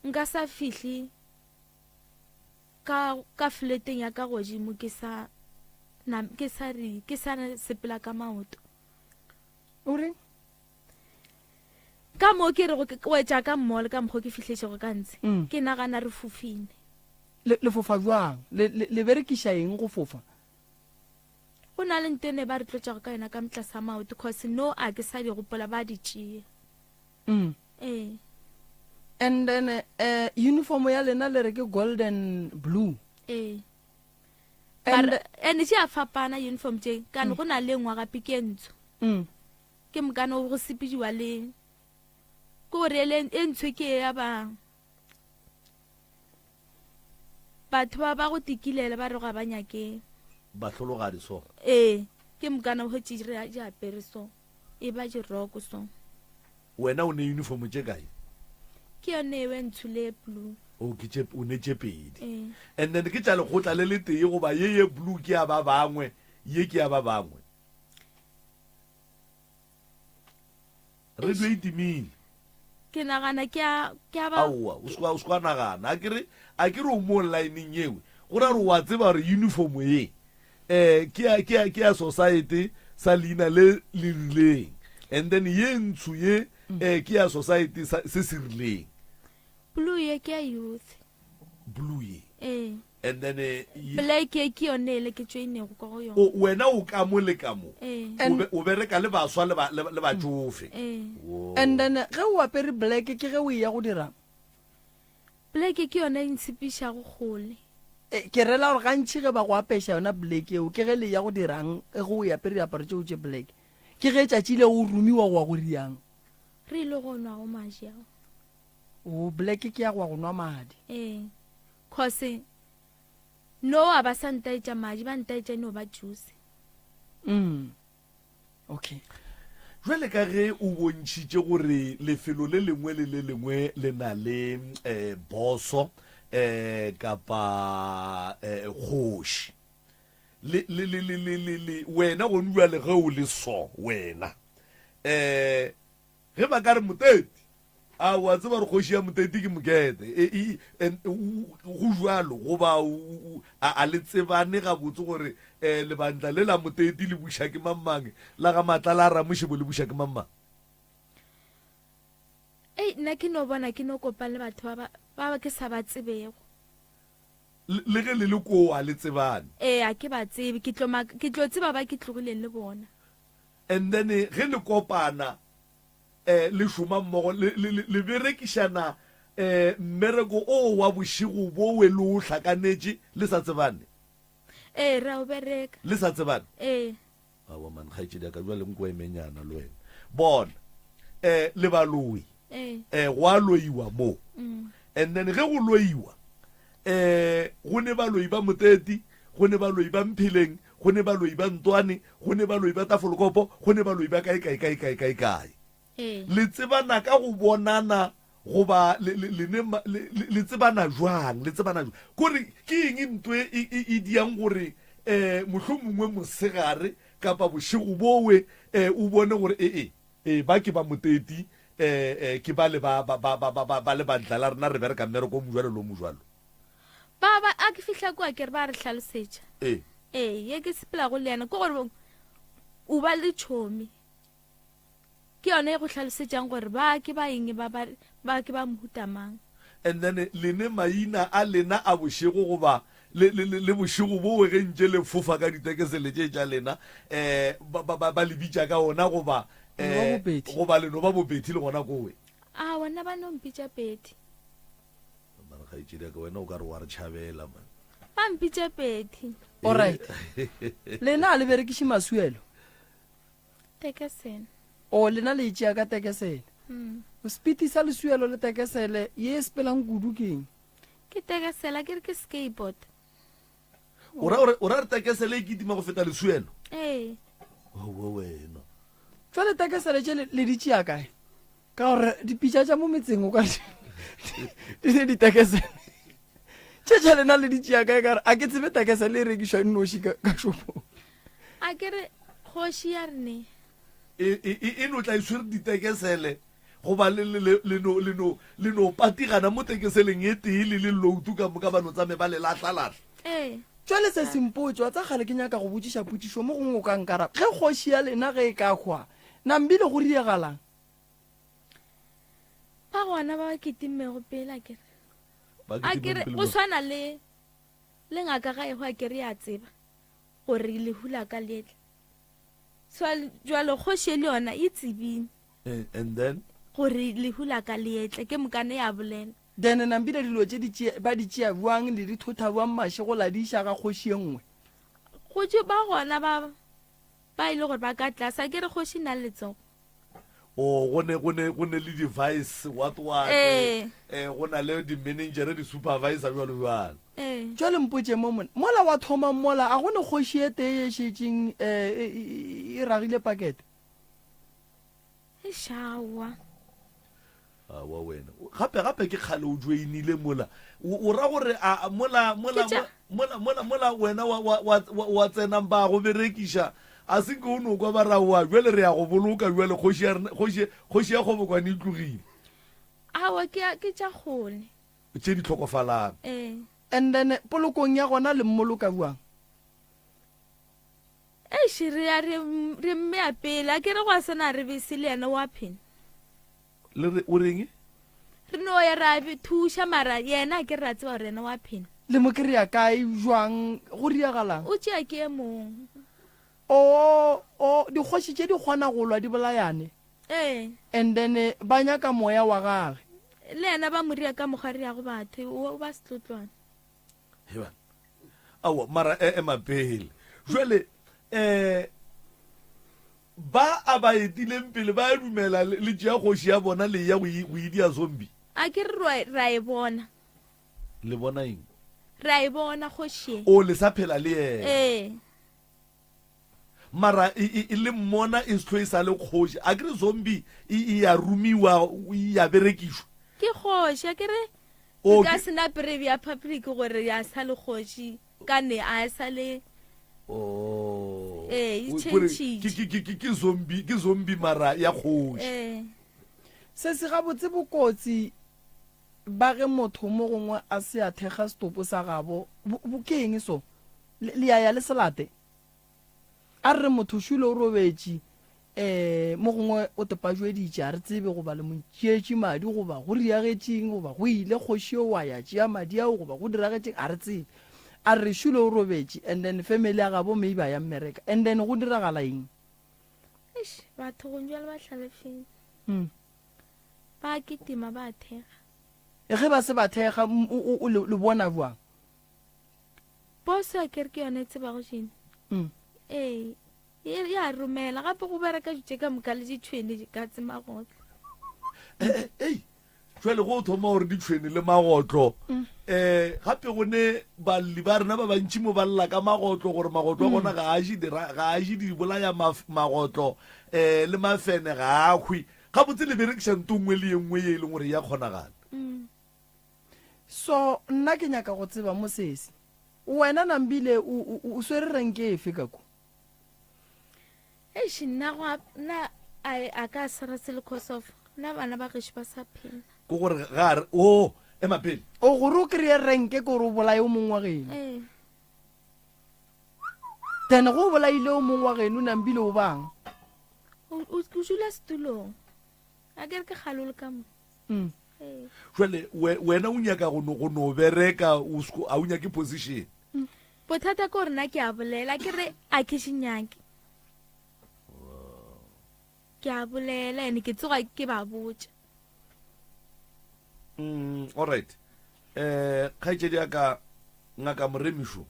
S9: nka sa fihle Ka, ka fleteng ya ka godimo ke sa, na, ke sa re, ke sa sepela ka maoto.
S4: O reng?
S9: Ka mo ke rego ke wetša ka mall ka mokgo ke fihletšego ka ntshe.
S4: Mm.
S9: Ke nagana re fofile.
S4: Le, le fofa bjang? Le, le, le berekiša eng go fofa?
S9: Go na le nto ne ba re tlotšago ka yona ka motlasa maoto cause no a ke sa di gopola ba di tšea.
S4: Mm.
S9: Ee.
S4: And then uh, uniform ya lena le re ke golden blue.
S9: Ee.
S4: And
S9: Mara and tše a fapana uniform tše kane mm. go na le nngwe gape ke e ntsho.
S4: Mm.
S9: Ke mokane go sepediwa le ke gore ele e ntsho ke ya ba. Batho ba ba go tikilela ba re ga ba nyake.
S3: Bahlologadi so.
S9: Ee, ke mokana o hwetše re di apere so. E ba diroko so.
S3: Wena o ne uniform tše kae?
S9: Ke yone ewe ntsho le blue.
S3: O ke tše o ne tše pedi.
S9: Ee.
S3: And then ke tša lekgotla le le tee goba ye ye blue ke ya ba bangwe, ye ke ya ba bangwe? Radio e timile.
S9: Ke nagana ke a ke a ba
S3: Aowa, o se o se wa nagana. A ke re a ke re o mo line-eng yewe. Go ra gore wa tseba gore uniform ye eh ke ya ke ya ke ya society sa leina le le rileng. And then ye ntsho ye eh ke ya society sa se se rileng.
S9: Blue ye ke ya youth.
S3: Blue ye.
S9: Ee.
S3: And then eh, ye,
S9: Black ye ke yone ele ke joinego ka go yona.
S3: o wena o ka mo le ka mo.
S9: Ee.
S3: O be- o bereka le baswa le ba le, le batšofe.
S9: Ee.
S3: Wo.
S4: And then ge o apere black ke ge o eya go dirang?
S9: Black ke yona e ntshepišago kgole.
S4: E, ke rela gore gantši ge ba go apeša yona black eo ke ge le ya go dirang ge o e apere diaparo tšeo tše black? Ke ge tšatši leo o romiwa go ya go riang?
S9: Re ile go nwa go maji ao.
S4: O black ke ya go ya go nwa madi.
S9: Ee. Cause no a ba sa ntaetša madi ba ntaetša e no ba juice.
S4: Mm. Okay.
S3: Jwale ka ge o bontšhitše gore lefelo le lengwe le le lengwe le na le eh, boso eh, kapa eh, kgoši le, le, le, le, le, le, le, wena gone bjale ge o le so wena eh, Ge ba ka re Moteti, a o a tseba gore kgoši ya Moteti ke Mokete? E, e, en, go bjalo, goba a, a le tsebane gabotse gore um lebantla le la Moteti le buša ke mang mang, la ga Matlala a Ramošebo le buša ke mang mang?
S9: Ei, nna ke no bona ke no kopane le batho ba, ba, ba ke sa ba tsebego.
S3: Le, le ge le le koo a le tsebane?
S9: Ee, a ke ba tsebe. Ke tlo, ke tlo tseba ba ke tlogileng le bona.
S3: And then ge le kopana eh le šoma mmogo le le le berekišana eh mmereko o wa bošego bowe le o hlakanetše le sa tsebane?
S9: Ee, re a o bereka.
S3: Le sa tsebane?
S9: Ee.
S3: Aowa man, kgaetšedi ya ka bjale nko emenyana le wena. Bona, eh le baloi.
S9: Ee.
S3: Eh go a loiwa mo.
S9: Mm.
S3: And then ge go loiwa eh go ne baloi ba Moteti, go ne baloi ba Mpheleng, go ne baloi ba Ntwane, go ne baloi ba Tafolkopo, go ne baloi ba kae kae kae kae kae kae.
S9: Ee.
S3: Le tsebana ka go bonana goba le, le, le, ne, le, le, le tsebana jwang? Le tsebana jwang? Kore ke eng nto e, e, e, e diang gore eh mohlomongwe mosegare kapa bošego bowe eh o bone gore ee ee ba ke ba Moteti eh eh ke bale ba ba ba ba ba ba lebantla la rena re bereka mmereko o mojwalo le o mojwalo.
S9: Ba ba a ke fihla kua ke re ba re hlalosetša.
S3: Ee.
S9: Ee, ye ke sepelago le yena ke gore o ba le tšhomi. Ke yona e go hlalosetšang gore ba ke ba eng ba ba ba ke ba mohuta mang.
S3: And then le ne maina a lena a bošego goba le le le bošego bowe ge ntše le fofa ka ditekesele tše tša lena eh ba ba ba le bitša ka ona goba
S4: Eh,
S3: goba le no ba bobethi le gona kowe?
S9: A bona ba no mpitša Betty.
S3: Mara kgaetšedi ya ka wena o ka re wa re tšhabela man.
S9: Ba mpitša Betty.
S4: Alright. Lena a le berekiše masuelo?
S9: Tekesele.
S4: O lena le e tšea ka tekesele.
S9: Mm.
S4: Sepiti sa lesuelo le tekesele ye e sepelang kudu ke eng?
S9: Ke tekesela ke re ke skateboard.
S3: O ra gore o ra re tekesele e kitima go feta lesuelo?
S9: Ee.
S3: Owe wena.
S4: Jwale tekesele tše le di tšea kae? Ka gore dipitša tša mo metseng o ka re di ne ditekesele. Tše tša lena le di tšea kae ka gore a ke tsebe tekesele e rekišwa e nnoši ka, ka shopong.
S9: A ke re kgoši ya rene.
S3: E, e, e, e no tla e swere ditekesele goba le, le, le, le no, le no, le no patigana mo tekeseleng e tee le le loutu ka moka ba no tsame ba le lahlalahla.
S9: Ee.
S4: Jwale se sempotše, wa tsa kgale ke nyaka go botšiša potšišo mo gongwe o ka nkaraba. Ge kgoši ya lena ge e ka hwa, na mbile go riegalang?
S9: Ba gona ba ba kitimego pele, a ke re.
S3: Ba
S9: A ke re,
S3: kitimeng pele
S9: go
S3: mo.
S9: swana le, le ngaka ga e hwa, a ke re ya tseba gore lehu la ka le etla. So, jwale kgoši e le yona e tsebile.
S3: Eh, and then?
S9: Gore lehu la ka le etle, ke mokane ya bolela.
S4: Then nambile dilo tše di tšea, ba di tšea bjang, le di thotha bjang mašego la di iša ga kgoši ye nngwe?
S9: Go tše ba gona ba, ba e le gore ba ka tlase, a ke re kgoši e na le letsogo.
S3: Oh, go ne, go ne, go ne le di-vice, what, what,
S9: Ee.
S3: eh, go na le di-manager, di-supervisor, bjalo bjalo.
S9: Ee.
S4: Jwale mpotše mo mona, mola wa thoma mola, a go ne kgoši e tee ye šetšeng um e, e, e ragile pakete?
S9: Eish, aowa.
S3: Aowa wena. Gape gape ke kgale o joinile mola. O, o ra gore a mola mola
S9: Ke tša-
S3: mola mola mola wena wa wa wa wa, wa tsenang ba go berekiša. A se nke o no kwa ba ra wa jwale re ya go boloka jwale kgoši ya rena kgoši kgoši ya kgobokwane e tlogile.
S9: Aowa ke ke tša kgole.
S3: Tše di hlokofalang.
S9: Ee.
S4: And then polokong ya gona le mmoloka bjang?
S9: Eish re ya re re mmea pele a ke re gwa sena re bese le yena wa phela.
S3: Le re o reng?
S9: Re no ya ra be thuša mara yena a ke re ra tseba gore yena wa phela.
S4: Le mo kry-a kae jwang go riagalang?
S9: O tšea ke e mong.
S4: O o dikgoši tše di kgona go lwa di bolayane.
S9: Ee.
S4: And then ba nyaka moya wa gage.
S9: Le yena ba mo ria ka mokgwa riago batho o ba setlotlwane.
S3: Heban. Aowa, mara e ema pele. Jwale eh ba a ba etileng pele ba a dumela le tšea kgoši ya bona le ya go idia zombie.
S9: A ke re ra e bona.
S3: Le bona eng?
S9: Re a e bona kgoši e.
S3: O le sa phela le yena.
S9: Ee.
S3: Mara e, e, e le mmona e sehlo e sa le kgoši. A ke re zombie e, e ya romiwa, e ya berekišwa.
S9: Ke kgoši, a ke re
S3: O,
S9: e ka
S3: ke-
S9: se nape re bea public gore ya sa le kgoši ka ne a sa le
S3: Oh.
S9: Ee, e
S3: O- kore
S9: tšhentšhitše.
S3: ke, ke, ke, ke, ke zombie, ke zombie mara ya kgoši.
S9: ee.
S4: Se se gabotse bokotsi ba ge motho mo gongwe a se a thekga setopo sa gabo, bo, bo ke eng so? Le, le ya ya le se late? A re re motho šule o robetše, um mo gongwe o tepajweditše, a re tsebe goba le mo tšeetše madi goba go riagetšeng goba go ile kgoši eo wa ya tšea madi ao goba go diragetšeng, a re tsebe. A re re šule o robetše and then family ya gabo maybe a ya mmereka and then go diragala eng?
S9: Eish, batho gong jwale ba hlalefile.
S4: Mm.
S9: Ba kitima ba thekga.
S4: Ge ba se ba thekga, le bona bjang?
S9: Poso a kere ke yone e tsebago jene.
S4: Mm.
S9: Ee, e ya romela gape go bereka ditše ka moka le ditšhwene di ka tse magotlo.
S3: Eh, eh, ei jwale go thoma gore ditšhwene le magotlo um gape go ne balli ba rena ba bantši mo ba lla ka magotlo gore magotlo a bona ga a je ga a je dibolaya magotlo um le mafene ga a hwe gabotse le berekiša nto nngwe le ye nngwe ye e leng gore ya kgonagala
S9: mm.
S4: So nna ke nyaka go tseba mo sesi. Wena Nambile o, o, o swere renke efe ka ko?
S9: Eish nna go nna a a ka swara se le cause of nna bana ba gešo ba sa phela.
S3: Ke gore ga a re o ema pele.
S4: O gore o kry-e renke ke gore o bolaye o mongwe wa geno.
S9: Ee.
S4: Then go o bolaile o mongwe wa geno Nambile o bang?
S9: O o dula setulong. A ke re ke kgale o le ka mo.
S4: Mm.
S3: Jwale wena o nyaka go no go no bereka o sko a o nyake position.
S9: Bothata ke gore nna ke a bolela ke re a ke se nyake. Ke a bolela ene ke tsoga ke ba botša.
S3: Mm, all right. Eh kgaetšedi ya ka ngaka Moremišo.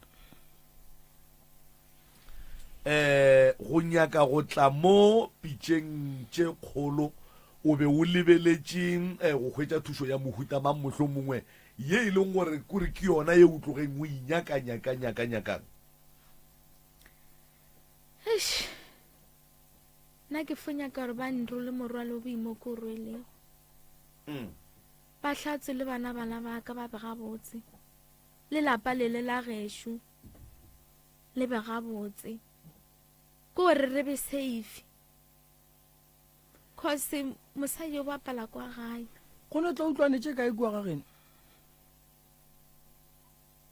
S3: Eh go nyaka go tla mo pitšeng tše kgolo o be o lebeletše eh, go hwetša thušo ya mohuta mang mohlomongwe ye e leng gore kore ke yona ye o tlogeng o inyaka nyaka nyaka nyakang?
S9: Eish. Nna ke fo nyaka gore ba nrole morwalo o boima o ke o rwelego.
S3: Mm.
S9: Ba hlatswe le bana bana ba ka ba be gabotse. Le lapa lele la gešo le be gabotse. Ke gore re be safe. Cause mosadi o bapala kwa gae.
S4: Go no tla utlwane tše kae kua ga geno?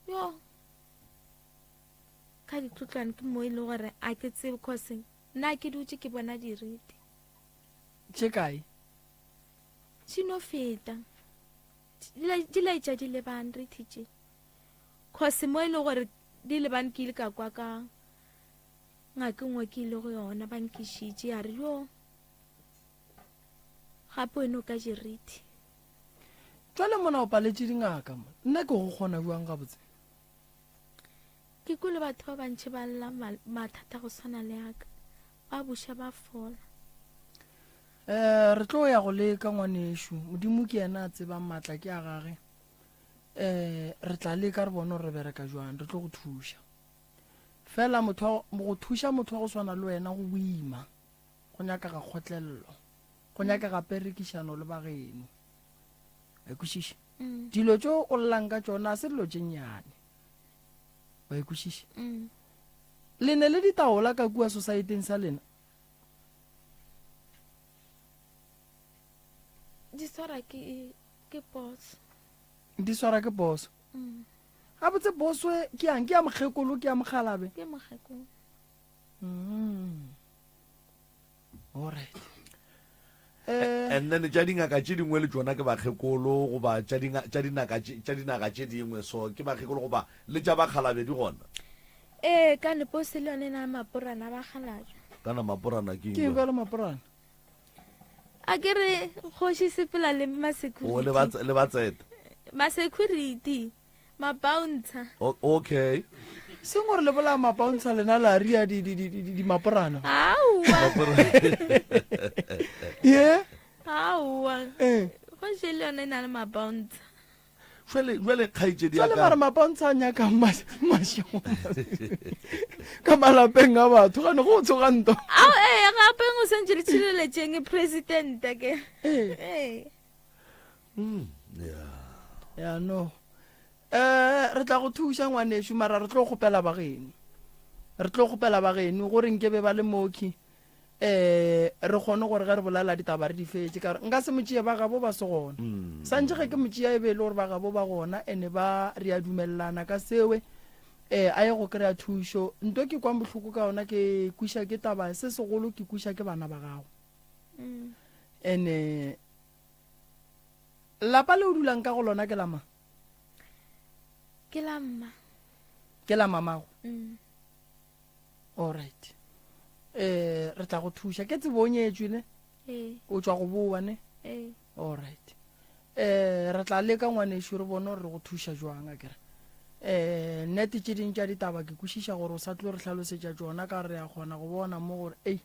S9: Yo. Ka ditlotlwane ke mo e le gore a ke tsebe cause nna ke dutše ke bona dirite.
S4: Tše kae?
S9: Di no feta. Di laetša di lebane re thitše. Cause mo e le gore di lebane ke ile ka kwa ka Ngaka e nngwe ke ile go yona ba nkišitše ya re yo gape wena o ka jerithi.
S4: Jwale mona o paletše dingaka mo. Nna ke go kgona bjang gabotse?
S9: Ke kwele batho ba bantši ba lla mathata go swana le aka. Ba buša ba fola.
S4: Eh, re tlo ya go leka ngwanešu. Modimo ke yena a tsebang maatla ke a gage. Um re tla leka re bone gore re bereka jwang, re tlo go thuša. Fela motho wa, go thuša motho wa go swana le wena go boima, go nyakega kgotlelelo, go nyakega perekišano le bageno. Wa e kwešiša? Mm. Dilo tšo o llang ka tšona a se dilo tše nnyane. Wa e kwešiša? Mm. Le ne le ditaola ka kua societeng sa lena?
S9: Di swara ke ke boss.
S4: Di swara ke boss. Mm. Gabotse boss we ke yang ke ya mokgekolo ke ya mokgalabe?
S9: Ke mokgekolo.
S4: Mm. All right.
S3: Eh, and then tša dingaka tše dingwe le tšona ke bakgekolo goba tša dinaka tša dinaga tše dingwe so ke bakgekolo goba le tša bakgalabe di gona
S9: ee ka lepose le yone na maporana ba kgalabje
S3: kana maporana ke
S4: eng bjalo maporana
S9: A ke re kgoši sepela le ma-security.
S3: O le ba le ba tseta.
S9: Ma-security, ma-bouncer.
S3: Okay.
S4: Seng gore le bolaya ma-bouncer lena la ria di di di di di maporana.
S9: Aowa.
S4: Ye?
S9: Aowa.
S4: Eh.
S9: Kgoši le yona e na le ma-bouncer.
S3: Jwale, jwale kgaetšedi ya
S4: Jwale
S3: ka.
S4: mara mapontsha a nyakang mašego ka malapeng a batho gane go tsoga nto.
S9: Ao ee gape go sentše le tšhireletšeng presidente ke.
S4: Ee.
S9: Ee.
S3: Yeah.
S4: Ya no. Eh re tla go thuša ngwanešu mara re tlo kgopela ba geno. Re tlo kgopela ba geno gore nke be ba le moki. um re kgone gore ge re bolela ditaba re di fetše ka gore nka se mo tšee ba gabo ba se gona mm. santše ge ke mo tšea e be e le gore ba gabo ba gona ene ba re a dumelelana ka sewe um a ye go kry-a thušo nto ke kwang bohloko ka yona ke kwiša ke taba se segolo ke kwiša ke bana ba gago mm. ene lapa le o dulang ka go lona ke la mang
S9: ke la mma
S4: ke la mamago
S9: mm.
S4: Alright. Eh, re tla go thuša. Ke tsebo o nyetšwe ne?
S9: Ee.
S4: O tšwa go boa ne?
S9: Ee.
S4: Alright. Eh, re tla leka ngwanešu re bone gore re go thuša jwang a kere. Eh, nnete tše ding tša ditaba ke kwešiša gore o sa tlo re hlalosetša tšona ka re a kgona go bona mo gore ei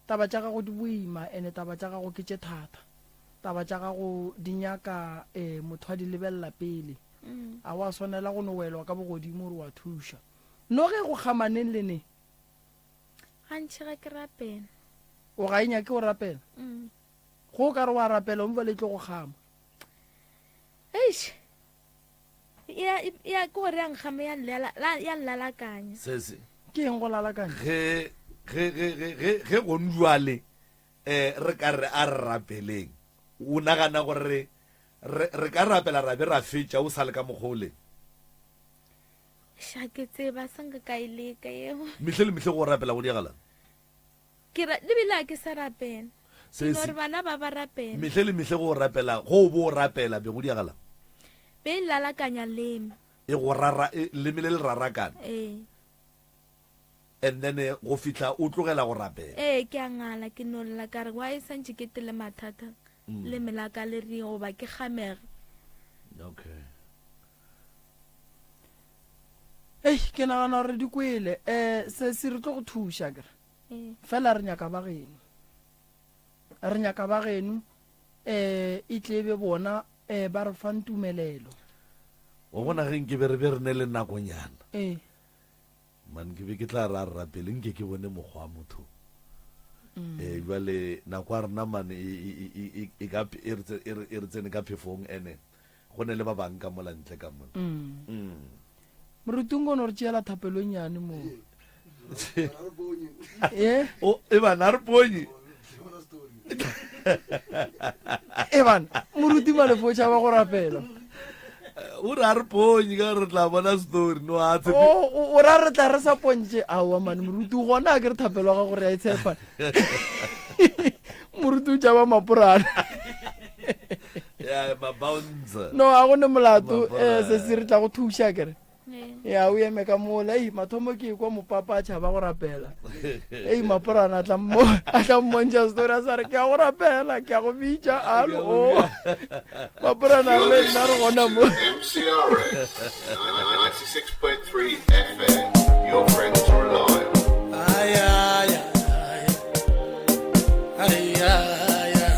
S4: taba tša gago di boima ene taba tša gago ke tše thata. Taba tša gago di nyaka eh motho a di lebelela pele.
S9: Mm.
S4: A wa swanela go no welwa ka bogodimo gore wa thuša. No ge go kgama neng le neng?
S9: Gantši ge ke rapela.
S4: O ga e nyake go rapela?
S9: Mm.
S4: Go o ka re wa rapela o le tlo go kgama.
S9: Eish. Ya ya ke gore ya nkgama ya nlala ya nlalakanya.
S3: Se se.
S4: Ke eng go lalakanya?
S3: Ge ge ge ge ge ge go njwale eh re ka re a re rapeleng. O nagana gore re re ka rapela ra be ra fetša o sa le ka mokgole.
S9: Xa ke tseba se nka ka e leka yeo.
S3: Mehle le mehle go rapela go diagalang?
S9: Ke ra le bile a ke sa rapela.
S3: Se
S9: Ke no
S3: se
S9: re bana ba ba rapela.
S3: Mehle le mehle go rapela go o bo o rapela be go diagalang?
S9: Be e lalakanya leme.
S3: E go rara e leme le le rarakana.
S9: Ee.
S3: And then eh, go fihla o tlogela go rapela.
S9: Ee ke a ngala ke no lla ka re why santše ke tele mathata leme la ka le reng goba ke kgamege.
S3: Okay.
S4: Ei, ke nagana gore di kwele. Um sesi re tlo go thuša kere.
S9: Ee.
S4: Fela re nyaka ba geno. Re nyaka ba geno um e tle be bona um ba re fang tumelelo.
S3: Wa bona ge nke be re be re ne le nakonyana.
S4: Ee.
S3: Man ke be ke tla ra rapele nke ke bone mokgwa wa motho. Mm. Eh jwale nako ya rena man e e e e ka e re e re tsene ka phefong ene Go ne le ba bang ka mola ntle ka mola.
S4: Mm. Moruti o no re tšeela thapelo e nnyane mo.
S3: Eh? O e bana re ponye.
S4: E bana, moruti Malefo o tšhaba go rapela.
S3: O re a re ponye ka re tla bona story no a tshepe.
S4: O o ra re tla re sa pontše. Aowa mane moruti o gona a ke re thapelo ya gago re a e tshepa. Moruti o tšhaba maporana.
S3: ya mabouncer
S4: no a go ne molato
S3: Mapora.
S4: um sesi re tla go thuša kere ya o eme ka mola ei mathomo ke kwa mopapa a tšhaba go rapela ei maporana a tla mmo- a tla mmontšha story a sa re ke a go rapela ke a go bitša alo o maporana a re le nna re gona mo
S7: MCRS 96.3 FM, your friend to rely on.
S1: Ay, ay, ay. Ay, ay, ay.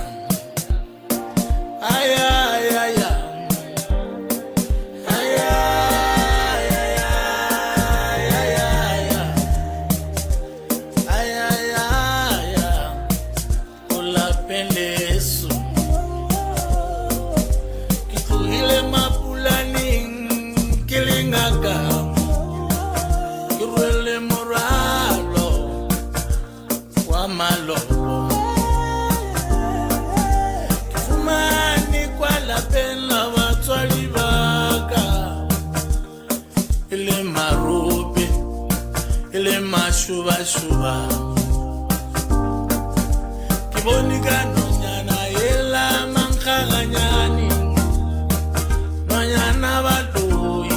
S1: Ay, ay, ay, ay. Ay,
S10: rwele morwalo wa malobo. Ke fumane kwa lapeng la batswadi ba ka e le marope e le mašubašuba. Ke bone ka nonyana yela mankgaganyane nonyana baloi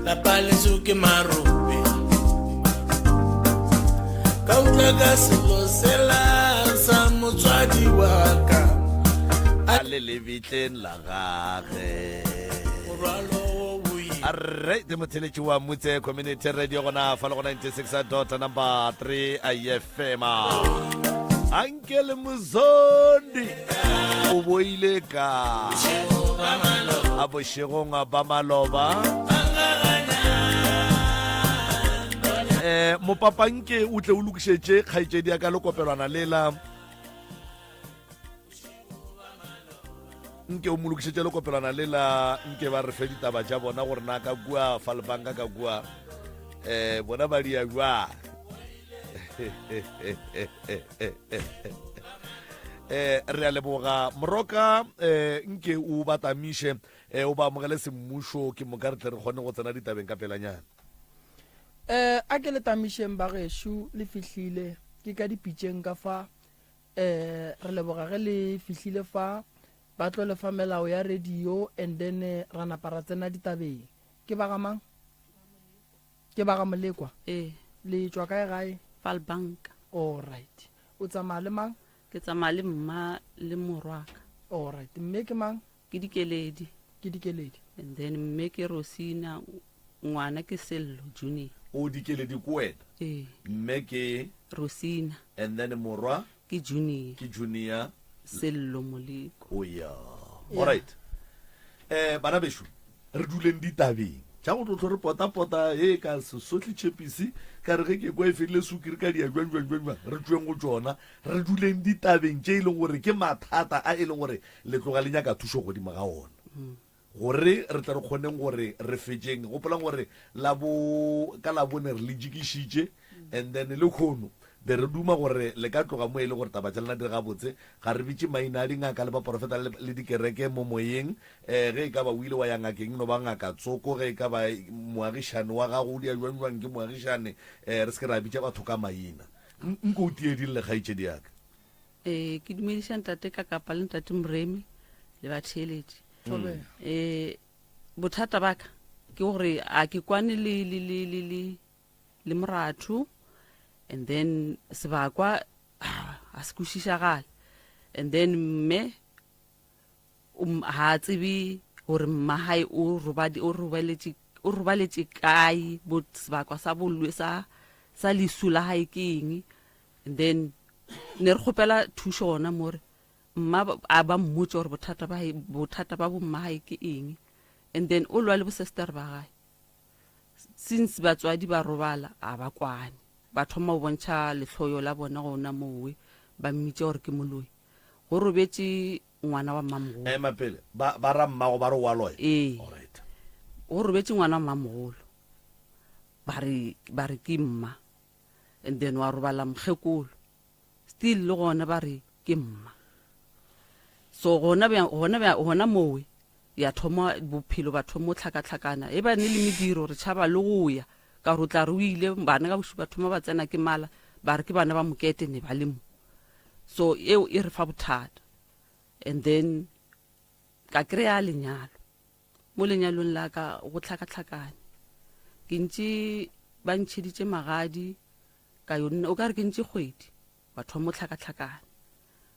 S10: lapa leso ke marope ka utlwa ka selo sela sa motswadi wa ka
S3: a le lebitleng la gage
S10: morwalo wo boima
S3: Arre, ke motheletši wa Mutse Community Radio gona fa le go 96 dot number 3 IFM. Anke le Mozondi o boile ka a bošegong ba maloba. Eh, mopapanke o tle o lokišetše kgaetšedi ya ka lekopelwana lela nke o mo lokišetše lekopelwana lela nke ba re fe ditaba tša bona gore na ka kua falbanka ka kua um bona ba dia jwang eh re a leboga moroka eh nke o batamiše eh o ba amogele semmušo ke moka re tle re kgone go tsena ditabeng ka pelanyana
S4: Eh a ke le tamišeng ba gešo le fihlile ke ka dipitšeng ka fa eh re leboga ge le fihlile fa ba tlo le fa melao ya radio and then eh, ra napa ra tsena ditabeng ke ba ga mang Ke ba ga Molekwa?
S11: Ee.
S4: Le tšwa kae gae?
S11: Vaalbank.
S4: All right. O tsamaya le mang?
S11: Ke tsamaya le mma le morwaka.
S4: All right. Mme ke mang?
S11: Ke Dikeledi.
S4: Ke Dikeledi.
S11: And then mme ke Rosina, ngwana ke Sello Junior.
S3: O Dikeledi ke wena?
S11: Ee.
S3: Mme ke?
S11: Rosina.
S3: And then morwa?
S11: Ke Junior.
S3: Ke Junior.
S11: Sello Molekwa.
S3: O ya. All right. Eh bana bešo Re duleng ditabeng tša go tlo hlo re potapota e ka sesohle tšhepisi ka re ge ke kwa e fedile sukiri ka dia jwang jwang jwang jwang re tšweng go tšona re duleng ditabeng tše e leng gore ke mathata a e leng gore le tloga le nyaka thušo godimo ga ona gore re tle re kgoneng gore re fetšeng gopolang gore la bo ka labone re le jikišitše and then le khono be re duma gore le ka tloga mo e le gore taba tša lena di gabotse ga re bitše maina a dingaka le baporofeta le dikereke mo moyeng um ge e ka ba o ile wa ya ngakeng no ba ngaka tsoko ge e ka ba moagišane wa gago o dia jwang jwang ke moagišane um re se ke ra bitša batho ka maina nko o tiedille kgaetšedi yaka
S11: um ke dumediša ntate ka kapa le ntate moremi le batheeletši um bothata baka ke gore a ke kwane le le le le le le moratho and then sebakwa a se kwešišagale and then mme ga a tsebe gore mma gae o robaletše kae sebakwa sa bolwe sa sa lesu la gae ke eng and then ne re kgopela thušo gona more mma a ba mmotse gore bothata ba bothata ba bomma gae ke eng and then o lwa le bosester ba gae Since batswadi ba robala a ba kwane. Ba thoma go bontšha lehloyo la bona gona mowe ba mmitša gore ke moloi. Go robetše ngwana wa mmamogolo.
S3: Ema pele, ba, ba ra mmago ba re o a loya?
S11: Ee.
S3: Alright.
S11: Go robetše ngwana wa mmamogolo. Ba re, ba re ke mma. And then wa robala mokgekolo. Still le gona ba re ke mma. So gona bja, gona bja, gona mowe ya thoma bophelo ba thoma tlhakatlhakana e ba ne le mediro re tšhaba le go ya ka gore o tla re o ile bana ka bošupa thoma ba tsena ke mala ba re ke bana ba mokete ne ba le mo so eo e re fa bothata and then ka kry-a lenyalo mo lenyalong la ka go tlhakatlhakane ke ntše ba ntšheditše magadi ka yo nna o ka re ke ntše kgwedi wa thoma o tlhakatlhakane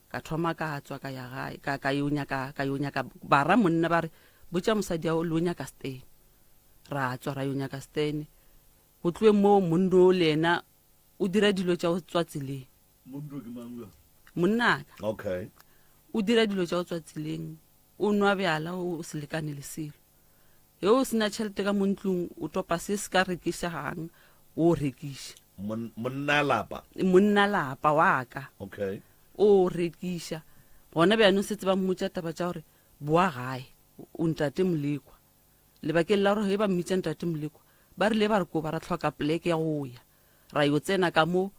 S11: Ka thoma ka tswa ka ya gae, ka, ka yo nyaka, ka yo nyaka bara monna ba re, botša mosadi ao le o nyaka Stan. Ra tswa ra yo nyaka Stan. Go tloe moo monna o le yena o dira dilo tša go tswa tseleng.
S3: Monna ke mang yo?
S11: Monnaka.
S3: Okay.
S11: O dira dilo tša go tswa tseleng, o nwa bjala o se lekane le selo. Ge o se na tšhelete ka mo ntlong, o topa se se ka rekišegang, o rekiša.
S3: Monna lapa?
S11: Monna lapa wa ka.
S3: Okay.
S11: O rekiša. Gona bjanong setse ba mmotša taba tša gore boa gae, o ntate Molekwa. Lebakeng la gore ge ba mmitša ntate Molekwa, Ba rile ba re koba ra hloka poleke ya go ya. Ra yo tsena ka mo,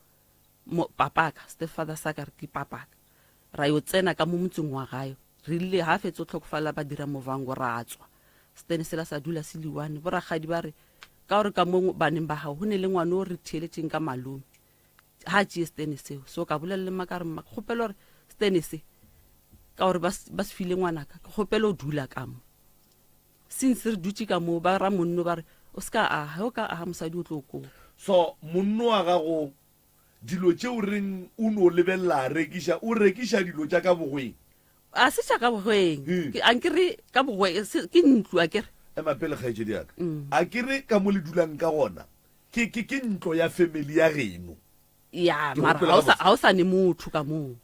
S11: mo papaka, stepfather sa ka re ke papaka. Ra yo tsena ka mo motseng wa gae. Re rile ha fetso tlhokofala ba dira movango ra tswa. Stene sela sa dula se liwane. Borakgadi ba re ka gore ka mo baneng ba gago go ne le ngwana o re theeletšeng ka malome. Ha tšee stene seo. So ka bolela le mma ka re mma ke kgopela gore stene se ka gore ba se file ngwanaka ke kgopela o dula ka mo. Since re dutše ka mo ba ra monno ba re o se ka aga ge o ka aga mosadi o tlo koba.
S3: So monno wa gago dilo tše o reng o no lebelela a rekiša o rekiša dilo tša ka bogweng?
S11: A se tša ka bogweng ke a nke re ka bogweng ke ntlo a ke re.
S3: Ema pele kgaetšedi ya ka a ke re ka mo le dulang ka gona ke ke ke ntlo ya family ya geno?
S11: Ya mara ga o sa ne motho ka moo.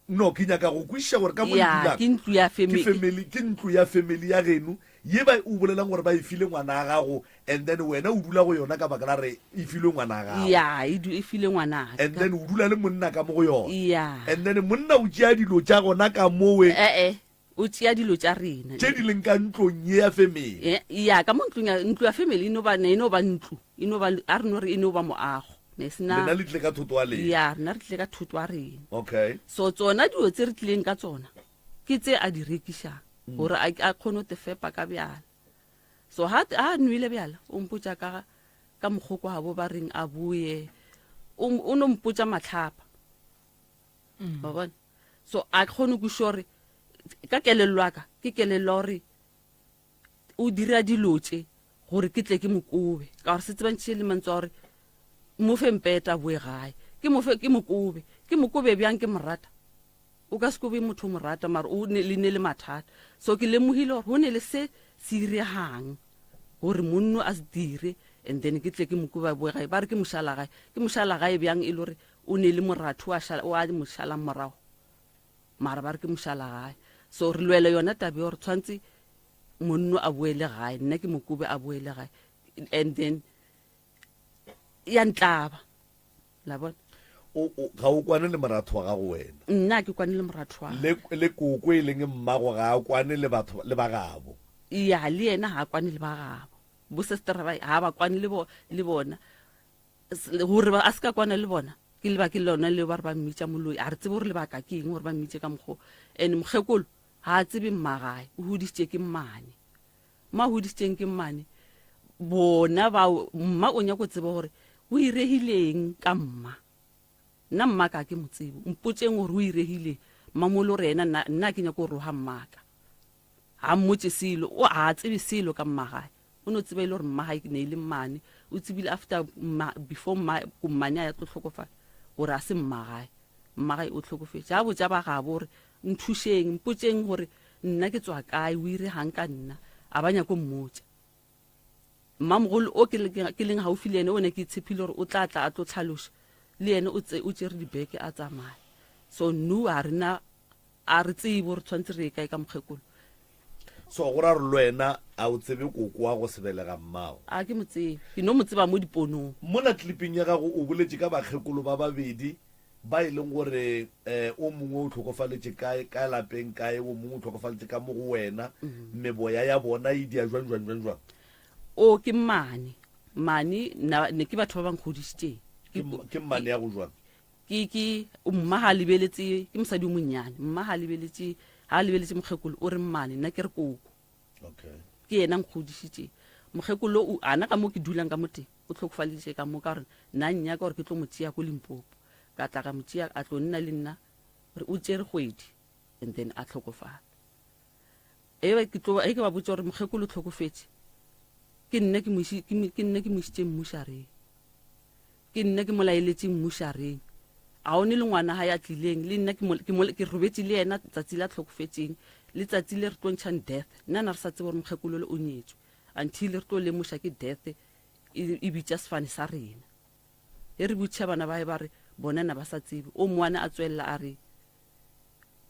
S3: No, ke nyaka go kwešiša gore ka mo le
S11: Ya,
S3: dulang,
S11: ke ntlo ya
S3: ke
S11: family.
S3: family, ke ntlo ya family ya geno ye ba o bolelang gore ba e file ngwana wa gago and then wena o dula go yona ka baka la re e filwe ngwana wa gago.
S11: Ya, e du, e file ngwanaka.
S3: And then o dula le monna ka mo go yona.
S11: Ya.
S3: And then monna o tšea dilo tša gona ka mowe.
S11: Eh-eh, o tšea dilo tša rena.
S3: Tše di leng ka ntlong ye ya family.
S11: Eh, ya, ka mo ntlong ya, ntlo ya family e no ba, ne e no ba ntlo, e no ba, a re no re e no ba moago. Ne e se na.
S3: Lena le tlile ka thoto wa lena.
S11: Ya, rena re tlile ka thoto wa rena.
S3: Okay.
S11: So tsona dilo tse re tlileng ka tsona, ke tse a di rekišang, gore a, a kgone go te fepa ka bjala. So ha, ha a nwele bjala, o mpotša ka, ka mokgwa kwa gabo ba reng a boye, o, o no mpotša mahlapa. Wa bona? So a ke kgone go kwešiša gore ka kelello ya ka, ke kelello ya gore o dira dilo tše gore ke tle ke mo kobe, ka gore se tsebantšhitše le mantswe a gore mo fe mpeta boe gae, ke mo fe, ke mo kobe, ke mo kobe bjang ke mo rata? O ka se kobe motho o mo rata, mara o ne, le ne le mathata. So ke lemogile gore go ne le se se iregang gore monno a se dire, and then ke tle ke mo kobe a boe gae. Ba re ke mošala gae, ke mošala gae bjang e le gore o ne le moratho wa šala, wa mo šalang morago, mara ba re ke mošala gae. So re lwela yona taba ya gore tshwantse monno a boele gae, nna ke mokobe a boele gae, and then ya ntlaba la bona.
S3: O, o, ga o kwane le moratho wa gago wena?
S11: Nna ke kwane le moratho wa
S3: Le, le koko e leng mmago ga a kwane le batho le ba gabo?
S11: Ya, le yena ga a kwane le ba gabo. Bo sister ba ga ba kwane le bo, le bona. Gore a se ka kwana le bona ke lebake lona leo ba re ba mmitša moloi. A re tsebe gore lebaka ke eng gore ba mmitše ka mokgwa o. And mokgekolo ga a tsebe mmagae, o hodišitše ke mmane. Mo a hodišitšeng ke mmane, bona bao mma o nyako tseba gore go iregileng ka mma. Nna mma ka ke mo tsebe, mpotšeng gore go iregileng. Mmamolo re ena nna, nna ke nyako roga mmaka. Ga mmotše selo, o ga a tsebe selo ka mmagae. O no tseba e le gore mma gae ne e le mmane. O tsebile after mma, before mma, ko mmane a ya tlo hlokofala, gore a se mma gae. Mma gae o hlokofetše. A botša ba gabo gore, nthušeng, mpotšeng gore nna ke tswa kae, o iregang ka nna. A ba nyako mmotša. Mmamogolo o ke, ke leng gaufi le yena, o ne ke tshepile gore o tla tla a tlo tlhaloša, le yena o tse, o tšere dibeke a tsamaya. So nu a rena A re tsebe gore tshwanetse re ye kae ka mokgekolo.
S3: So go ra gore le wena a o tsebe koko wa go se belega mmago?
S11: A ke mo tsebe. Ke no mo tseba mo diponong.
S3: Mola clipping ya gago o boletše ka bakgekolo ba babedi ba e leng gore o mongwe o hlokofaletše kae, ka lapeng kae, o mongwe o hlokofaletše ka mo go wena, meboya ya bona e dia jwang jwang jwang jwang?
S11: O ke mmane. Mmane nna ne ke batho ba ba nkgodišitšeng.
S3: Ke, ke mmane ya go jwang?
S11: Ke, ke, mma ga a lebeletše, ke mosadi o monnyane, mma ga a lebeletše, ga a lebeletše mokgekolo, o re mmane, nna ke re koko.
S3: Okay.
S11: Ke yena nkgodišitše. Mokgekolo o, ana ka mo ke dulang ka mo teng, o hlokofaditše ka mo ka gore nna nnyaka gore ke tlo mo tšea ko Limpopo. Ka tla ka mo tšea, a tlo nna le nna, re o tšere kgwedi and then a hlokofala. E ba ke tlo, e ke ba botša gore mokgekolo o hlokofetše, ke nna ke mo iši, ke, ke nna ke mo išitše mmušareng. Ke nna ke mo laeletše mmušareng. A o ne le ngwana gae a tlileng, le nna ke mo, ke mo, ke robetše le yena tsatsi la hlokofetšeng, le tsatsi le re tlo ntšhang death. Nna na re sa tsebe gore mokgekolole o nyetšwe, until re tlo lemoša ke death e, e bitša sefane sa rena. Ge re botšiša bana bae ba re bona na ba sa tsebe. O moane a tswelela a re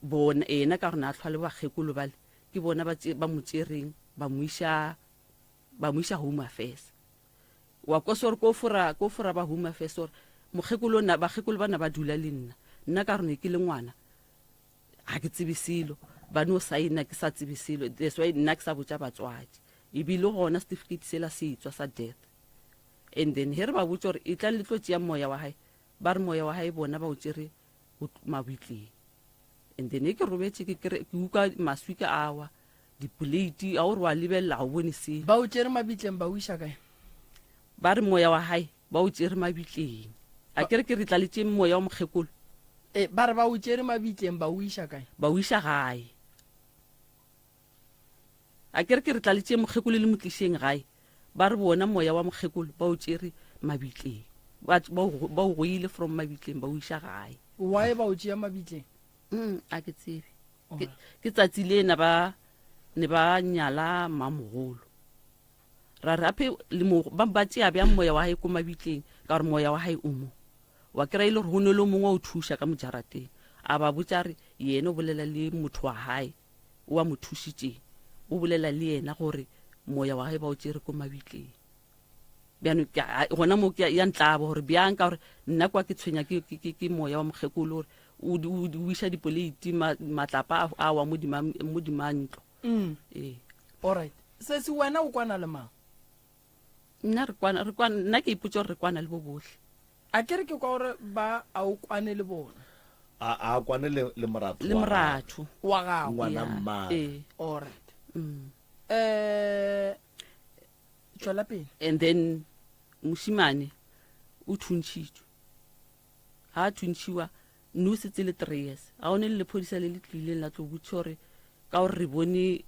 S11: bona, ena ka gore na a hlwa le bakgekolo bale, ke bona ba tše, ba mo tšereng ba mo iša, ba mo iša Home Affairs. Wa kwa sore ko fora, ko fora ba Home Affairs gore mokgekolo na, bakgekolo ba na ba dula le nna. Nna ka gore ne ke le ngwana, ga ke tsebe selo. Ba no saena ke sa tsebe selo. That's why nna ke sa botša batswadi. E be le gona certificate sela se etswa sa death. And then he re ba botša gore etlang le tlo tšea moya wa hae, ba re moya wa hae bona ba o tšere mabitleng. And then he ke robetše ke kry, ke utlwa maswika a wa, dipoleiti, a o re wa lebelela ga o bone selo.
S4: Ba o tšere mabitleng ba o iša kae?
S11: Ba re moya wa hae ba o tšere mabitleng. A ke re ke re tla le tšeng moya wa mokgekolo?
S4: E, ba re ba o tšere mabitleng ba o iša kae?
S11: Ba o iša gae. A ke re ke re tla le tšeng mokgekolo le mo tlišeng gae. Ba re bona moya wa mokgekolo ba o tšere mabitleng. Ba, ba o, ba o goile from mabitleng ba o iša gae.
S4: Why ba o tšea mabitleng?
S11: Mm, a ke tsebe. Ke, ke tsatsi le na ba ne ba nyala mamogolo. Ra re ape le mo ba ba tšea bjang moya wa hae ko mabitleng ka gore moya wa hae o mo. Wa kry-a e le gore go ne le o mongwe wa o thuša ka mo jarateng. A ba botša re yena o bolela le motho wa hae o a mo thušitšeng. O bolela le yena gore moya wa hae ba o tšere ko mabitleng. Bjano ke a, gona mo ke ya ntlaba gore bjang ka gore nna kwa ke tshwenya ke, ke, ke, ke moya wa mokgekolo gore o, o, o iša dipoleiti ma, matlapa a, a wa modima, modima ntlo.
S4: Mm.
S11: Ee.
S4: Alright. Sesi wena o kwana le mang?
S11: Nna re kwana, re kwana, nna ke ipotša gore re kwana le bo bohle.
S4: A ke re ke kwa gore ba a o kwane le bona.
S3: A a kwane le le moratho
S11: Le
S3: wa
S11: moratho.
S4: Wa gago.
S3: Ngwana
S11: Ya,
S3: mmagwe.
S11: ee.
S4: Alright.
S11: Mm.
S4: Eh tšwela pele.
S11: And then mošimane o thuntšhitšwe. Ha a thuntšhiwa no setse le 3 years. Ga one le lephodisa le le tlileng la tlo botša gore ka gore re bone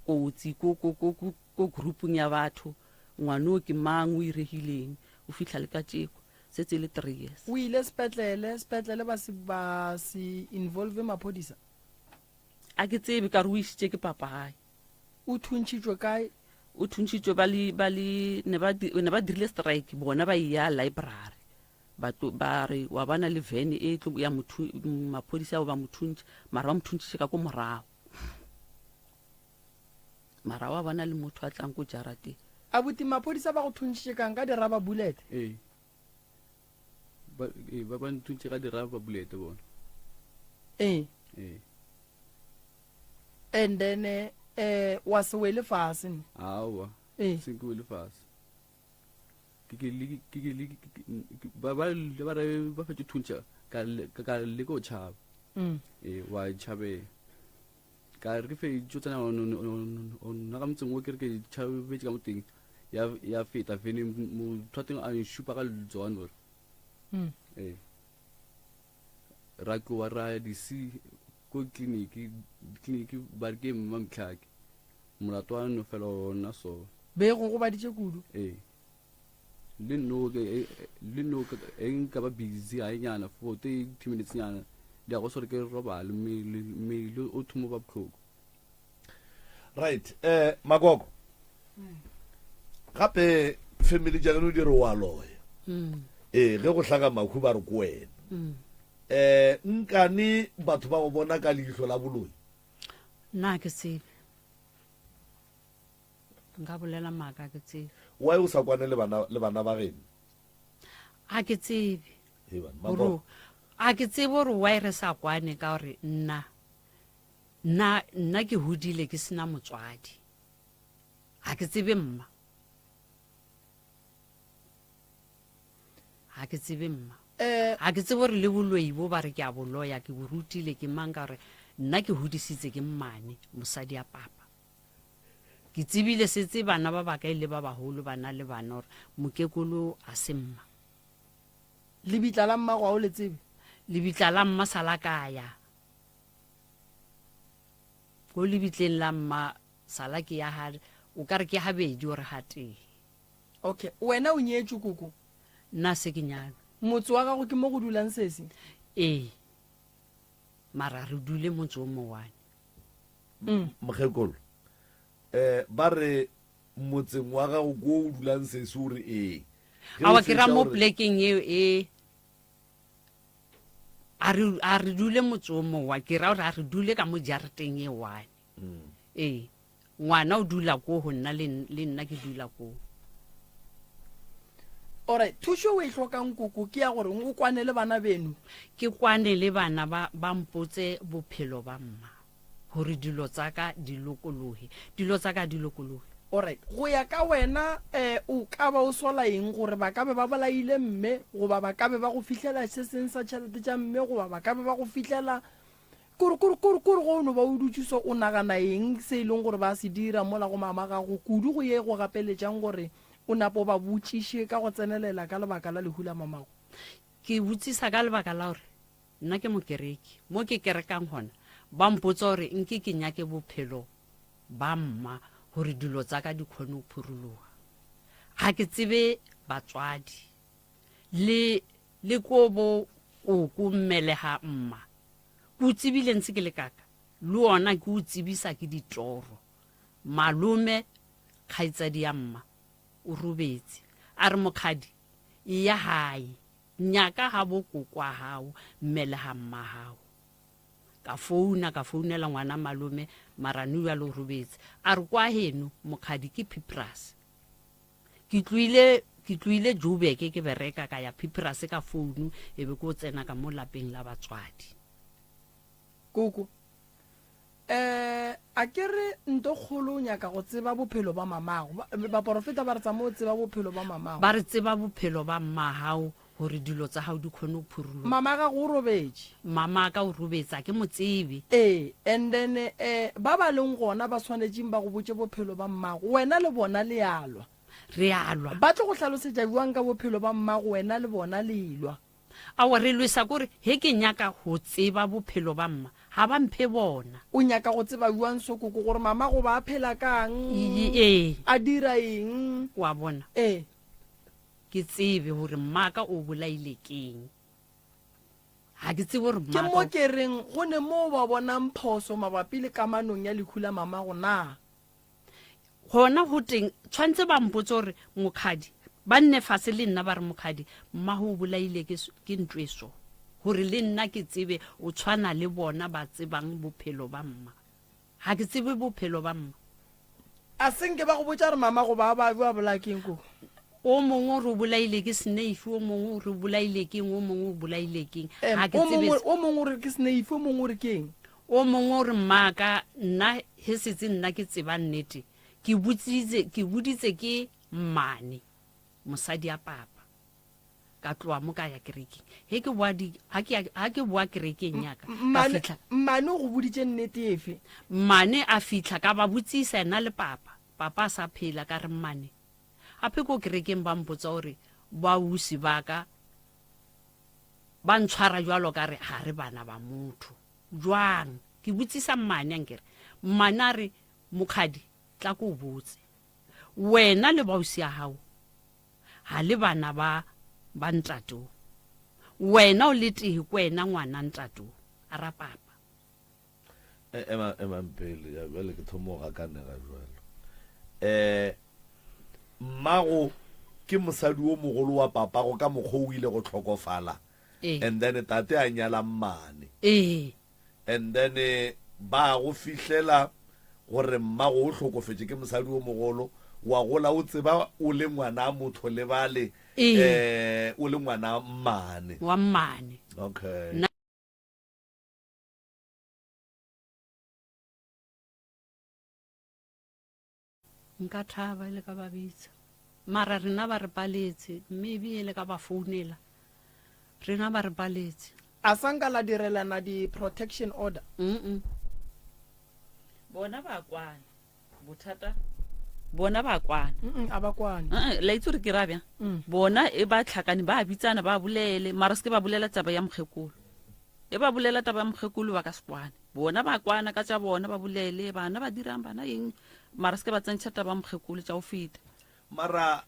S11: kotsi ko ko ko ko ko groupung ya batho ngwana o ke mang o iregileng o fihla le ka tšeko setse le 3 years.
S4: O ile sepetlele, sepetlele ba se ba se involve maphodisa.
S11: A ke tsebe ka re o išitše ke papagae.
S4: O thuntšhitšwe kae?
S11: O thuntšhitšwe ba le ba le ne ba ne ba dirile strike bona ba ya library ba tlo ba re wa bana le van e tlo ya mothu maphodisa ao ba mo thuntšha mara ba mo thuntšhitše ka ko morago mara wa bona le motho a tlang ko jarateng.
S4: Abuti maphodisa ba go thuntšhitše kang ka di-rubber bullet?
S12: Ee. Ba ee, ba ba nthuntše ka di-rubber bullet bona.
S4: Ee.
S12: Ee.
S4: And then eh wa se wele fase ne?
S12: Aowa.
S4: Ee.
S12: Se ke wele fase. Ke ke le ke ke le ba ba ba re ba fetše thuntša ka ka ka leka go tšhaba.
S4: Mm.
S12: Ee, wa tšhabela. Ka re ke fetšo tsena nna ka motseng o ke re ke tšhabetše ka mo teng ya ya feta vene motho wa teng a nšupa ka letsogo gore.
S4: Mm.
S12: Ee. Ra tloga ra ya di-C ko tleliniki, tleliniki ba re ke Mmamtlhake. Molato wa no fela ona so.
S4: Be go gobaditše kudu.
S12: Ee. Le nno ke e, le nno ke e nka ba busy ga nyana for 30 minutes nyana. Di ya go sore ke robale mmele mmele o thomo ba bohloko.
S3: Right, eh Makoko. Gape family tša geno di re wa loya.
S11: Mm.
S3: Ee, ge go hlaga mahu ba re ko wena.
S11: Mm.
S3: Eh nkane batho ba go bona ka leihlo la boloi.
S13: Nna ke tsebe. Nka bolela maaka ke tsebe.
S3: Why o sa kwane le bana le bana ba geno?
S13: A ke tsebe.
S3: Hei bana,
S13: Gore
S3: Makoko.
S13: a ke tsebe gore why re sa kwane ka gore nna nna nna ke hodile ke sena motswadi. Ga ke tsebe mma. Ga ke tsebe mma.
S4: Eh,
S13: Ga ke tsebe gore le boloi bo ba re ke a boloya ke bo rutile ke mang ka gore nna ke hodisitse ke mmane mosadi ya papa. Ke tsebile setse bana ba baka e le ba bagolo ba na le bana gore mokekolo a se mma.
S4: Lebitla la mmago ga o le tsebe?
S13: Lebitla la mma sa la ka ya. Ko lebitleng la mma sala ke ya ha o ka re ke habedi ore ha tee.
S4: Okay, wena o nyetšwe koko?
S13: Nna se ke nyalwe.
S4: Motse wa gago ke mo go dulang sesi?
S13: Ee, mara re dule motse o mowane.
S4: Mm.
S3: Mokgekolo, eh ba re motseng wa gago ko o dulang sesi o re ee. Ge o
S13: Awa ke ra
S3: fetša
S13: mo
S3: o re-
S13: plekeng eo e a re a re dule motse o mowa ke ra gore a re dule ka mo jarateng e one.
S3: Mm.
S13: Ee, ngwana o dula ko go nna le le nna ke dula ko.
S4: Alright, thušo o e hlokang koko ke ya gore o kwane le bana beno.
S13: Ke kwane le bana ba ba mpotse bophelo ba mma gore dilo tsa ka di lokologe. Dilo tsa ka di lokologe.
S4: Alright, go ya ka wena um o ka ba o sola eng gore ba ka be ba bolaile mme goba ba ka be ba go fihlela se seng sa tšhelete tša mme goba ba ka be ba go fihlela kore kore kore kore go no ba o dutše so o nagana eng se e leng gore ba se dira mola go mama gago kudu go ye go gapeletšang gore o napo o ba botšiše ka go tsenelela ka lebaka la lehu la mamago?
S13: Ke botsisa ka lebaka la gore nna ke mokereki mo ke kerekang gona ba mpotsa gore nke ke nyake bophelo ba mma gore dilo tsa ka di kgone go phurologa. Ga ke tsebe batswadi le le ko bo koko mmelega mma. Ke o tsebile ntse ke le kaka le ona ke o tsebisa ke ditoro. Malome kgaitsadi ya mma o robetse a re mokgadi eya gae nyaka ga bo koko a gago mmelega mma gago. Ka founa, ka founela ngwana malome, mara nu bjale o robetse. A re kwa heno, mokgadi ke Phipras. Ke tloile, ke tloile Joburg ke bereka ka ya Phipras ka founu e be ko tsena ka mo lapeng la batswadi.
S4: Koko, Eh, a ke re nto kgolo o nyaka go tseba bophelo ba mamago. Ba, baporofeta ba re tsama o tseba bophelo ba mamago.
S13: Ba re tseba bophelo ba mmagago gore dilo tsa gago di kgone go phuruloga.
S4: Mama gago o robetše.
S13: Mama ka o robetše, a ke mo tsebe.
S4: Ee, and then eh, ba ba leng gona ba swanetšeng ba go botše bophelo ba mmago, wena le bona le a lwa.
S13: Re a lwa.
S4: Ba tlo go hlalosetša bjang ka bophelo ba mmago, wena le bona le lwa?
S13: Aowa, re lwesa kore ge ke nyaka go tseba bophelo ba mma, ga ba mphe bona.
S4: O nyaka go tseba bjang so, koko, gore mama goba a phela ka'ng,
S13: Ee.
S4: a dira eng?
S13: Wa bona?
S4: Ee.
S13: Ke tsebe gore mmaka o bolaile keng. Ga ke tsebe gore
S4: Ke
S13: mmaka
S4: mo
S13: o.
S4: ke reng go ne moo ba bonang phoso mabapi le kamanong ya lehu la mamago na?
S13: Gona go teng, tshwanetse ba mpotse gore mokhadi, ba nne fase le nna ba re mokhadi, mmago o bolaile ke, ke ntlo e so, gore le nna ke tsebe o tshwana le bona ba tsebang bophelo ba mma. Ga ke tsebe bophelo ba mma.
S4: A se nke ba go botša gore mama goba a ba a bolaya ke eng koko?
S13: O mongwe o re o bolaile ke sneifi, o mongwe o re o bolaile ke eng, o mongwe o bolaile ke eng.
S4: Em,
S13: Ga ke
S4: o
S13: tsebe
S4: mongwe,
S13: se-
S4: o mongwe o re ke sneifi, o mongwe o re ke eng?
S13: O mongwe o re, Mmaaka, nna he setse nna ke tseba nnete, ke botsitse, ke boditse ke mmane, mosadi a papa. Ka tloa mo ka ya kerekeng. He ke boa di, ha ke ya, ha ke boa kerekeng ya ka, ka
S4: Mmane,
S13: fihla.
S4: mmane o go boditše nnete efe?
S13: Mmane a fihla, ka ba botsisa yena le papa. Papa a sa phela, ka re, Mmane, ape ko kerekeng ba mpotsa gore boausi ba ka ba ntshwara jwalo ka re ga re bana ba motho. Jwang? Ke botsisa mmane ankere. Mmane a re, Mokgadi, tla ko o botse. Wena le bausi ya gago ga le bana ba ba ntate o. Wena o le tee ko wena ngwana ntate o. A ra papa.
S3: E, ema, emang pele, ya bjale ke thoma go gakanega jwalo. Eh, mmago ke mosadi o mogolo wa papago ka mokgwa o ile go hlokofala.
S13: Ee.
S3: And then tate a nyala mmane.
S13: Ee.
S3: And then eh, ba go fihlela gore mmago o hlokofetše ke mosadi o mogolo, wa gola o tseba o le ngwana motho le bale,
S13: Ee.
S3: eh, o le ngwana mmane.
S13: Wa mmane.
S3: Okay.
S13: Nna Nka thaba e le ka ba bitsa. Mara rena ba re paletse, maybe e le ka ba founela. Rena ba re paletse.
S4: A sa nka la direlana di protection order?
S13: Mm-mm.
S11: Bona ba kwana. Bothata bona ba kwana.
S4: Mm-mm, a ba kwane.
S11: Uh-uh, la itse gore ke ra bjang?
S4: Mm.
S11: Bona e ba tlhakane ba bitsana ba bolele, mara se ke ba bolela taba ya mokgekolo. E ba bolela taba ya mokgekolo ba ka se kwane. Bona ba kwana ka tša bona ba bolele bana ba dirang bana eng mara se ke ba tsentšha taba mokgekolo tša go feta.
S3: Mara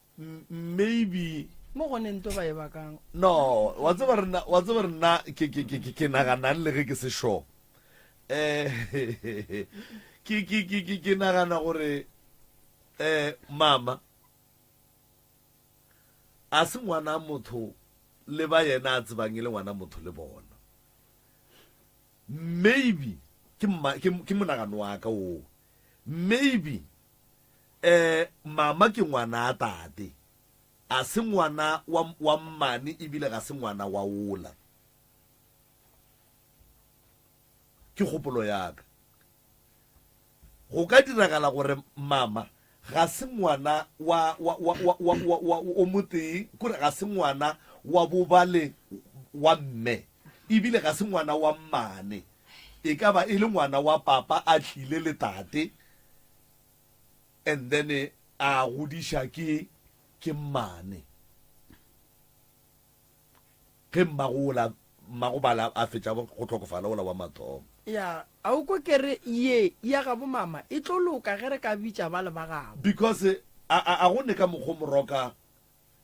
S3: maybe
S4: mo go ne nto ba e bakang.
S3: No, wa tseba re nna, wa tseba re nna ke ke ke ke naganang le ge ke se sure. Eh ke ke ke ke ke nagana gore eh mama a se ngwana motho le ba yena a tsebang e le ngwana motho le bona. Maybe ke mma, ke, ke monagano wa ka oo. Maybe eh mama ke ngwana a tate, a se ngwana wa, wa mmane ebile ga se ngwana wa ola. Ke kgopolo ya ka. Go ka diragala gore mama ga se ngwana wa, wa, wa, wa, wa, wa, wa o motee, kore ga se ngwana wa bobale wa mme, ebile ga se ngwana wa mmane. E ka ba e le ngwana wa papa a tlile le tate, and then a godiša ke, ke mmane. Ge mmago ola, mmago bala a fetša go hlokofala ola wa mathomo.
S4: Ya, a o kwe ke re ye ya gabo mama e tlo loka ge re ka bitša bale ba gabo.
S3: Because a, a, a go ne ka mokgo Moroka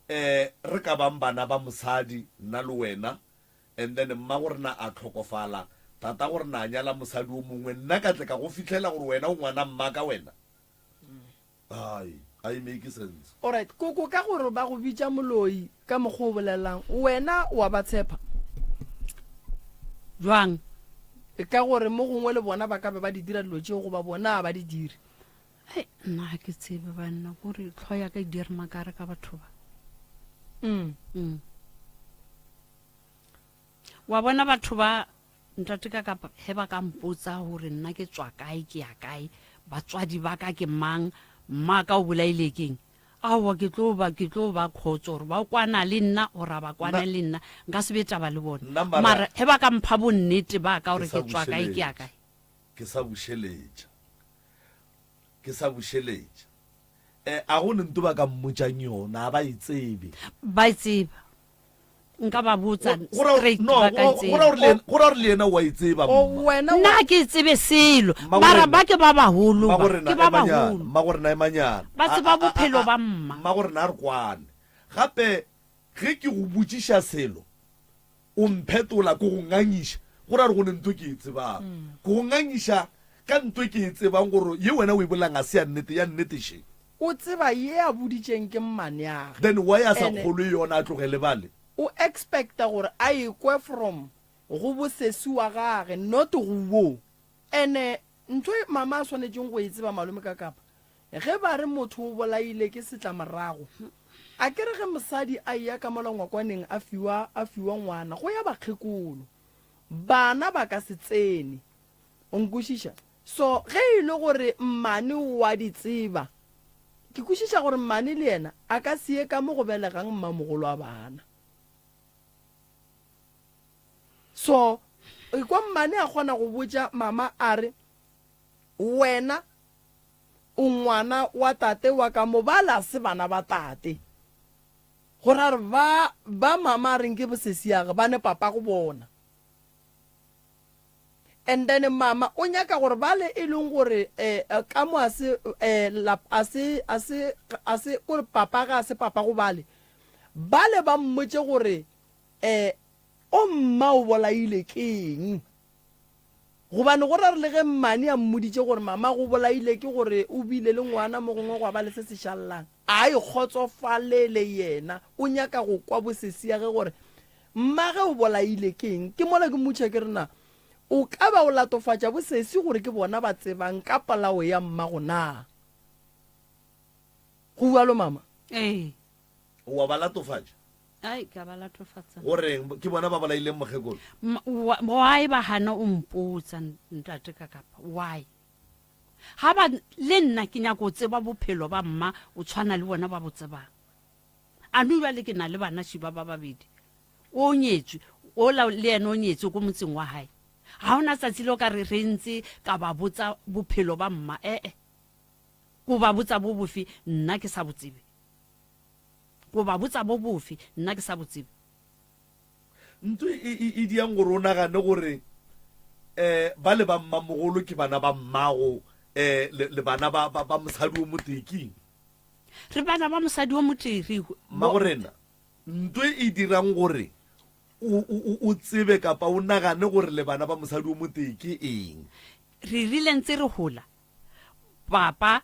S3: eh re ka bang bana ba mosadi nna le wena and then mmago rena a hlokofala, tatago rena a nyala mosadi o mongwe, nna ka tle ka go fihlela gore wena o ngwana mmaka wena. Ai, a e make sense.
S4: Alright, koko ka gore ba go bitša moloi ka mokgwa o bolelang, wena wa ba tshepa?
S13: Jwang?
S4: Ka gore mo gongwe le bona ba ka be ba di dira dilo tšeo goba bona a ba di dire.
S13: Ai, nna ga ke tsebe banna, kore tlho ya ka e dire makare ka batho ba.
S4: Mm.
S13: Mm. Wa bona batho ba Ntate ka kapa ge ba ka mpotsa gore nna ke tswa kae ke ya kae, batswadi ba ka ke mang, mma ka o bolaile keng, aowa ke tlo ba ke tlo ba khotso gore ba kwana le nna or a ba kwana le nna, nka se be taba le bona. Mara ge ba ka mpha bonnete ba ka gore ke tswa kae ke ya kae.
S3: Ke sa bušeletša. Ke sa bušeletša. Eh, a go ne nto ba ka mmotšang yona, a ba e tsebe.
S13: Ba e tseba. Nka ba botsa
S3: Go ra-
S13: straight
S3: no,
S13: ba ka
S3: go-
S13: e
S3: go ra
S13: tseba.
S3: gore le yena- go ra gore le yena o a e tseba,
S4: O
S3: mma.
S4: wena
S13: Nna
S4: wa
S13: ga ke e tsebe selo.
S3: Mmago
S13: Mara
S3: rena.
S13: ba ke ba bagolo ba,
S3: Mmago rena,
S13: ke ba
S3: emanyana.
S13: bagolo.
S3: Mmago rena, emanyana.
S13: Ba
S3: A-
S13: tseba
S3: a- a-
S13: bophelo
S3: a-
S13: ba mma.
S3: Mmago rena a re kwane. Gape ge ke go botšiša selo, o mphetola, ke go ngangiša, go ra gore go ne ntho ke e tsebang. Ke go ngangiša ka ntho e ke e tsebang gore ye wena o e bolelang ga se ya nnete, ya nnete še.
S4: O tseba ye a boditšeng ke mmaneage.
S3: Then why a sa
S4: Ene
S3: kgolwe yona a tlogele bale?
S4: o expecta gore a e kwe from go bo sesi wa gage not go wo. Ene ntho e mama a swanetšeng go e tseba malome ka kapa ge ba re motho o bolaile ke setlamorago a ke re ge mosadi a eya ka mola ngwakwaneng a fiwa a fiwa ngwana go ya bakgekolo bana ba ka se tsene O nkwešiša? So, ge e le gore mmane o a di tseba, ke kwešiša gore mmane le yena a ka se ye ka mo go belegang mmamogolo wa bana. So, ekwa mmane a kgona go botša mama a re, Wena o ngwana wa tate wa ka mo, bala se bana ba tate. Go ra gore ba, ba mama a reng ke bosesiage, ba ne papa go bona. And then mama o nyaka gore bale e leng gore eh, ka mo a se eh, lap, a se a se a se kore papa ga a se papa go bale bale ba mmotše gore eh, o mma o bolaile ke eng gobane go ra re le ge mmane a mmoditše gore mama go bolaile ke gore o bile le ngwana mo gongwe gwa ba le se se šallang a e kgotsofalele yena o nyaka go kwa bosesiage gore Mmage o bolaile ke eng? Ke mola ke mmotšiša ke re, Na o ka ba o latofatša bosesi gore ke bona ba tsebang ka polao ya mmago na? Go bjalo, mama?
S13: Ee.
S3: O a ba latofatša?
S13: Ai, ke a ba latofatsa.
S3: Go reng? Ke bona ba bolaileng mokgekolo?
S13: Why ba gana o mpotsa, ntate Kakapa? Why? Ga ba, le nna ke nyaka go tseba bophelo ba mma o tshwana le bona ba bo tsebang. A no bjale ke na le bana šiba ba babedi, o nyetswe, ola le yena o nyetswe ko motseng wa hae. Ga ona tsatsi le o ka re re ntse ka ba botsa bophelo ba mma, ee. Ko ba botsa bo bofe nna ke sa bo tsebe. Ko ba botsa bo bofe nna ke sa bo tsebe.
S3: Ntho e, e, e diang gore o nagane gore um ba le ba mmamogolo ke bana ba mmago um le, le bana ba, ba, ba mosadi o motee keng?
S13: Re bana ba mosadi o motee re.
S3: Mmagorena, nto e dirang gore o, o, o tsebe kapa o nagane gore le bana ba mosadi o motee ke eng?
S13: Re rile ntse re gola, papa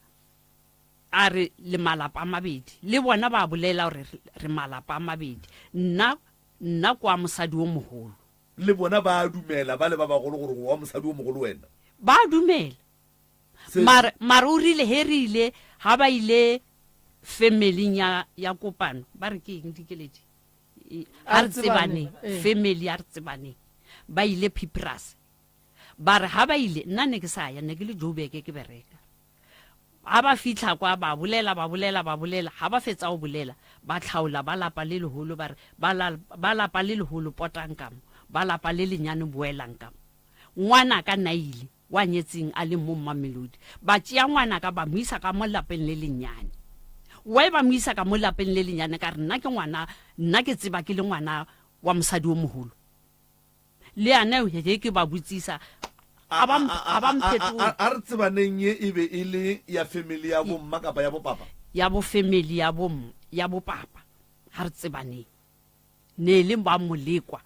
S13: a re le malapa a mabedi, le bona ba bolela gore re malapa a mabedi, nna, nna kwa mosadi o mogolo.
S3: Le bona ba a dumela ba le ba bagolo gore o wa mosadi o mogolo wena?
S13: Ba a dumela. Mara, mara o rile he re ile, ha ba ile family ya, ya kopano, ba re ke eng dikeledi? Ha re tsebaneng, family ya re tsebaneng. Ba ile Pipras. Ba re ha ba ile, nna ne ke sa ya, ne ke le Joburg ke bereka. Ga ba fihla kwa, ba bolela, ba bolela, ba bolela. Ga ba fetsa go bolela, ba hlaola ba lapa le leholo, ba re, Ba la, ba lapa le leholo, potang ka mo. Ba lapa le lenyane, boelang ka mo. Ngwanaka Naile, wa nyetseng a le mo Mamelodi, ba tšea ngwanaka ba mo isa ka mo lapeng le lenyane. Why ba mo isa ka mo lapeng le lenyane? Ka re nna ke ngwana, nna ke tseba ke le ngwana wa mosadi o mogolo. Le yena ge ke ba botsisa, a ba a ba mphetola.
S3: A re tsebaneng ye e be e le ya family ya bo mma kapa ya bo papa?
S13: Ya bo family ya bo ya bo papa. Ha re tsebaneng. Ne le ba molekwa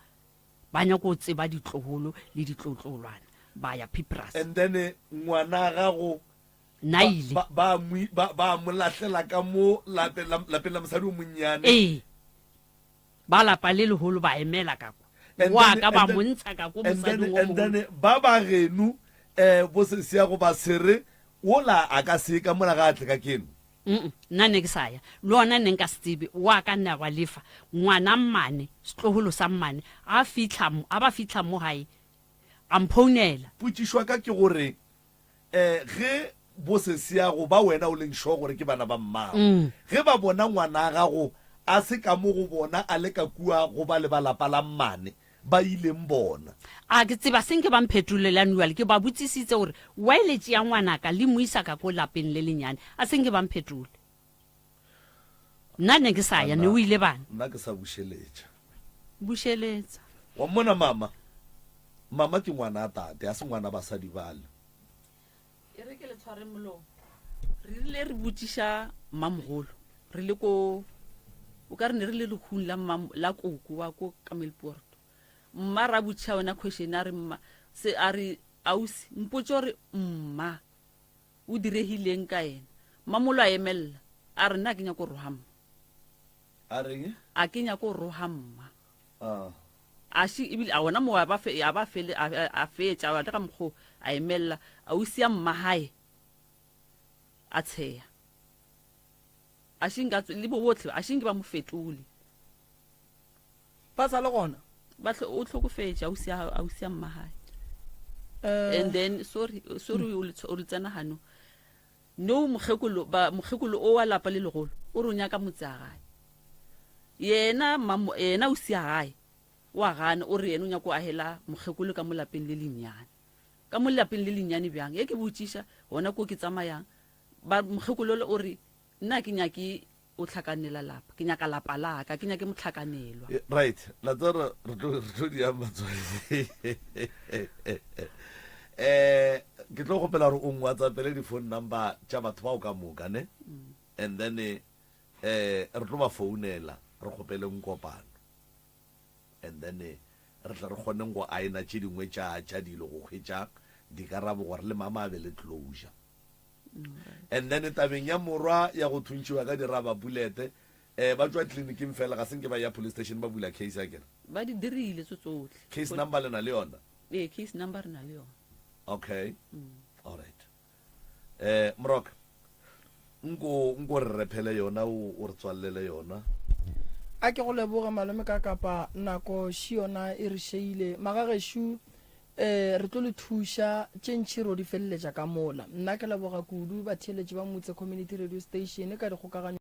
S13: ba nyaka go tseba ditlogolo le ditlotlolwana ba ya Pipras.
S3: And then ngwana gago
S13: Naile.
S3: Ba ba ba ba mo lahlela ka mo lapeng la lapeng la mosadi o monnyane.
S13: Ee. Ba lapa le leholo ba emela ka kwa.
S3: And
S13: Wa
S3: then,
S13: ka ba
S3: and then,
S13: mo ntsha ka ko
S3: and then,
S13: mosading o
S3: and then
S13: mogolo.
S3: ba ba geno eh bo sesiago ba sere wola a ka se ka mola ga a tle ka keno.
S13: Mm, nna ne ke sa ya. Le ona ne nka se tsebe. Wa ka nna wa lefa. Ngwana mmane, setloholo sa mmane, a fihla mo, a ba fihla mo gae, a mphounela.
S3: Potšišo ya ka ke gore um ge bosesiago ba wena o leng sure gore ke bana ba mmago, ge ba bona ngwana gago a se ka mo go bona a le ka kua go ba le ba lapa la mmane, ba ileng bona?
S13: A ke tseba se nke ba mphetolele anual, ke ba botsisitse gore why le tšea ngwanaka le mo isa ka ko lapeng le lenyane, a se nke ba mphetole. Nna ne ke sa ya, ne o ile bana.
S3: Nna ke sa bušeletša.
S13: Bušeletsa.
S3: Wa mmona mama? Mama ke ngwana tate, a se ngwana basadi bale.
S11: E re ke le tshware molomo. Re rile re botšiša mmamogolo re le ko o ka re ne re le lehung la mma la koko wa ko Kamelpoort. Mma ra botšiša yona question a re mma se a re ausi mpotše gore mma o diregileng ka yena. Mmamolo a emelela a re nna a ke nyako roga mma.
S3: A reng?
S11: A ke nyako roga mma.
S3: Ah.
S11: A še ebile a ona moo a ba fe, a ba fele, a, a, a fetša, a ka mokgo a emelela, ausi ya mmagae a tsheya. A še nka le bo botlhe, a še nke ba mo fetole.
S4: Ba sa le gona?
S11: Ba hlo, o hlokofetše ausi ya, ausi ya mmagae.
S4: Eh.
S11: And then, sorry, sorry, o le, o le tsena gano. No mokgekolo, ba, mokgekolo o wa lapa le legolo, o re o nyaka motse a gae. Yena, mamo, yena o sia gae, o a gana, o re yena o nyaka go agela mokgekolo ka mo lapeng le lennyane. Ka mo lapeng le lennyane bjang? Ge ke botšiša, gona ko ke tsamayang, ba, mokgekolo o re, nna ke nyake o tlhakanela lapa, ke nyaka lapa la ka, ke nyake motlhakanelwa.
S3: Eh, right, la tseba re tlo re tlo di ama tsone. Eh, ke tlo gopela gore o ngwatsapele di-phone number tša batho bao ka moka ne mm. and then eh re tlo ba founela re kgopeleng kopano and then eh, re tle re kgoneng go aena tše dingwe tša tša dilo go hwetša dikarabo gore le mama a be le closure And then tabeng ya morwa ya go thuntšhiwa ka diraba bullet eh ba tšwa clinicing fela ga se nke ba ya police station ba bula case akere.
S11: Ba di dirile tso tsotlhe.
S3: Case number le na le yona?
S11: Ee, case number re na le yona.
S3: Okay. Mm. All right. Eh Moroka nko nko re rephele yona o o re tswallele yona.
S4: A ke go leboge malome ka kapa nako še yona e re šeile magagešu Ee, re tlo le thuša, tše ntši ro di feleletša ka mola. Nna ke leboga kudu batheeletši ba Mutse Community Radio Station ka dikgokaganyo.